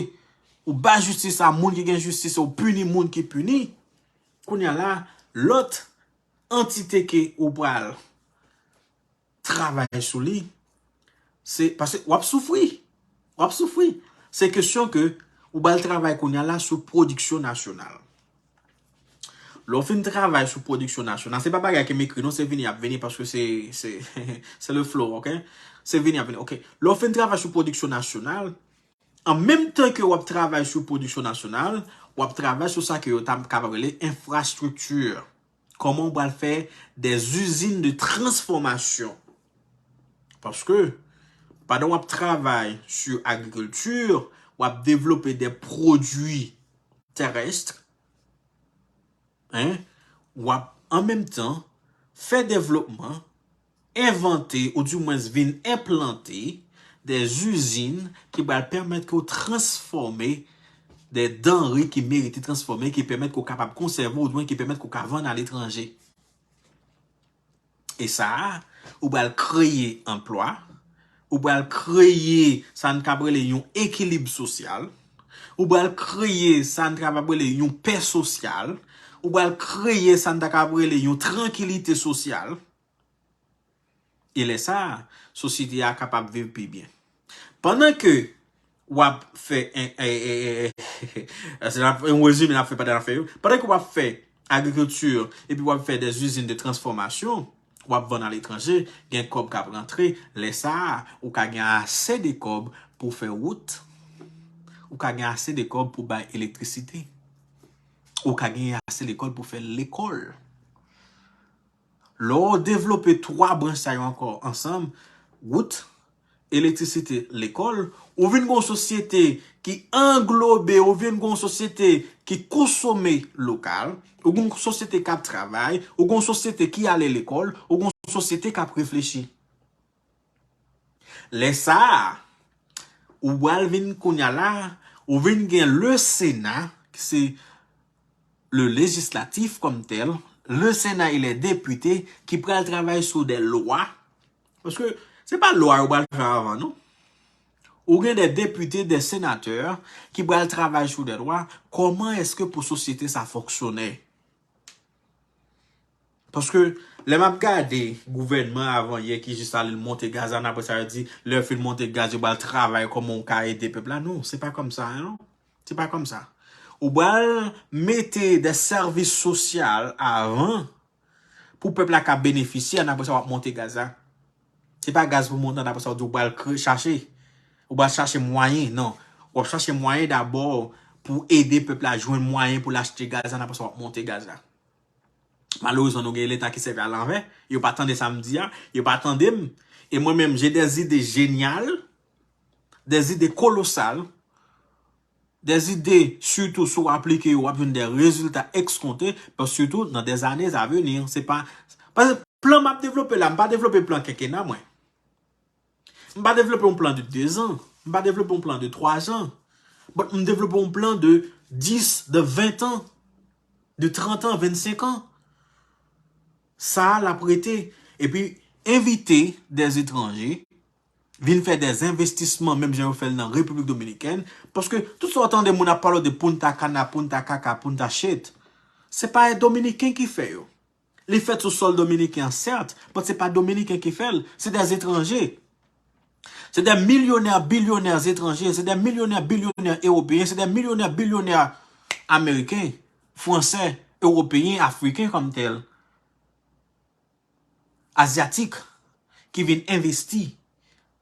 ou bay jistis a moun ki gen jistis, ou pini moun ki pini, kounye a la, lòt antite ke ou pral travay sou li, se, paske w ap soufri. W ap soufri. Se kesyon ke ou pral travay kounye a la sou pwodiksyon nasyonal. Lè w fin travay sou pwodiksyon nasyonal, se pa bagay ke m ekri non, se vini y ap vini paske se, se, se le flow, ok? Se vini y ap vini, ok? Lè w fin travay sou pwodiksyon nasyonal, an menm tan ke w ap travay sou pwodiksyon nasyonal, w ap travay sou sa ke yo ta kapab rele enfrastrikti. Kòman w pral fè des usines de transformation? Paske, pandan w ap travay sou agrikilti, w ap devlope de pwodui terès, en, w ap, an menm tan, fè devlopman, envante, oudimwens vin enplante, de usines ki pral pèmèt ke w transfòme de danre ki merite transfòme, ki pèmèt ke w kapab konsève, oudimwen ki pèmèt ke w ka vann aletranje. E sa a, ou pral kreye anplwa, ou pral kreye sa n kapab rele yon ekilib sosyal, ou pral kreye sa n kapab rele yon pè sosyal, ou pral kreye sa n ta kapab rele yon trankilite sosyal. E lè sa a, sosyete a kapab viv pi byen. Pandan ke w ap fè en, en, en, en, se n ap, yon rezime n ap fè pandan n ap fè yo. Pandan ke w ap fè agrikilti, epi w ap fè des usines de transformation, w ap vann aletranje, gen kòb k ap rantre, lè sa a, ou ka gen ase de kòb pou fè wout, ou ka gen ase de kòb pou bay elektrisite, ou ka gen ase de kòb pou fè lekòl. Lè w devlope twa branch sa yo ankò ansanm, wout, elektrisite, lekòl, ou vin gen yon sosyete ki anglobe, ou vin gen yon sosyete ki konsome lokal, ou gen yon sosyete k ap travay, ou gen yon sosyete ki ale lekòl, ou gen yon sosyete k ap reflechi. Lè sa a, ou pral vin kounye a la, ou vin gen le Sena, ki se le législatif kòm tèl, le Sena e lè depite ki pral travay sou de lwa. Paske se pa lwa yo pral fè avan, non. Ou gen de depite, de senatè ki pral travay sou de lwa, kòman èske pou sosyete sa fonksyone? Paske lè m ap gade gouvènman avan yè ki jis ale l monte gaz la, apre sa yo di, lè yo fin monte gaz, yo pral travay kòman ou ka ede pèp la. Non, se pa kòm sa, non. Se pa kòm sa. Ou pral mete de sèvis sosyal avan pou pèp la ka benefisye, an apre sa w ap monte gaz la. Se pa gaz pou monte, an apre sa w di w pral kre-, chache. Ou pral chache mwayen, non. W ap chache mwayen dabò pou ede pèp la jwenn mwayen pou l achte gaz la, an apre sa w ap monte gaz la. Malerezman, nou gen Leta ki sèvi a lanvè, yo pa tande sa m di a, yo pa tande m. E mwen menm, j'ai des idées géniales, des idées colossales, des idées, sitou si w aplike yo, w ap jwenn de rezilta ekskonte, paske sitou nan des années à venir, se pa, pa plan m ap devlope la, m pa devlope plan kenkena mwen. M pa devlope yon plan de dezan, m pa devlope yon plan de twazan, but m devlope yon plan de dis, de ven an, de trant an, vennsenk an. Sa a l ap rete. Epi, envite des étrangers vin fè des investissements, menm jan yo fè l nan Repiblik Dominikèn, paske tout sa w tande moun ap pale de Punta Cana, Punta Kaka, Punta Shit, se pa Dominiken ki fè yo. Li fèt sou sòl dominiken an, sèt, but se pa Dominiken ki fè l, se des étrangers. Se de milyonè, bilyonè etranje, se de milyonè, bilyonè ewopeyen, se de milyonè, bilyonè ameriken, fransè, ewopeyen, afriken kòm tèl, azyatik, ki vin envesti.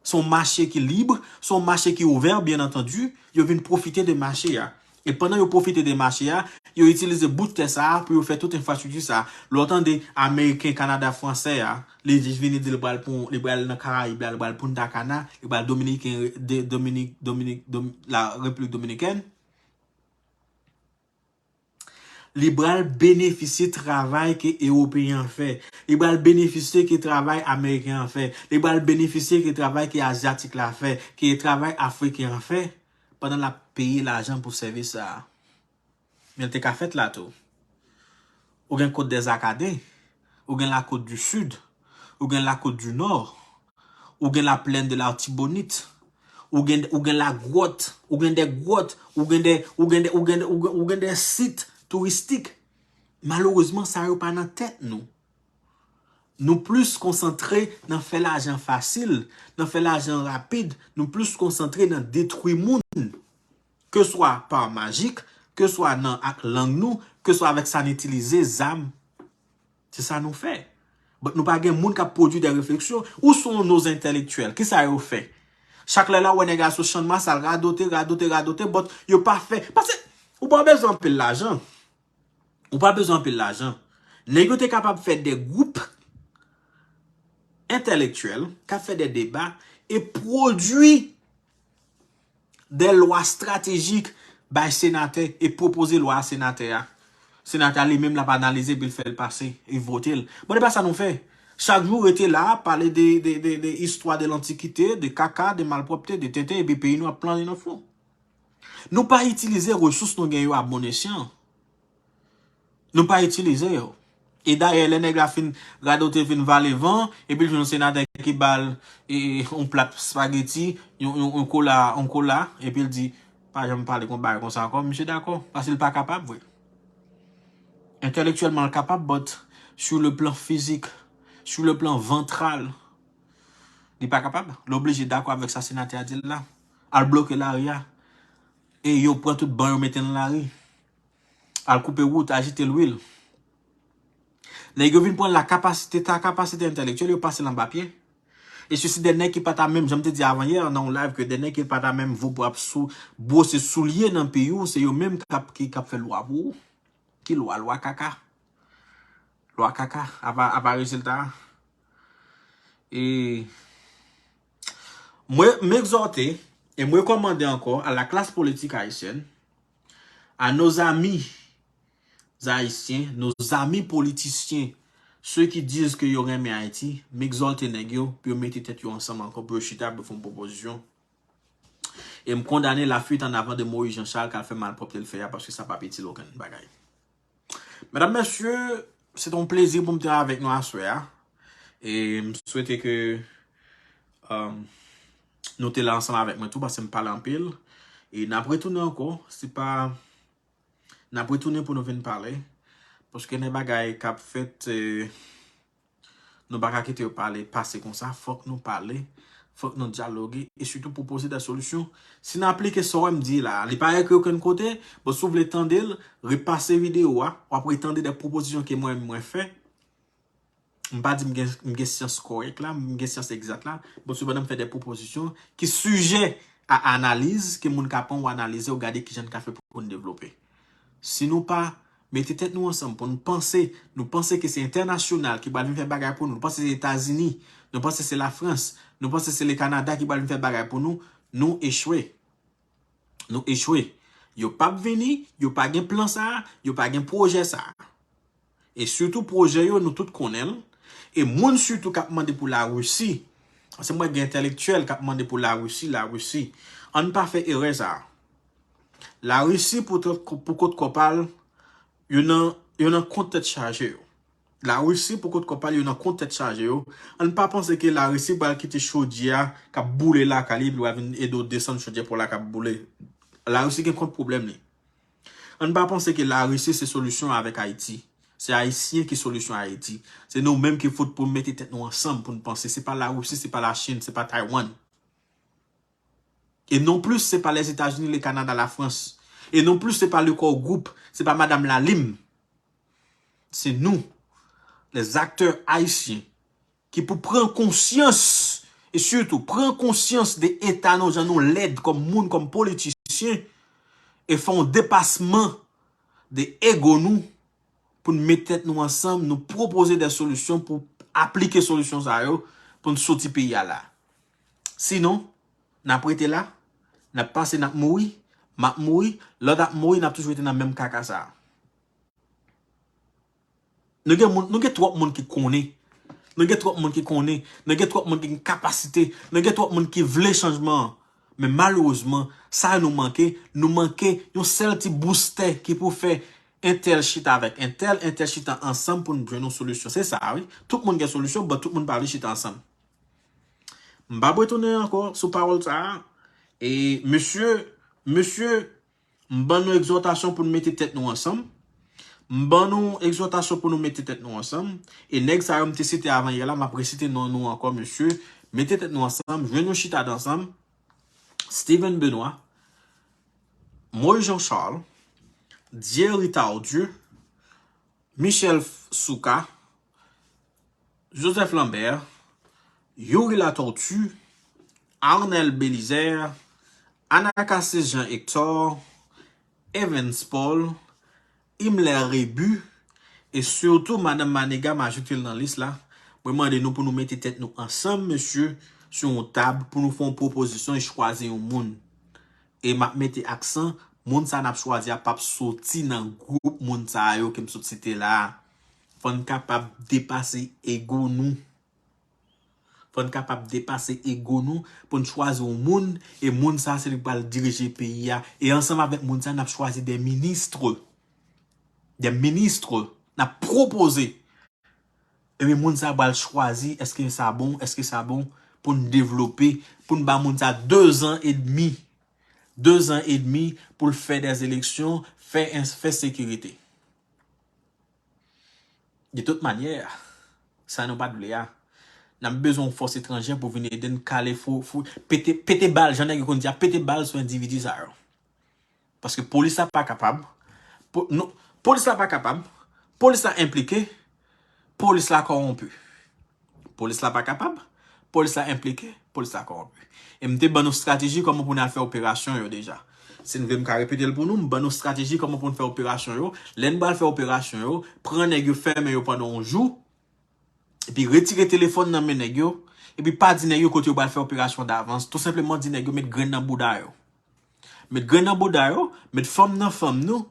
Se yon mache ki lib, se yon mache ki ouvè, byen antandi, yo vin pwofite de mache a. E pandan yo pwofite de mache a, yo itilize bout tè sa a pou yo fè tout enfrastrikti sa a. Lè w tande Ameriken, Kanada, Fransè a, li di, vini di l pral pou, li pral nan Karayib la, li pral Punta Cana, li pral Dominiken, de, Dominik, Dominik, Dom-, la Repiblik Dominikèn. Li pral benefisye travay ke Ewopeyen an fè. Li pral benefisye ke travay Ameriken an fè. Li pral benefisye ke travay ke Azyatik la fè, ke travay Afriken an fè, pandan l ap peye lajan pou sèvis sa a. Men l te ka fèt la tou. Ou gen Côte des Acadiens, ou gen la Côte du Sud, ou gen la Côte du Nord, ou gen la plaine de l'Artibonite, ou gen, ou gen la gwòt, ou gen de gwòt, ou gen de, ou gen de, ou gen de, ou gen, ou gen de sit touristik. Malerezman, sa yo pa nan tèt nou. Nou plis konsantre nan fè lajan fasil, nan fè lajan rapid, nou plis konsantre nan detwi moun. Ke swa pa majik, ke swa nan ak lang nou, ke swa avèk sa n itilize, zam. Se sa nou fè. But nou pa gen moun k ap pwodui de refleksyon. Où sont nos intellectuels? Kisa yo fè? Chak lè la, w wè nèg la sou Channmas, al radote, radote, radote, but yo pa fè. Paske ou pa bezwen anpil lajan. Ou pa bezwen anpil lajan. Nèg yo te kapab fè de gwoup entèlektyèl k ap fè de deba e pwodui de lwa estratejik bay senatè e pwopoze lwa a senatè a. Senatè a li menm l ap analize epi l fè l pase, e vote l. Bon, e pa sa nou fè. Chak jou rete la, pale de, de, de, de istwa de lantikite, de kaka, de malpwòpte, de tenten, epi peyi nou ap plane nan fon. Nou pa itilize resous nou gen yo a bon esyan. Nou pa itilize yo. E dayè, lè nèg la fin radote, fin vale van, epi l jwenn yon senatè ki ba l, e, yon plat spageti, yon, yon, yon kola, yon kola, epi l di, pa janm pale kon bagay konsa ankò, misye dakò, paske l pa kapab vre. Entèlektyèlman, l kapab, but sur le plan fizik, sur le plan vantral, li pa kapab. L oblije dakò avèk sa senatè a di l la. Al bloke lari a. E yo pran tout ban yo mete nan lari. Al koupe wout, ajite lwil. Nèg yo vin pran la kapasite, ta kapasite entèlektyèl, yo pase l anba pye. E sesi de nèg ki pa ta menm, jan m te di avan yè nan yon live, ke de nèg ki pa ta menm vo pou ap sou, bwose soulye nan peyi w, se yo menm k ap, ki, k ap fè lwa pou ou. Ki lwa? Lwa kaka. Lwa kaka. Apa, apa rezilta a. E mwen, m egzòte, e m rekòmande ankò à la classe politique haïtienne, à nos amis haïtiens, nos amis politiciens, ceux qui disent que yo renmen Ayiti, m egzòte nèg yo pou yo mete tèt yo ansanm ankò, pou yo chita, pou yo fè yon pwopozisyon. E m kondane la fuite en avant de Moïse Jean Charles k al fè malpwòpte l fè a, paske sa p ap itil okenn bagay. Medam, mesye, se te yon plezi pou m te avèk nou aswè a. E m swete ke, um, nou te la ansanm avèk mwen tou, paske m pale anpil. E n ap retounen ankò, se pa, n ap retounen pou nou vin pale. Paske gen bagay k ap fèt, eh, nou pa ka kite yo pale pase konsa. Fòk nou pale, fòk nou dyaloge, e sitou pwopoze de solisyon. Si n aplike sa w wè m di la, li pa ekri okenn kote, bon, si w vle tande l, repase videyo a, w ap retande de pwopozisyon ke mwen, mwen fè. M pa di m gen, m gen syans kòrèk la, m gen syans egzak la. Bon, sepandan, m fè de pwopozisyon ki sijè a analiz, ke moun ka pran w analize, w gade kijan n ka fè pou n devlope. Si nou pa mete tèt nou ansanm pou n panse, nou panse ke se entènasyonal ki pral vin fè bagay pou nou, nou panse se Etazini, nou panse se Lafrans, nou panse se le Kanada ki pral vin fè bagay pou nou, nou echwe. Nou echwe. Yo p ap vini, yo pa gen plan sa a, yo pa gen pwojè sa a. E sitou pwojè yo, nou tout konnen l. E moun sitou k ap mande pou Larisi, paske mwen gen entèlektyèl k ap mande pou Larisi, Larisi. Ann pa fè erè sa a. Larisi pou, pou kot kò pa l, yo nan, yo nan kont tèt chaje yo. Larisi pou kot kò pa l, yo nan kont tèt chaje yo. Ann pa panse ke Larisi pral kite chodyè a k ap boule lakay li, epi l pral vin ede w desann chodyè pa w la k ap boule. Larisi gen kont pwoblèm li. Ann pa panse ke Larisi se solisyon avèk Ayiti. Se Ayisyen ki solisyon Ayiti. Se nou menm ki fout pou n mete tèt nou ansanm pou n panse. Se pa Larisi, se pa Lachin, se pa Taiwan. E non plis, se pa Lèzetazini, le Kanada, Lafrans. E non plis, se pa le Core Group, se pa Madanm Lalim. Se nou, les acteurs haïtiens, ki pou pran konsyans, e sitou pran konsyans de eta nou, jan nou lèd kòm moun, kòm politisyen, e fè yon depasman de ego nou, pou n met tèt nou ansanm, nou pwopoze de solisyon pou aplike solisyon sa yo, pou n soti peyi a la. Sinon, n ap rete la, n ap pase, n ap mouri, m ap mouri, lòt ap mouri, n ap toujou rete nan menm kaka sa a. Nou gen moun, nou gen twòp moun ki konnen. Nou gen twòp moun ki konnen. Nou gen twòp moun ki gen kapasite. Nou gen twòp moun ki vle chanjman an. Men malerezman, sa nou manke, nou manke yon sèl ti boustè ki pou fè entèl chita avèk entèl, entèl chita ansanm pou n jwenn yon solisyon. Se sa, wi. Tout moun gen solisyon, but tout moun pa vle chita ansanm. M p ap retounen ankò sou pawòl sa a. E mesye, mesye, m ban nou egzòtasyon pou n mete tèt nou ansanm. M ban nou egzòtasyon pou nou mete tèt nou ansanm. E nèg sa yo m te site avan yè la, m ap resite non nou ankò, mesye. Mete tèt nou ansanm, jwenn yon chita ansanm. Steven Benoît, Moïse Jean Charles, Thierry Tardieu, Michel Souka, Joseph Lambert, Youri Latortue, Arnel Bélizaire, Anacasis Jean Hector, Evans Paul, Himmler Rébu, e sitou Madanm Manigat, m ajoute l nan lis la. Mwen mande nou pou nou mete tèt nou ansanm, mesye, sou yon tab, pou nou fè yon pwopozisyon e chwazi yon moun. E m ap mete aksan, moun sa n ap chwazi a p ap soti nan gwoup moun sa yo ke m sot site la a. Fò n kapab depase ego nou. Fò n kapab depase ego nou pou n chwazi yon moun, e moun sa se li k pral dirije peyi a. E ansanm avèk moun sa, n ap chwazi de ministre. De ministre. N ap pwopoze. Epi moun sa pral chwazi, èske sa bon, èske sa bon, pou n devlope, pou n ba moun sa dezan edmi. Dezan edmi pou l fè dèzeleksyon, fè, fè sekirite. De tout manyè, sa nou pa t vle a. N ap bezwen yon fòs etranjè pou vin ede n kale fou, fou, pete, pete bal, jan nèg yo konn di a, pete bal sou endividi sa yo. Paske polis la pa kapab. Po, non, polis la pa kapab. Polis la enplike. Polis la kòwonpi. Polis la pa kapab. Polis la enplike. Polis la kòwonpi. E m te ban nou estrateji kòman pou n al fè operasyon yo deja. Si n vle m ka repete l pou nou, m ban nou estrateji kòman pou n fè operasyon yo. Lè n pral fè operasyon yo, pran nèg yo, fèmen yo pandan yon jou. Epi retire telefòn nan men nèg yo. Epi pa di nèg yo kote yo pral fè operasyon davans. Tou senpleman di nèg yo met grenn nan bouda yo. Met grenn nan bouda yo, met fanm nan fanm nou.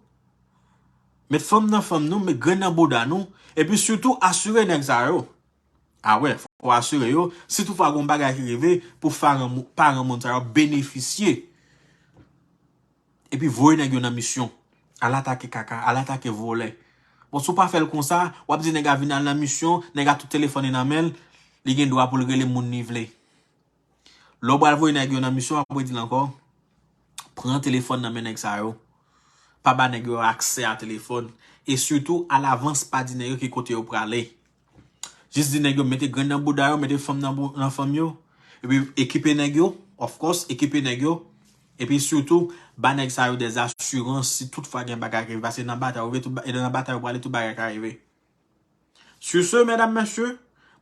Met fanm nan fanm nou, met grenn nan bouda nou. Epi sitou asire nèg sa yo. A wè, fò w asire yo, si toutfwa gen yon bagay ki rive, pou paran mou-, paran moun sa yo benefisye. Epi voye nèg yo nan misyon. Al atake kaka, al atake vòlè. Bon, si w pa fè l konsa, w ap di nèg a vin al nan misyon, nèg a tout telefòn li nan men l, li gen dwa pou l rele moun li vle. Lè w pral voye nèg yo nan misyon, apre di l ankò, pran telefòn nan men nèg sa yo. Pa ba nèg yo aksè a telefòn. E sitou, alavans, pa di nèg yo ki kote yo prale. Jis di nèg yo mete grenn nan bouda yo, mete fanm nan, bou- nan fanm yo. Epi ekipe nèg yo, of course, ekipe nèg yo. Epi sitou, ba nèg sa yo des assurances si tout fwa gen bagay ki rive. Paske nan batay, ou rive tout ba- e nan batay, ou prale, tout bagay ka rive. Sur ce, medam, mesye,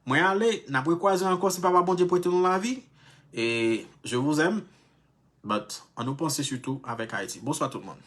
mwen ale, n ap rekwaze ankò si Papa Bondye prete nou lavi. E je vous aime, but ann nou panse sitou avèk Ayiti. Bonswa tout moun.